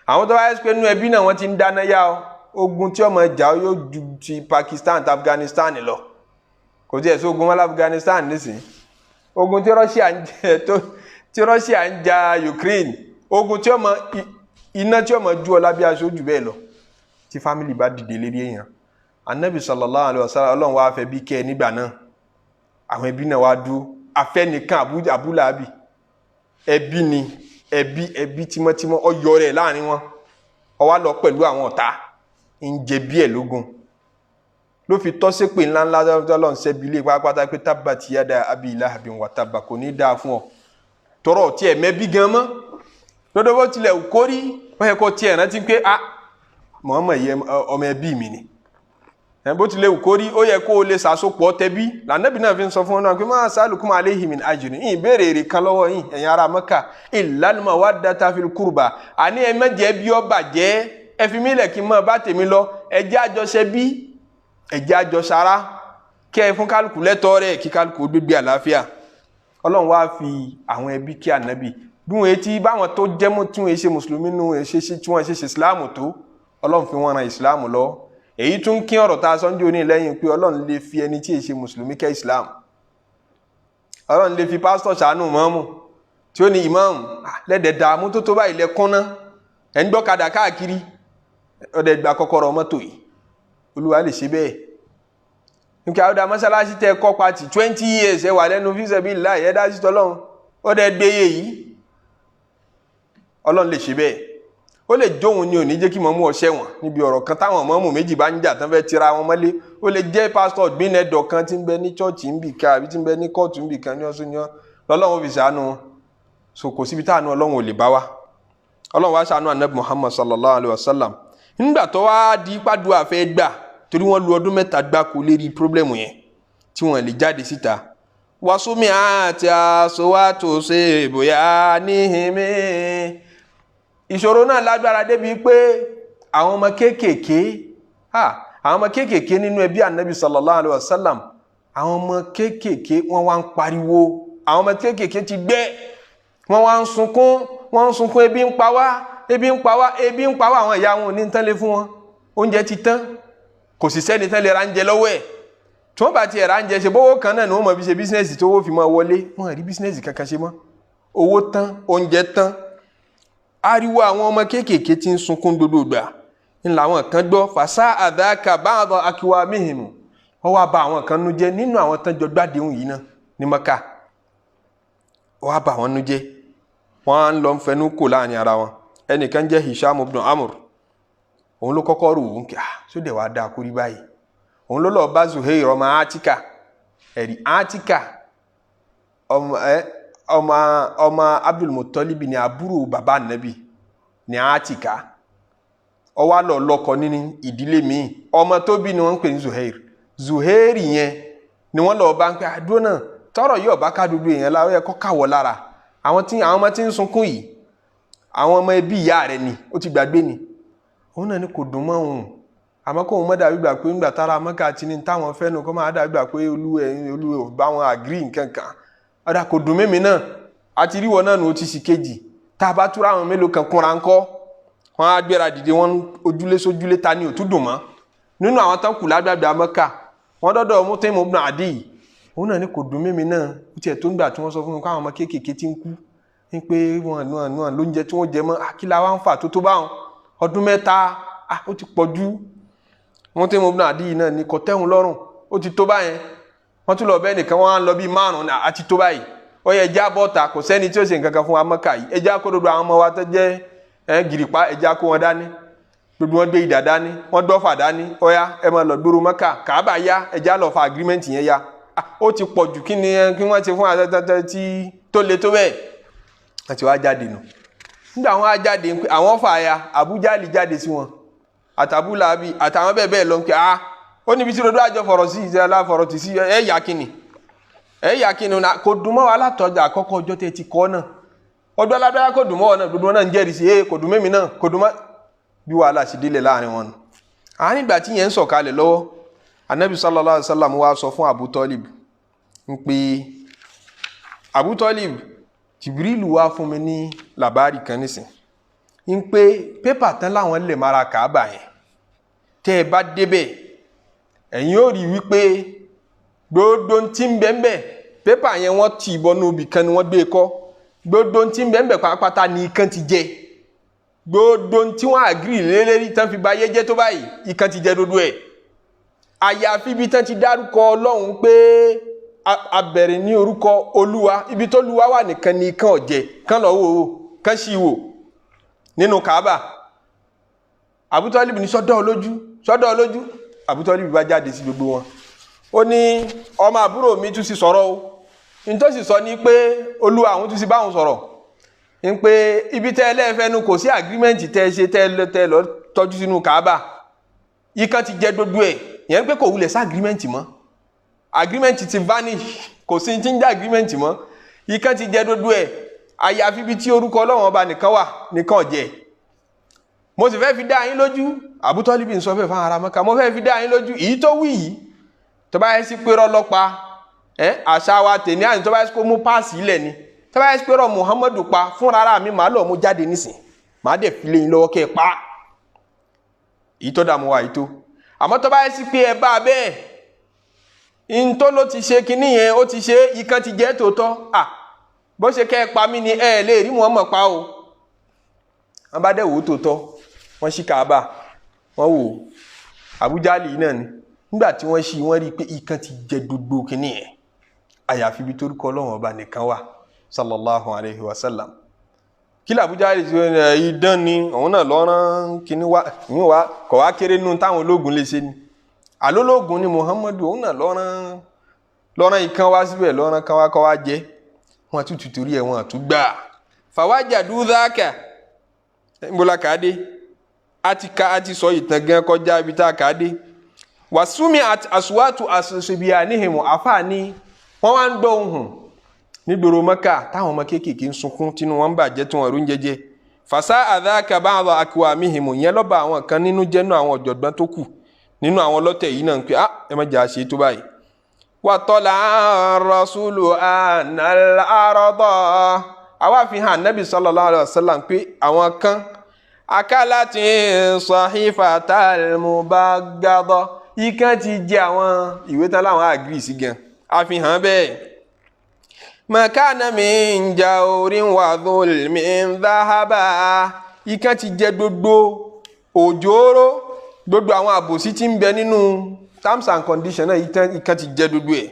Àwọn tó bá yẹ pé nínú ẹbí náà wọ́n ti ń dáná yá ọ, ogun tí ọmọ ìjà yóò ju ti Pakistan àti Afghanistan lọ. Kò tí ẹ̀ sí ogun wọn Afghanistan nísìnyí. Ogun tí Russia ń jẹ tó tí Russia ń ja Ukraine, ogun tí ọmọ iná tí ọmọ ju ọ lábẹ́ aṣọ jù bẹ́ẹ̀ lọ. Tí fámìlì bá dìde lérí èèyàn, anabi sallallahu alayhi wa sallam, Ọlọ́run wàá fẹ́ bí kẹ́ ẹ nígbà náà, àwọn ẹbí náà wàá dúró. Afẹ́nìkan Abu Lahabi, ẹbí ni, ẹbí ẹbí tímọ́tímọ́, ọyọ rẹ̀ láàrin wọn, ó wá lọ pẹ̀lú àwọn ọ̀tá, ń jẹ bí ẹ̀ lógún ló fi tọ́ sépè ńláńlá tọ́lọ́run ṣẹ́bi ilé pátápátá pé tabbati yada abi lahabin wa tabba, kò ní dáa fún ọ tọrọ tiẹ̀ mẹ́bí gan mọ́. Lọ́dọ̀ bó tilẹ̀ kórí, wọ́n yẹ kó tiẹ̀ rántí pé a Muhammad yẹ ọmọ ẹbí mi ni. Bó tilẹ̀ kórí, ó yẹ kó o lè sàsopọ̀ tẹbí. Lànàbí náà fi ń sọ fún ọ náà pé ma sa'alukum alayhi min ajrin, ìyìn béèrè èrè kan lọ́wọ́ yín ẹ̀yin ará Mẹ́kà, illal mawaddata fil qurba, àní ẹ mẹ́jẹ bí ọ bàjẹ́, ẹ fi mí lẹ̀ kí n mọ̀ bá tèmi lọ, ẹ jẹ́ àjọṣe bí, ẹ jẹ́ àjọṣara, kẹ́ ẹ fún kálukú lẹ́tọ̀ọ́ rẹ̀, kí kálukú gbégbé àlàáfíà. Ọlọ́run wá fi àwọn ẹbí kí ànábì bí wọn etí báwọn tó jẹ́ mú tí wọn ṣe mùsùlùmí nù ṣe tí wọn ṣe ṣe ìsìláàmù tó, Ọlọ́run fi wọn ran ìsìláàmù lọ. Èyí tún kí ọ̀rọ̀ tá a sọ ń jò ní lẹ́yìn pé Ọlọ́run lè fi ẹni tí èṣe mùsùlùmí kẹ́ ìsìláàmù. Ọlọ́run lè fi pásítọ̀ ṣàánú mọ́mù tí ó ní ìmáàmù lẹ́dẹ̀ dààmú tó tó báyìí lẹ́kúnná, ẹ̀ ń gbọ́kadà káàkiri, ọ̀dẹ̀ gba kọ́kọ́rọ́ mọ́tò yìí. Olúwa lè ṣe bẹ́ẹ̀. Nkẹ́ àwọn ọ̀dà mọ́sálásí tẹ kọ́ pati 20 years ẹ wà lẹ́nu fíṣẹ̀bí láì ẹ dá sí tọ́lọ́run, ó dẹ̀ gbéyè yìí. Ọlọ́run lè ṣe bẹ́ẹ̀. Ó lè jóun ni ò ní jẹ́ kí mọ̀mú ọṣẹ́ wọn níbi ọ̀rọ̀ kan táwọn mọ̀mú méjì bá ń jà tán fẹ́ tira wọn mọ́lé. Ó lè jẹ́ pásítọ̀ gbínẹ̀dọ̀ kan tí ń bẹ ní chọ́ọ̀chì ń bì kan àbí tí ń bẹ ní kóòtù ń bì kan ní ọ̀sùn ní ọ́ lọ́lọ́run fi ṣàánú wọn. So kò síbi táànú Ọlọ́run ò lè bá wa. Ọlọ́run wá ṣàánú anabi Muhammad sallallahu alayhi wa sallam nígbà tó wá di pàdúrà fẹ́ gbà, torí wọ́n lu ọdún 3 gbáko lérí pírọ́blẹ̀mù yẹn tí wọ́n lè jáde síta. Wasumi àti aṣọwátò ṣe bóyá níhìnmí. Ìṣòro náà lágbára débi pé àwọn ọmọ kéékèèké, àwọn ọmọ kéékèèké nínú ẹbí anabi sallallahu alayhi wa sallam, àwọn ọmọ kéékèèké wọ́n wá ń pariwo, àwọn ọmọ kéékèèké ti gbẹ́, wọ́n wá ń sunkún, wọ́n ń sunkún, ebi ń pa wá, ebi ń pa wá, ebi ń pa wá. Àwọn ìyá wọn ò ní tán lé fún wọn, oúnjẹ ti tán, kò sì sẹ́ni tán lè ra oúnjẹ lọ́wọ́ ẹ̀. Tí wọ́n bá ti ra oúnjẹ ṣe bówó kan náà ni wọ́n mọ̀ fi ṣe bísínẹ́sì tó owó fi máa wọlé, wọ́n rí bísínẹ́sì kankan ṣe mọ́, owó tán, oúnjẹ tán. Ariwo àwọn ọmọ kéékèèké ti ń sunkún gbogbo ìgbà ńlá àwọn kan gbọ́, fàṣà àdáka báàdọ̀ akíwá míhìmù, wọ́n wá ba àwọn kan nu jẹ́ nínú àwọn tán jọ gbádìí yìí náà ní Mẹ́kà, wọ́n wá ba àwọn nu jẹ́, wọ́n á ń lọ fẹnu kò láàrin ara wọn. Ẹnìkan jẹ́ Hisham ibn Amr, òun ló kọ́kọ́ rò ó kí sóde wàá dáa kórí báyìí. Òun ló lọ́ọ́ bá Zuhair ọmọ Atika, ẹ̀rí Atika ọmọ Abdul Muttalib ní àbúrò bàbá Ànábì ní Atika. Ó wá lọ lọ́kọ nínú ìdílé míì, ọmọ tó bí ni wọ́n ń pè ní Zuhair. Zuhair yẹn ni wọ́n lọ́ọ́ bá ń pẹ́ àdúrà náà, tọrọ yóò bá ká dúdú èèyàn lára, ó yẹ kó káwọ́ lára àwọn tí àwọn ọmọ tí ń sunkún yìí, àwọn ọmọ ẹbí ìyá rẹ̀ ni ó ti gbàgbé ni. Òun náà ni kò dùn mọ́ òun, àmọ́ kóun mọ́ dàbí gbà pé ńgbà tára Mẹ́kà ti ní táwọn fẹ́ nu, kó máa dàbí gbà pé olúwẹ̀ ò bá wọn àgírí nǹkan kan. Ọ̀dà kò dùn mímí náà, àti ríwọ náà nù ó ti sì kejì. Tá a bá túra àwọn mélòó kan kúnra ńkọ́, wọn á gbéra dìde, wọn ojúlé sójúlé, ta ni ò tún dùn mọ́ nínú àwọn tán kù lágbàgbà Mẹ́kà. Wọn dọ́dọ̀ Mut'im ibn Adi, òun náà ni kò dùn mímí náà, ó tiẹ̀ tó ń gbà tí wọ́n sọ fún mi káwọn ọmọ kéékèèké ti ń kú ní pé wọn náà lóúnjẹ tí wọ́n jẹ mọ́, akíla wa ń fà tó tó báwọn ọdún 3, ó ti pọ̀ jù. Mut'im ibn Adi náà ni kò tẹ́hun lọ́rùn, ó ti tó báyẹn. Wọ́n tún lọ bẹ́ẹ̀ nìkan, wọ́n á lọ bíi 5 àti tó báyìí. Ó yẹ ẹja bọ́ta, kò sẹ́ni tí ó ṣe nǹkan kan fún wa Mẹ́kà yìí, ẹja kó gbogbo àwọn ọmọ wa tó jẹ́ gìrìpá, ẹja kó wọn dání, gbogbo wọn gbé idà dání, wọ́n gbọ́fà dání, ó yá ẹ máa lọ gbòòrò Mẹ́kà, Kàábà yá, ẹja lọ fa agreement yẹn yá. Ó ti pọ̀ jù, kí ni kí wọ́n ṣe fún àtẹ́tẹ́tẹ́ tí tó le tó bẹ́ẹ̀. Wọ́n ti wá jáde nù. Nígbà wọn á jáde, àwọn fà ya Abu Jali jáde sí wọn, àtàbú làbí àtàwọn bẹ́ẹ̀ bẹ́ẹ̀ lọ ń pẹ́ ó níbi tí rodo àjọ fọ̀rọ̀ sí ìṣẹ́ aláfọ̀rọ̀ tì sí ẹ̀ yà kíni ẹ̀ yà kíni kò dùn mọ́ wa látọjà àkọ́kọ́ ọjọ́ tẹ́ ti kọ́ náà, ọdún alábẹ́rẹ́ kò dùn mọ́ wọn náà, gbogbo wọn náà ń jẹ́rìí sí kò dùn mẹ́mi náà, kò dùn mọ́. Bí wàhálà sì délẹ̀ láàrin wọn nù. Àárín ìgbà tí yẹn ń sọ̀kalẹ̀ lọ́wọ́, Anabi sallallahu alayhi wa sallam wá sọ fún Abu Talib ń pé Abu Talib, Jibrilu wá fún mi ní làbárì kan nísìn ń pé pépà tán láwọn lè mara Kàábà yẹn, tẹ́ ẹ bá débẹ̀ ẹ̀yin ó rí wípé gbogbo tí ń bẹ ń bẹ pépà yẹn wọ́n tì bọnú ibì kan ni wọ́n gbé kọ́, gbogbo tí ń bẹ ń bẹ pátápátá ni ikán ti jẹ. Gbogbo tí wọ́n agree lélẹ́rí tán fi ba ayé jẹ́ tó báyìí, ìkan ti jẹ dodo ẹ̀. Àyàfi ibi tán ti dárúkọ Ọlọ́run pé a bẹ̀rẹ̀ ní orúkọ Olúwa, ibi tó Olúwa wà nìkan ni kàn ọ̀jẹ̀ kàn lọ́ wò ó, kàn sì wò nínú Kaaba. Abu Talib ní sọ́dọ̀ olójú, sọ́dọ̀ olójú. Abu Talib bá jáde sí gbogbo wọn, ó ní ọmọ àbúrò mi tún sì sọ̀rọ̀ o. Nítòsí sọ ni pé Olúwa àwọn tún sì báwọn sọ̀rọ̀ ń pé ibi tẹ́ ẹlẹ́fẹ́nu kò sí agreement tẹ́ ẹ ṣe tẹ́ lọ tọ́jú sínú Kaaba, ikán ti jẹ gbogbo ẹ̀. Yẹn pé kò wulẹ̀ sí agreement mọ́, agreement ti vanish, kò sí ti ń jẹ́ agreement mọ́, ikán ti jẹ gbogbo ẹ̀. Àyàfi ibi tí orúkọ Ọlọ́run Ọba nìkan wà nìkan jẹ. Mo sì fẹ́ fi dá yín lójú, Abu Talib ń sọ fẹ́ fún ara Mẹ́ka, mo fẹ́ fi dá yín lójú, èyí tó wí yìí, tó bá yẹ sí pé rọlọ́pa ẹ àṣà wa tèmi àyìn, tó bá yẹ kó mú páàsì ilẹ̀ ni, tó bá yẹ sí pé rọ Muhammadu pa fúnra ara mi, màá lọ mú jáde nísìn, màá dẹ̀ fi lé yín lọ́wọ́ kẹ́ ẹ pa. Èyí tó dààmú wa yìí tó. Àmọ́ tó bá yẹ sí pé ẹ bá a bẹ́ẹ̀ ntọ́ ló ti ṣe kinní yẹn, ó ti ṣe, ikán ti jẹ́ tòótọ́, à bó ṣe kẹ́ ẹ pa mí ni, ẹ lè rí Muhammad pa o. Wọ́n bá dẹ̀ wò ó tòótọ́, wọ́n ṣí Kaaba, wọ́n wò ó, Abu Jali náà ni. Nígbà tí wọ́n ṣí, wọ́n rí i pé ikán ti jẹ gbogbo kinní yẹn, àyàfi ibi torúkọ Ọlọ́run Ọba nìkan wà, sallallahu alayhi wa sallam. Kí làbújá Jali ti ẹ idán ni òun náà lọ́rán kinní wá, ìyún wa kọ̀ wá kéré nínú táwọn ológun lè ṣe ni. Àlólógún ni Muhammadu, òun náà lọ́rán ikán wá síbẹ̀, lọ́rán kan wá kọ́ wá jẹ́. Wọ́n tún torí ẹ̀ wọ́n tún gbà. Fàwájàdú dáàkà nbola kàá dé, a ti ka, a ti sọ ìtàn gan kọjá ibi tá a kàá dé. Wàsúmi àsùwàtú àṣìṣebíà níhìmù àfààní, wọ́n wá ń gbọ́ ohùn nígboro Mẹ́kà táwọn ọmọ kéékèèké ń sunkún, tínú wọn ń bàjẹ́, tí wọ́n rún jẹjẹ. Fàṣà àdáàkà bá àwọn akíwà míhìmù yẹn lọ́ba àwọn kan nínú jẹ́nu àwọn ọ̀jọ̀gbọ́n tó kù nínú àwọn ọlọ́tẹ̀ yìí náà ń pè á, ẹ má jẹ́ àṣẹ tó báyìí. Wàtọ́lá rasulu anal arọ́dọ̀, àwa fi hàn Nabi sallallahu alaihi wasallam pé àwọn kan akálàtì sahifatal mubagadọ, ikán ti jẹ àwọn ìwé tán láwọn àgírí sí gan, àfihàn bẹ́ẹ̀. Makana min jawrin wa dhulmin dhahaba, ikán ti jẹ gbogbo òjòòrò, gbogbo àwọn àbòsí tí ń bẹ nínú terms and conditions náà, ikán ti jẹ gbogbo ẹ̀.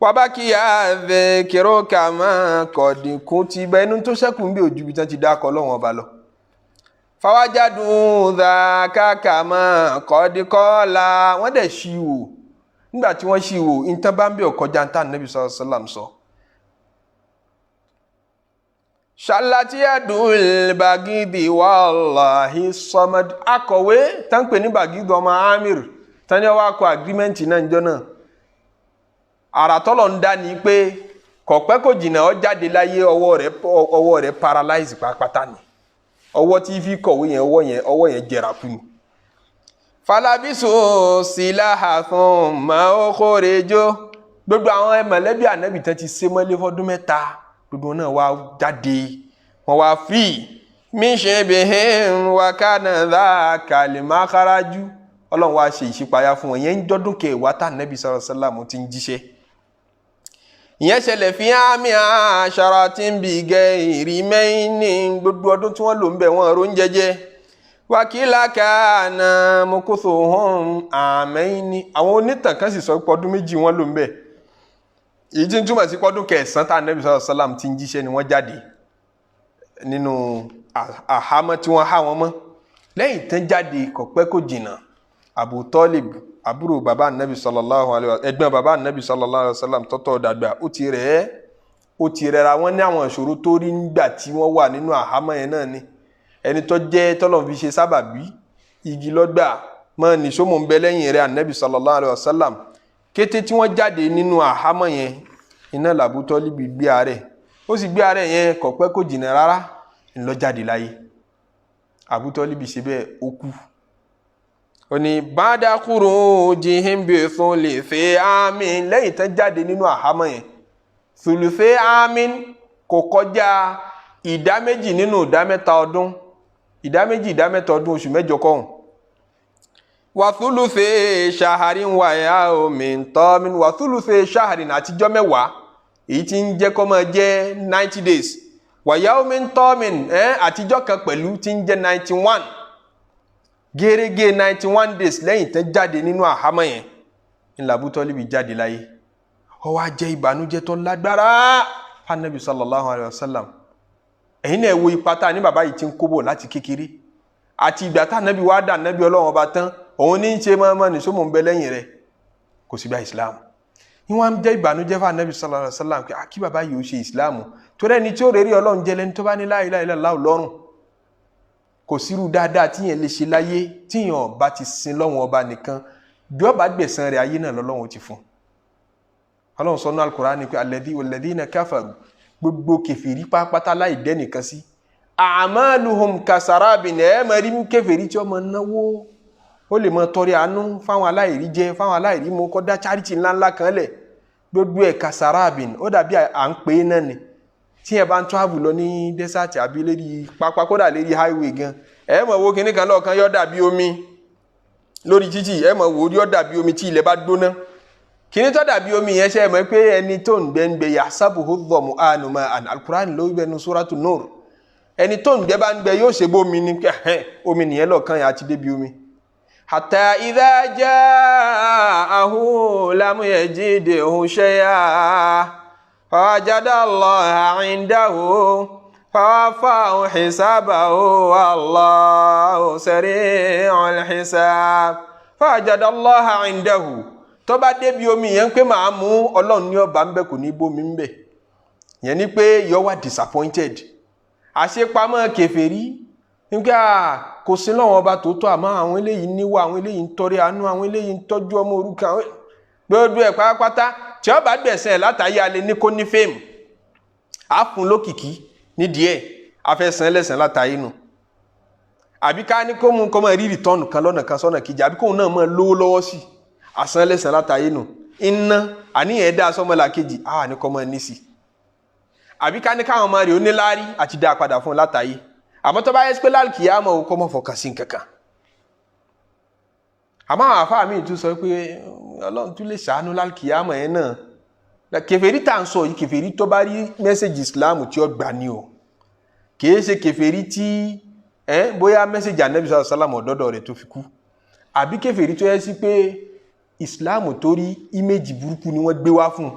Wàbákìyà dhikru kama kọ̀dínkù ti bẹ inú tó ṣẹ́kù ń bí ojú ibi tán ti dákọ̀ Ọlọ́run Ọba lọ. Fawajadun dhaka kama kọ́díkọ́lá, wọ́n dẹ̀ ṣí wò. Nígbà tí wọ́n ṣí wò, ìtàn bá ń bẹ̀ ọ̀kọjá ń tà Nabi sallallahu alaihi wasallam sọ. Ṣàlàtìyàdùn bagidi wàláhi samad, akọ̀wé tán pè ní Bagidi ọmọ Amir tán ní ọwọ́ akọ agreement náà níjọ́ náà. Àrà tọ́lọ̀ ń dá ni pé kọ̀pẹ́ kò jìnnà ó jáde láyé, ọwọ́ rẹ̀ paralyze pátápátá ni. Ọwọ́ tí fi kọ̀wé yẹn, ọwọ́ yẹn jẹrà kú ni. Falabisu silaha thumma ukhriju, gbogbo àwọn mọ̀lẹ́bí ànábì tán ti sé mọ́lé fọ́dún 3, gbogbo náà wá jáde, wọ́n wá free. Min shibihim wa kana dhaka limakharaju, Ọlọ́run wá ṣe ìṣípayá fún wọn. Yẹn ń dọ́dún kẹwàá tá ànábì sallallahu alaihi wasallam ti ń jíṣẹ́. Ìyẹn ṣẹlẹ̀ fi àmì àṣàrà tí ń bì gẹ ìrì mẹ́yìn. Gbogbo ọdún tí wọ́n lò ń bẹ̀, wọ́n rò ń jẹjẹ. Wàkìlá kàánà mokòtò hàn àmẹ́yìn ni àwọn onítàn kan sì sọ pé ọdún 2 wọ́n lò ń bẹ̀. Èyí tí ń túmọ̀ sí pọ́dún kẹsàn-án tá ànábì sallallahu alaihi wasallam ti ń jíṣẹ́ ni wọ́n jáde nínú àhámọ́ tí wọ́n há wọn mọ́. Lẹ́yìn tán jáde, kò pẹ́ kò jìnnà, Abu Talib, àbúrò bàbá ànábì sallallahu alaihi wa, ẹ̀gbọ́n bàbá ànábì sallallahu alaihi wasallam tọ́tọ̀ dàgbà, ó ti rẹ̀ ẹ́, ó ti rẹra. Wọ́n ní àwọn ìṣòro tó rí nígbà tí wọ́n wà nínú àhámọ́ yẹn náà ni ẹni tó jẹ́ tọ́lọ̀ fi ṣe sábàbí igi lọ́gbà mọ́ nìṣó mò ń bẹ lẹ́yìn rẹ̀ ànábì sallallahu alaihi wasallam. Kété tí wọ́n jáde nínú àhámọ́ yẹn, iná làbú Tọ́líbì gbé àárẹ̀, ó sì gbé àárẹ̀ yẹn, kò pẹ́ kò jìnnà rárá, ńlọ jáde láyé. Abu Tọ́líbì ṣe bẹ́ẹ̀, ó kú. Ó ní bàdàkùrù jihim bí fún lè fẹ́ àmín. Lẹ́yìn tán jáde nínú àhámọ́ yẹn, thuluthe àmín kò kọjá 2% nínú 3% ọdún, 2% 3% ọdún, oṣù 8 kọ́hún. Wàthuluthe ṣaharin wàyà omi ntọ́min, wàthuluthe ṣaharin àtijọ́ 10, èyí tí ń jẹ́ kó máa jẹ́ 90 days. Wa yawmin tọ́mìn ẹ̀ àtijọ́ kan pẹ̀lú tí ń jẹ́ 91 gẹ́rẹ́gẹ́ 91 days lẹ́yìn tẹ́ jáde nínú àhámọ́ yẹn ńlá Abu Tọ́líbì jáde láyé. Ó wá jẹ́ ìbànújẹ́ tó lágbára fanabi sallallahu alayhi wa sallam. Ẹ̀yin náà wo ipa tá a ní bàbá yìí ti ń kóbọ̀ láti kékeré àti ìgbà tá ànábì wá dà ànábì Ọlọ́run ọba tán, òun ní í ṣe mọ́ọ́mọ́ ní sómò ń bẹ lẹ́yìn rẹ̀, kò sì gba Islam. Ní wọ́n á jẹ́ ìbànújẹ́ fún ànábì sallallahu alayhi wa sallam pé kí bàbá yìí ó ṣe Islam, torí ẹni tí ó rere Ọlọ́run jẹ́ lẹ́ni tó bá ní la ilaha illallah lọ́rùn. Kò sírú dáadáa tíyẹn lè ṣe láyé tíyẹn ọba ti sin lọ́wọ́n ọba nìkan, bí ọba gbẹ̀san rẹ̀ ayé náà lọ́lọ́run ti fún. Ọlọ́run sọ ní Al-Qur'ani pé alladhina kafaru, gbogbo kèfèrí pátápátá láì dẹ́nìkan sí, a'maluhum kasarabin, ẹ̀ mọ̀ rí kèfèrí tí ó máa náwó, ó lè máa tọrẹ àánú fáwọn aláìrí jẹ, fáwọn aláìrí mu, kó dá charity ńláńlá kan lẹ̀, gbogbo ẹ̀ kasarabin, ó dàbí à ń pè é náà ni. Tí ẹ bá ń travel lọ ní desert àbí lérí pápá, kódà lérí highway gan, ẹ mọ̀ wo kinní kan lọ́ọ̀kan yọ dàbí omi lórí títì, ẹ mọ̀ wò ó yọ dàbí omi tí ilẹ̀ bá gbóná. Kinní tó dàbí omi yẹn, ṣe é mọ̀ pé ẹni tó ń gbẹ ń gbẹ yahsabuhu dhama'anu ma'an, Al-Qur'an ló wí bẹ́ẹ̀ Suratu Nur, ẹni tó ń gbẹ bá ń gbẹ yóò ṣe bómi ní omi nìyẹn lọ́ọ̀kan yẹn àti débi omi. Hatta idha ja'ahu lam yajidhu shay'an fawajada Allaha 'indahu fawaffahu hisabahu wallahu sari'ul hisab. Fawajada Allaha 'indahu, tó bá débi omi yẹn pé màá mú, Ọlọ́run ní ọba ń bẹ, kò ní bómi ń bẹ. Yẹn ni pé yọ wá disappointed. Àṣepamọ́ kèfèrí nígbà kò sí lọ́wọ́ ọba tó tọ́, àmọ́ àwọn eléyìí níwà, àwọn eléyìí ń tọrẹ àánú, àwọn eléyìí ń tọ́jú ọmọ òrukàn, àwọn gbogbo ẹ̀ pátápátá tí ọba gbẹ̀sẹ̀ látàyè alẹ́ ní kó ní fèmù á fún lókìkí nídìí ẹ̀ afẹ́sàn ẹlẹ́sàn látàyè nù, àbí ká ní kó mú kó máa rí rìtọ́ọ̀nù kan lọ́nà kan sọ́nà kejì, àbí kóun náà máa lówó lọ́wọ́ sí àsán ẹlẹ́sàn látàyè nù, iná àníyàn ẹ̀dá sọ́mọlá kejì á ní kó máa ní sí, àbí ká ní káwọn ọmọ rẹ̀ ó níláárí àti dá a padà fún un látàyè. Àmọ́ tó bá yẹ pé lálùkìyámọ̀ ò kọ́ mọ̀ fọkàn sí nǹkankan. Àmọ́ àwọn àfáà míì tún sọ pé Ọlọ́run tún lè ṣàánú lálùkìyámọ̀ yẹn náà. Kèfèrí tá à ń sọ yìí, kèfèrí tó bá rí message Islam tí ó gbà ní o, kìí ṣe kèfèrí tí bóyá message Ànábì sallallahu alaihi wasallam ọ̀dọ́dọ̀ rẹ̀ tó fi kú, àbí kèfèrí tó yẹ sí pé Islam tó rí image burúkú ni wọ́n gbé wá fún,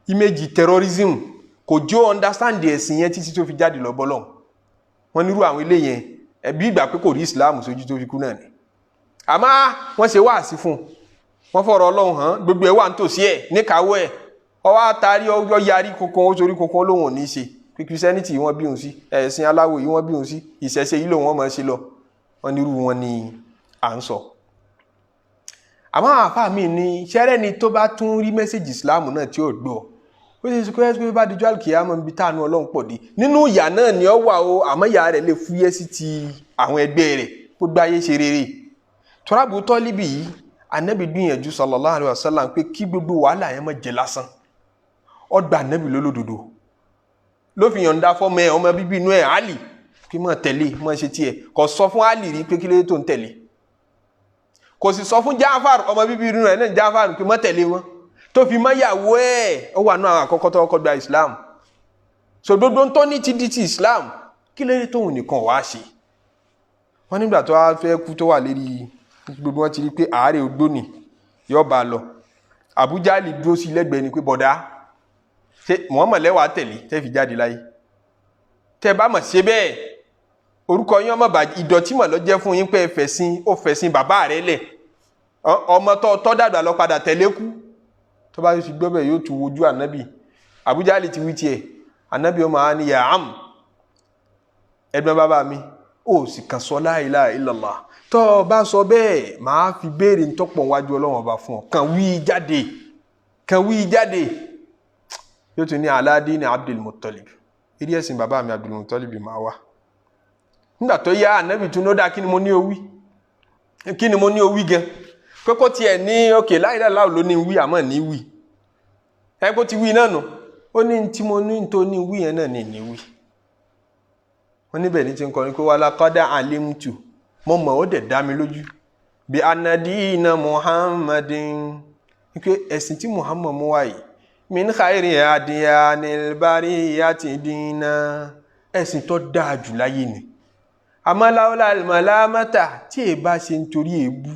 image terrorism, kò jó understand ẹ̀sìn yẹn títí tó fi jáde lọ bọ́lọ́hun. Wọ́n nírú àwọn ilé yẹn ẹbí ìgbà pé kò rí Islam sójú tó fi kú náà ni. Àmọ́ wọ́n ṣe wáàsí fún un, wọ́n fọ̀rọ̀ Ọlọ́run hàn, gbogbo ẹ̀ wà nítòsí ẹ̀ níkàáwọ́ ẹ̀, ọwọ́ àtàrí ọjọ́ yarí kankan, ó sorí kankan lóhùn ò ní ṣe pé Christianity wọ́n bí òun sí, ẹ̀sìn aláwọ̀ yìí wọ́n bí òun sí, ìṣẹ̀ṣe yìí lòun wọ́n máa ṣe lọ. Wọ́n nírú wọn ni à ń sọ. Àmọ́ àwọn àfáà mi ní ṣẹ́rẹ́ ni tó bá tún rí message Islam náà tí ò gbọ́, ó ṣe ṣe pé bá dijọ́ àlùkìyámọ̀ níbi táànù Ọlọ́run pọ̀ dé nínú ìyà náà ni ó wà o, àmọ́ ìyà rẹ̀ lè fúyẹ́ sí ti àwọn ẹgbẹ́ rẹ̀ gbogbo ayé ṣe rere. Tọ́rábù Tọ́líbì yìí, Ànábì gbìyànjú sallallahu alaihi wasallam pé kí gbogbo wàhálà yẹn má jẹ lásán. Ó gba Ànábì lólódodo ló fi yọ̀ǹda fọ́mọ ẹ̀, ọmọ bíbí inú ẹ̀ Àlì, kí mọ̀ tẹ̀lé mọ̀ ṣe tiẹ̀. Kò sọ fún Àlì rí pé kí ló tó ń tẹ̀lé, kò sì sọ fún Jáfàr ọmọ bíbí inú ẹ̀ náà Jáfàr pé mọ̀ tẹ̀lé wọn, tó fi mọ́ yàwó ẹ̀. Ó wà náà àkọ́kọ́ tó kọ́kọ́ gba Islam. So gbogbo ń tọ́ ní ti di ti Islam, kí ló dé tóun nìkan wàá ṣe? Wọ́n nígbà tó wá fẹ́ kú tó wà lérí gbogbo wọn ti rí pé àárẹ̀ ogbóni yóò bá a lọ. Abuja lè dúró sí lẹ́gbẹ̀ẹ́ ni pé bọ̀dá, ṣé Muhammad lẹ́wàá tẹ̀lé tẹ́ fi jáde láyé? Tẹ́ bá mọ̀ ṣe bẹ́ẹ̀, orúkọ yín ọmọ bàjẹ́, ìdọ̀tí mọ̀ ló jẹ́ fún yín pé ẹ fẹ̀sìn, ó fẹ̀sìn bàbá rẹ̀ lẹ̀, ọmọ tó tọ́ dàgbà lọ padà tẹ̀lé kú. Tó bá ti gbọ́ bẹ́ẹ̀ yóò tún wojú ànábì. Abuja lè ti wí tiẹ̀, ànábì ọmọ á ní ya am, ẹ̀gbọ́n bàbá mi, ó sì kàn sọ la ilaha illallah. Tó o bá sọ bẹ́ẹ̀, màá fi béèrè ntọ́pọ̀ wájú Ọlọ́run ọba fún ọ. Kàn wí jáde, kàn wí jáde. Yóò tún ní aládé ní Abdul Muttalib, eré ẹ̀sìn bàbá mi Abdul Muttalib máa wá. Nígbà tó yá, ànábì tún ló dá, kí ni mo ní o wí, kí ni mo ní o wí gan pé kó tiẹ̀ ní òkè la ilaha illallah ló ní wí, àmọ́ ní wí ẹ kó ti wí náà nù. Ó ní tí mo ní tó ní wí yẹn náà ní ní wí. Wọ́n níbẹ̀ ní ti ń kọrin pé wala qad alimtu, mo mọ̀, ó dẹ̀ dá mi lójú, bí anadina Muhammadin, wípé ẹ̀sìn tí Muhammad mú wáyé, min khairi adiyanil bariyati dina, Ẹ̀sìn tó dáa jù láyé ni. Àmọ́ láwùlà màlámátà tí èyí bá ṣe nítorí èébú,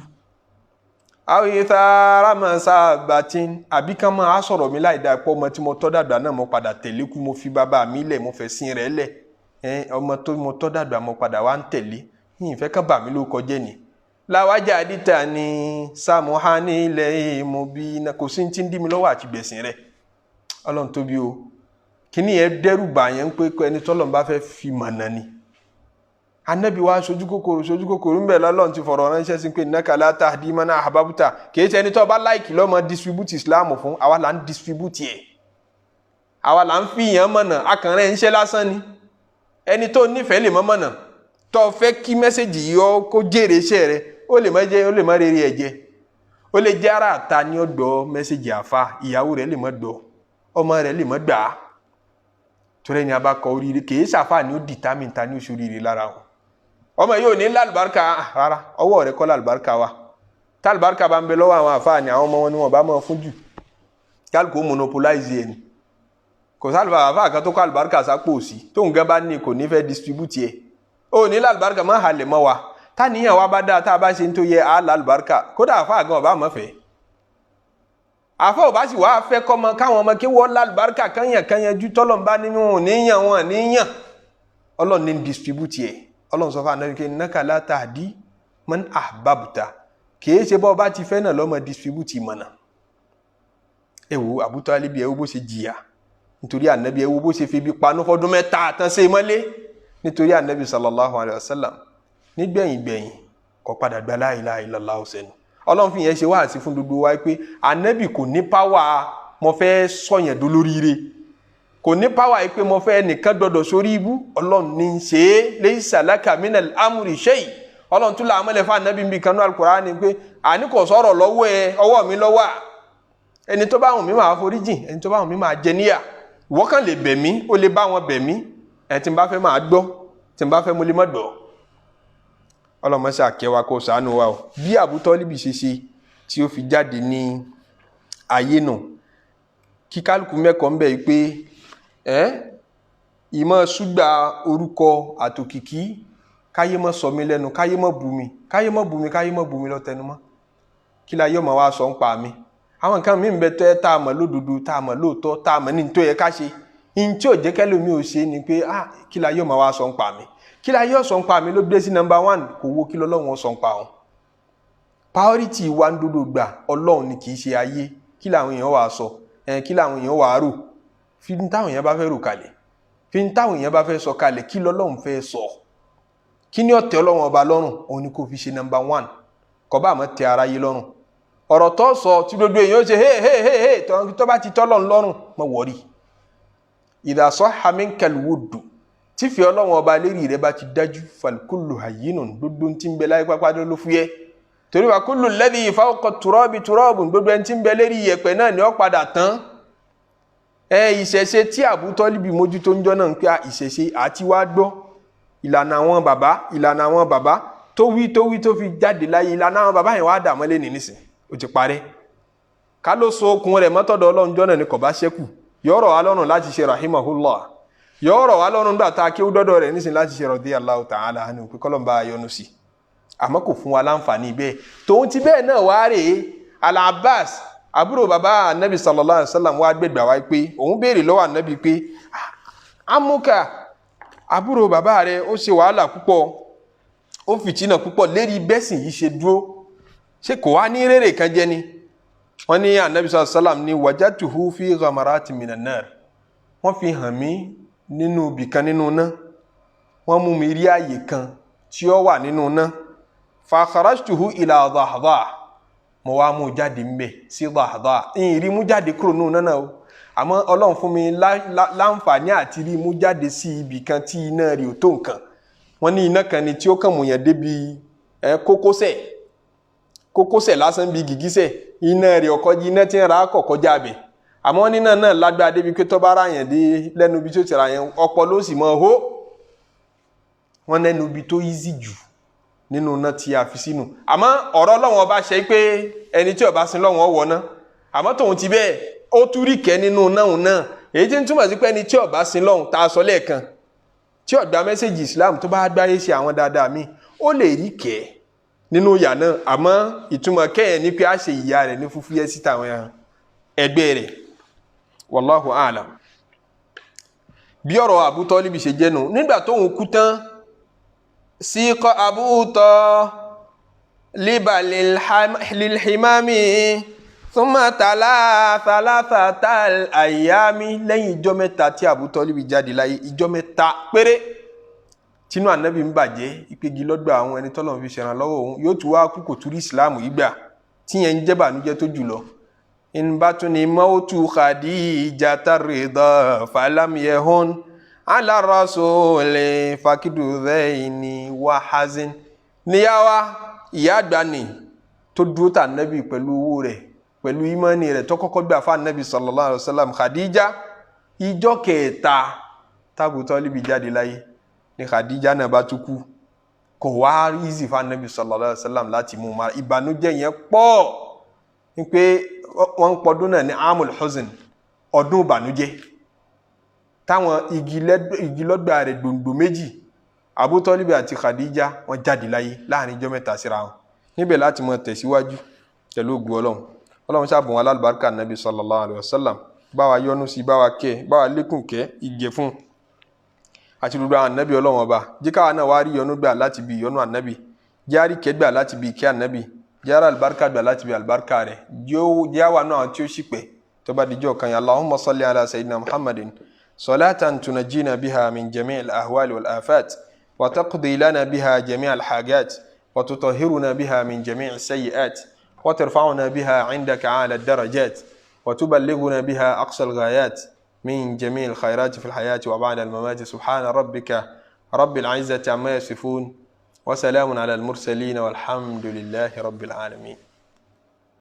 àwọn ìtara máa sábà tí àbí kán máa sọ̀rọ̀ mi láì dáa pé ọmọ tí mo tọ́ dàgbà náà mo padà tẹ̀lé kú, mo fi bàbá mi lẹ̀, mo fẹ́ sin rẹ̀ lẹ̀, ọmọ tó mo tọ́ dàgbà mo padà wá ń tẹ̀lé, yìí fẹ́ kán bà mí ló kọjẹ́ ni. Láwájà àdìta ni sàmúhání ilẹ̀ mo bí iná kò sí ti ń dí mi lọ́wọ́ àti gbẹ̀sìn rẹ̀. Ọlọ́run tóbi o. Kíní yẹn dẹ́rù bà yẹn pé ẹni tọ́lọ́run bá fẹ́ fi mọ̀nà ni. Anabi wa sojú kòkòrò ń bẹ lọ́lọ́run ti fọ̀rọ̀ ránṣẹ́ sí pé innaka la tahdi man ahbabta, kì í ṣe ẹni tó bá láìkì lọ́mọ distribute Islam fún, àwa là ń distribute ẹ̀, àwa là ń fi yàn mọ̀nà, akànrẹ́ ń ṣe lásán ni. Ẹni tó nífẹ̀ẹ́ lè mọ́ mọ̀nà, tó fẹ́ kí mẹ́sẹ̀gì yìí ó kó jèrè iṣẹ́ rẹ, ó lè má jẹ́, ó lè má rere ẹ̀ jẹ, ó lè jẹ́ ara àta ní ọ̀dọ̀ mẹ́sẹ̀gì àfa, ìyàwó rẹ̀ lè má gbọ́, ọmọ rẹ̀ lè má gbà á, torí ẹni abakọ oríire kì í ṣàfà ní ó determine ta ní oṣù oríire lára wọn. Ọmọ yóò ní lálùbáríkà rárá, ọwọ́ rẹ̀ kọ́ lálùbáríkà wa. Tálùbáríkà bá ń bẹ lọ́wọ́ àwọn àfáà ni àwọn ọmọ wọn ni wọn bá máa fún jù, kálukú ó monopolize ẹ̀ ni. Kò sálùbà àfáà kan tó kọ́ àlùbáríkà sápò sí, tóun gan bá ní kò ní fẹ́ distribute ẹ̀. Ó ní lálùbáríkà má halẹ̀ mọ́ wa, táníyàn wa bá dáa tá a bá ṣe ń tó yẹ á lálùbáríkà, kódà àfáà gan ọba àmọ́ fẹ́. Àfáà ò bá sì wá fẹ́ kọ́mọ káwọn ọmọ kí wọ́n lálùbáríkà kányàn kányàn ju tọ́lọ́mbá nínú níyàn wọn níyàn. Ọlọ́run ní distribute ẹ̀. Ọlọ́run sọ fún anabi pé innaka la tahdi man ahbabta, kìí ṣe bọ́ ọba ti fẹ́ náà lọ́mọ distribute ìmọ̀nà. Ẹ wo Abu Talib, ẹ wo bó ṣe jìyà nítorí anabi, ẹ wo bó ṣe fi ibi panú fọdún 3 tán ṣe mọ́lé nítorí anabi sallallahu alayhi wa sallam. Nígbẹ̀yìn gbẹ̀yìn kò padà gba la ilaha illallah sẹ́nu. Ọlọ́run fi yẹn ṣe wáàsí fún gbogbo wa pé anabi kò ní páwà mo fẹ́ sọ̀yàn dolóríire, kò ní páwà yìí pé mo fẹ́ nìkan gbọdọ̀ sórí ibú. Ọlọ́run ní í ṣe é, laysa laka minal amri shay. Ọlọ́run tún làmọ́lẹ̀ fún anabi bíi kanú Al-Qur'ani pé àní kò sọ̀rọ̀ lọ́wọ́ ẹ, ọwọ́ mi lọ́wọ́ à. Ẹni tó bá wùn mí máa foríjìn, ẹni tó bá wùn mí máa jẹ níyà. Ìwọ kàn lè bẹ̀ mí, ó lè bá wọn bẹ̀ mí, ẹ tí n bá fẹ́ máa gbọ́, tí n bá fẹ́ mo lè má gbọ́. Ọlọ́run máa ṣàkẹ́ wa kó ṣàánú wa o. Bí Abu Tọ́líbì ṣe ṣe tí ó fi jáde ní ayé nù, kí kálukú mẹ́kọ̀ọ́ ń bẹ̀ yìí pé ìmọ̀ ṣùgbà orúkọ àtòkìkí, káyé mọ́ sọ mí lẹ́nu, káyé mọ́ bú mi, káyé mọ́ bú mi, káyé mọ́ bú mi lọ́tẹnumọ́, kí la yóò máa wá sọ ń pa mi. Àwọn nǹkan mi ń bẹ tẹ́ tá a mọ̀ lódodo, tá a mọ̀ lóòótọ́, tá a mọ̀ ní tó yẹ ká ṣe. Ní tí ò jẹ́ kẹ́lòmí ò ṣe ni pé kí la yóò máa wá sọ ń pa mi, kí la yóò sọ ń pa mi ló dé sí nọ́mbà 1, kò wo kí lọ́lọ́run sọ ń pa òun. Priority wa ń dodo gbà Ọlọ́run ni, kì í ṣe ayé. Kí làwọn èèyàn wà sọ, kí làwọn èèyàn wà rò, fi ń táwọn èèyàn bá fẹ́ rò kalẹ̀, fi ń táwọn èèyàn bá fẹ́ sọ kalẹ̀, kí lọ́lọ́run fẹ́ sọ, kí ni ó tẹ́ Ọlọ́run ọba lọ́rùn, òun ni kò fi ṣe nọ́mbà 1. Kò bá àmọ́ tẹ́ aráyé lọ́rùn. Ọ̀rọ̀ tó sọ tí gbogbo èèyàn ó ṣe hey hey hey hey, tó bá ti tọ́lọ́run lọ́rùn mọ́ wọ́rí. Idha sahha minkal wuddu, tí fi Ọlọ́run ọba lérí rẹ bá ti dájú, falkullu hayyinun, gbogbo tí ń bẹ láyé pápá ló fúyẹ́. Torí wa kullu alladhi fawqa turabi turabun, gbogbo ẹni tí ń bẹ lérí iyẹ̀pẹ̀ náà ni ó padà tán. Ìṣẹ̀ṣe tí Abu Tọ́líbì mójútó ń jọ́ náà ń pé ìṣẹ̀ṣe àti wá gbọ́ ìlànà àwọn bàbá, ìlànà àwọn bàbá tó wí tó wí tó fi jáde láyé, ìlànà àwọn bàbá yẹn wá dà mọ́lé ní nísìn, ó ti parẹ́. Ká ló so okùn rẹ̀ mọ́tọ̀dọ̀ Ọlọ́run jọ́ náà ni kò bá ṣẹ́kù. Yọ̀rọ̀ wa lọ́rùn láti ṣe rahimahullah, yọ̀rọ̀ wa lọ́rùn gbà tá a kí ó dọ́dọ̀ rẹ̀ nísìn láti ṣe radiyallahu ta'ala anhu, pé kọ́lọ́n bá a yọ́nú sí. Àmọ́ kò fún wa láǹfààní bẹ́ẹ̀. Tòun ti bẹ́ẹ̀ náà wá rèé, Al-Abbas àbúrò bàbá anabi sallallahu alayhi wa sallam wá gbẹgbà wá pé òun béèrè lọ́wọ́ anabi pé amúkà àbúrò bàbá rẹ̀ ó ṣe wàhálà púpọ̀, ó fìtínà púpọ̀ lérí bẹ́sìn yìí ṣe dúró, ṣé kò wá ní rèrè kan jẹ ni? Wọ́n ní anabi sallallahu alayhi wa sallam ní wajadtuhu fi ghamarati minan nar, wọ́n fi hàn mí nínú ibìkan nínú iná, wọ́n mú mi rí àyè kan tí ó wà nínú iná, fa kharajtuhu ila dhahdah, mo wá mú jáde ńbẹ sí dhahdah, ìyìn rí mú jáde kúrò nínú iná náà o, àmọ́ Ọlọ́run fún mi láǹfààní àti rí mú jáde sí ibì kan tí iná rí ò tó nǹkan. Wọ́n ní iná kan ni tí ó kàn mú yẹn débi kókósẹ̀, kókósẹ̀ lásán bíi gìgísẹ̀, iná rí ọkọ iná tí ń ra kọ̀ kọjá bẹ̀. Àmọ́ nínà náà lágbára débi pé tó bá ra yẹn dé lẹ́nu ibi tó ti ra yẹn, ọpọlọ ó sì mọ hó. Wọ́n lẹ́nu ibi tó easy jù nínú iná tí a fi sínú. Àmọ́ ọ̀rọ̀ Ọlọ́run ọba ṣe pé ẹni tí ó bá sin Ọlọ́run ọwọ́ náà, àmọ́ tòun ti bẹ́ẹ̀ ó túrí kẹ́ nínú náà náà, èyí tí ń túmọ̀ sí pé ẹni tí ó bá sin Ọlọ́run tá a sọ lẹ́ẹ̀kan, tí Tí ó gba mẹ́sẹ̀gì Islam tó bá gbáyé ṣe àwọn dáadáa míì, ó lè rí kẹ́ nínú ìyà náà, àmọ́ ìtumọ̀ kẹ́yẹ̀ ní pé a ṣe ìyà rẹ̀ ní fúfúyẹ́ sí tàwọn ẹgbẹ́ rẹ̀. Wallahu a'lam. Bí ọ̀rọ̀ Abu Talib ṣe jẹ́nu nígbà tóun kú tán, síkọ́ Abu Talib lilhimami thumma tala thalathatal ayyami. Lẹ́yìn ìjọ́ mẹ́ta tí Abu Talib jáde láyé, ìjọ́ mẹ́ta péré tínú ànábì ń bàjẹ́, ìpégi lọ́gbà àwọn ẹni tọ́lọ́run fi ṣèrànlọ́wọ́ òun yóò tún wá kú kò túrí ìsìláàmù yìí gbà, tíyẹn ń jẹ́ bànújẹ́ tó jùlọ. Inbatuni mautu Khadijata rida falam yehun ala rasuli fakidu dhaini wa hazin. Níyàwá ìyá àgbà ni tó dúró tà ànábì pẹ̀lú owó rẹ̀, pẹ̀lú ìmánì rẹ̀ tó kọ́kọ́ gbà fún ànábì sallallahu alaihi wasallam Khadija. Ìjọ́ kẹta tábù Tọ́líbì jáde láyé ní Khadija náà bá tún kú. Kò wá easy fún anabi sallallahu alaihi wasallam láti mú un mara. Ìbànújẹ́ yẹn pọ̀ ní pé wọ́n ń pọdún náà ní amul huzn, ọdún ìbànújẹ́, táwọn igi lọ́gbà rẹ̀ gbòǹgbò méjì, Abu Talib àti Khadija, wọ́n jáde láyé láàrin ijọ́ mẹ́ta síra wọn. Níbẹ̀ láti mọ tẹ̀síwájú pẹ̀lú ògùn Ọlọ́run. Ọlọ́run ṣàbùn alálùbáríkà anabi sallallahu alaihi wasallam, bá wa yọ́nú sí, bá wa kẹ́, bá wa lékùn kẹ́ ìgẹ̀ fún àti gbogbo àwọn ànábì Ọlọ́run ọba. Jẹ́ káwa náà wá rí ìyọ́nú gbà láti bí ìyọ́nú ànábì, jẹ́ àrí kẹ́ gbà láti bí ìkẹ́ ànábì, jẹ́ àrí àlùbáríkà gbà láti bí àlùbáríkà rẹ̀, jẹ́ àwa náà tí ó sì pẹ́ tó bá dijọ́ kan. Allahumma salli ala sayyidina Muhammadin salatan tunajjina biha min jami'il ahwali wal afat wa taqdi lana biha jami'al hajat wa tutahhiruna biha min jami'is sayyi'at wa tarfa'una biha 'indaka 'ala ad-darajat wa tuballighuna biha aqsa al-ghayat من جميع الخيرات في الحياة وبعد الممات. سبحان ربك رب العزة عما يصفون وسلام على المرسلين والحمد لله رب العالمين.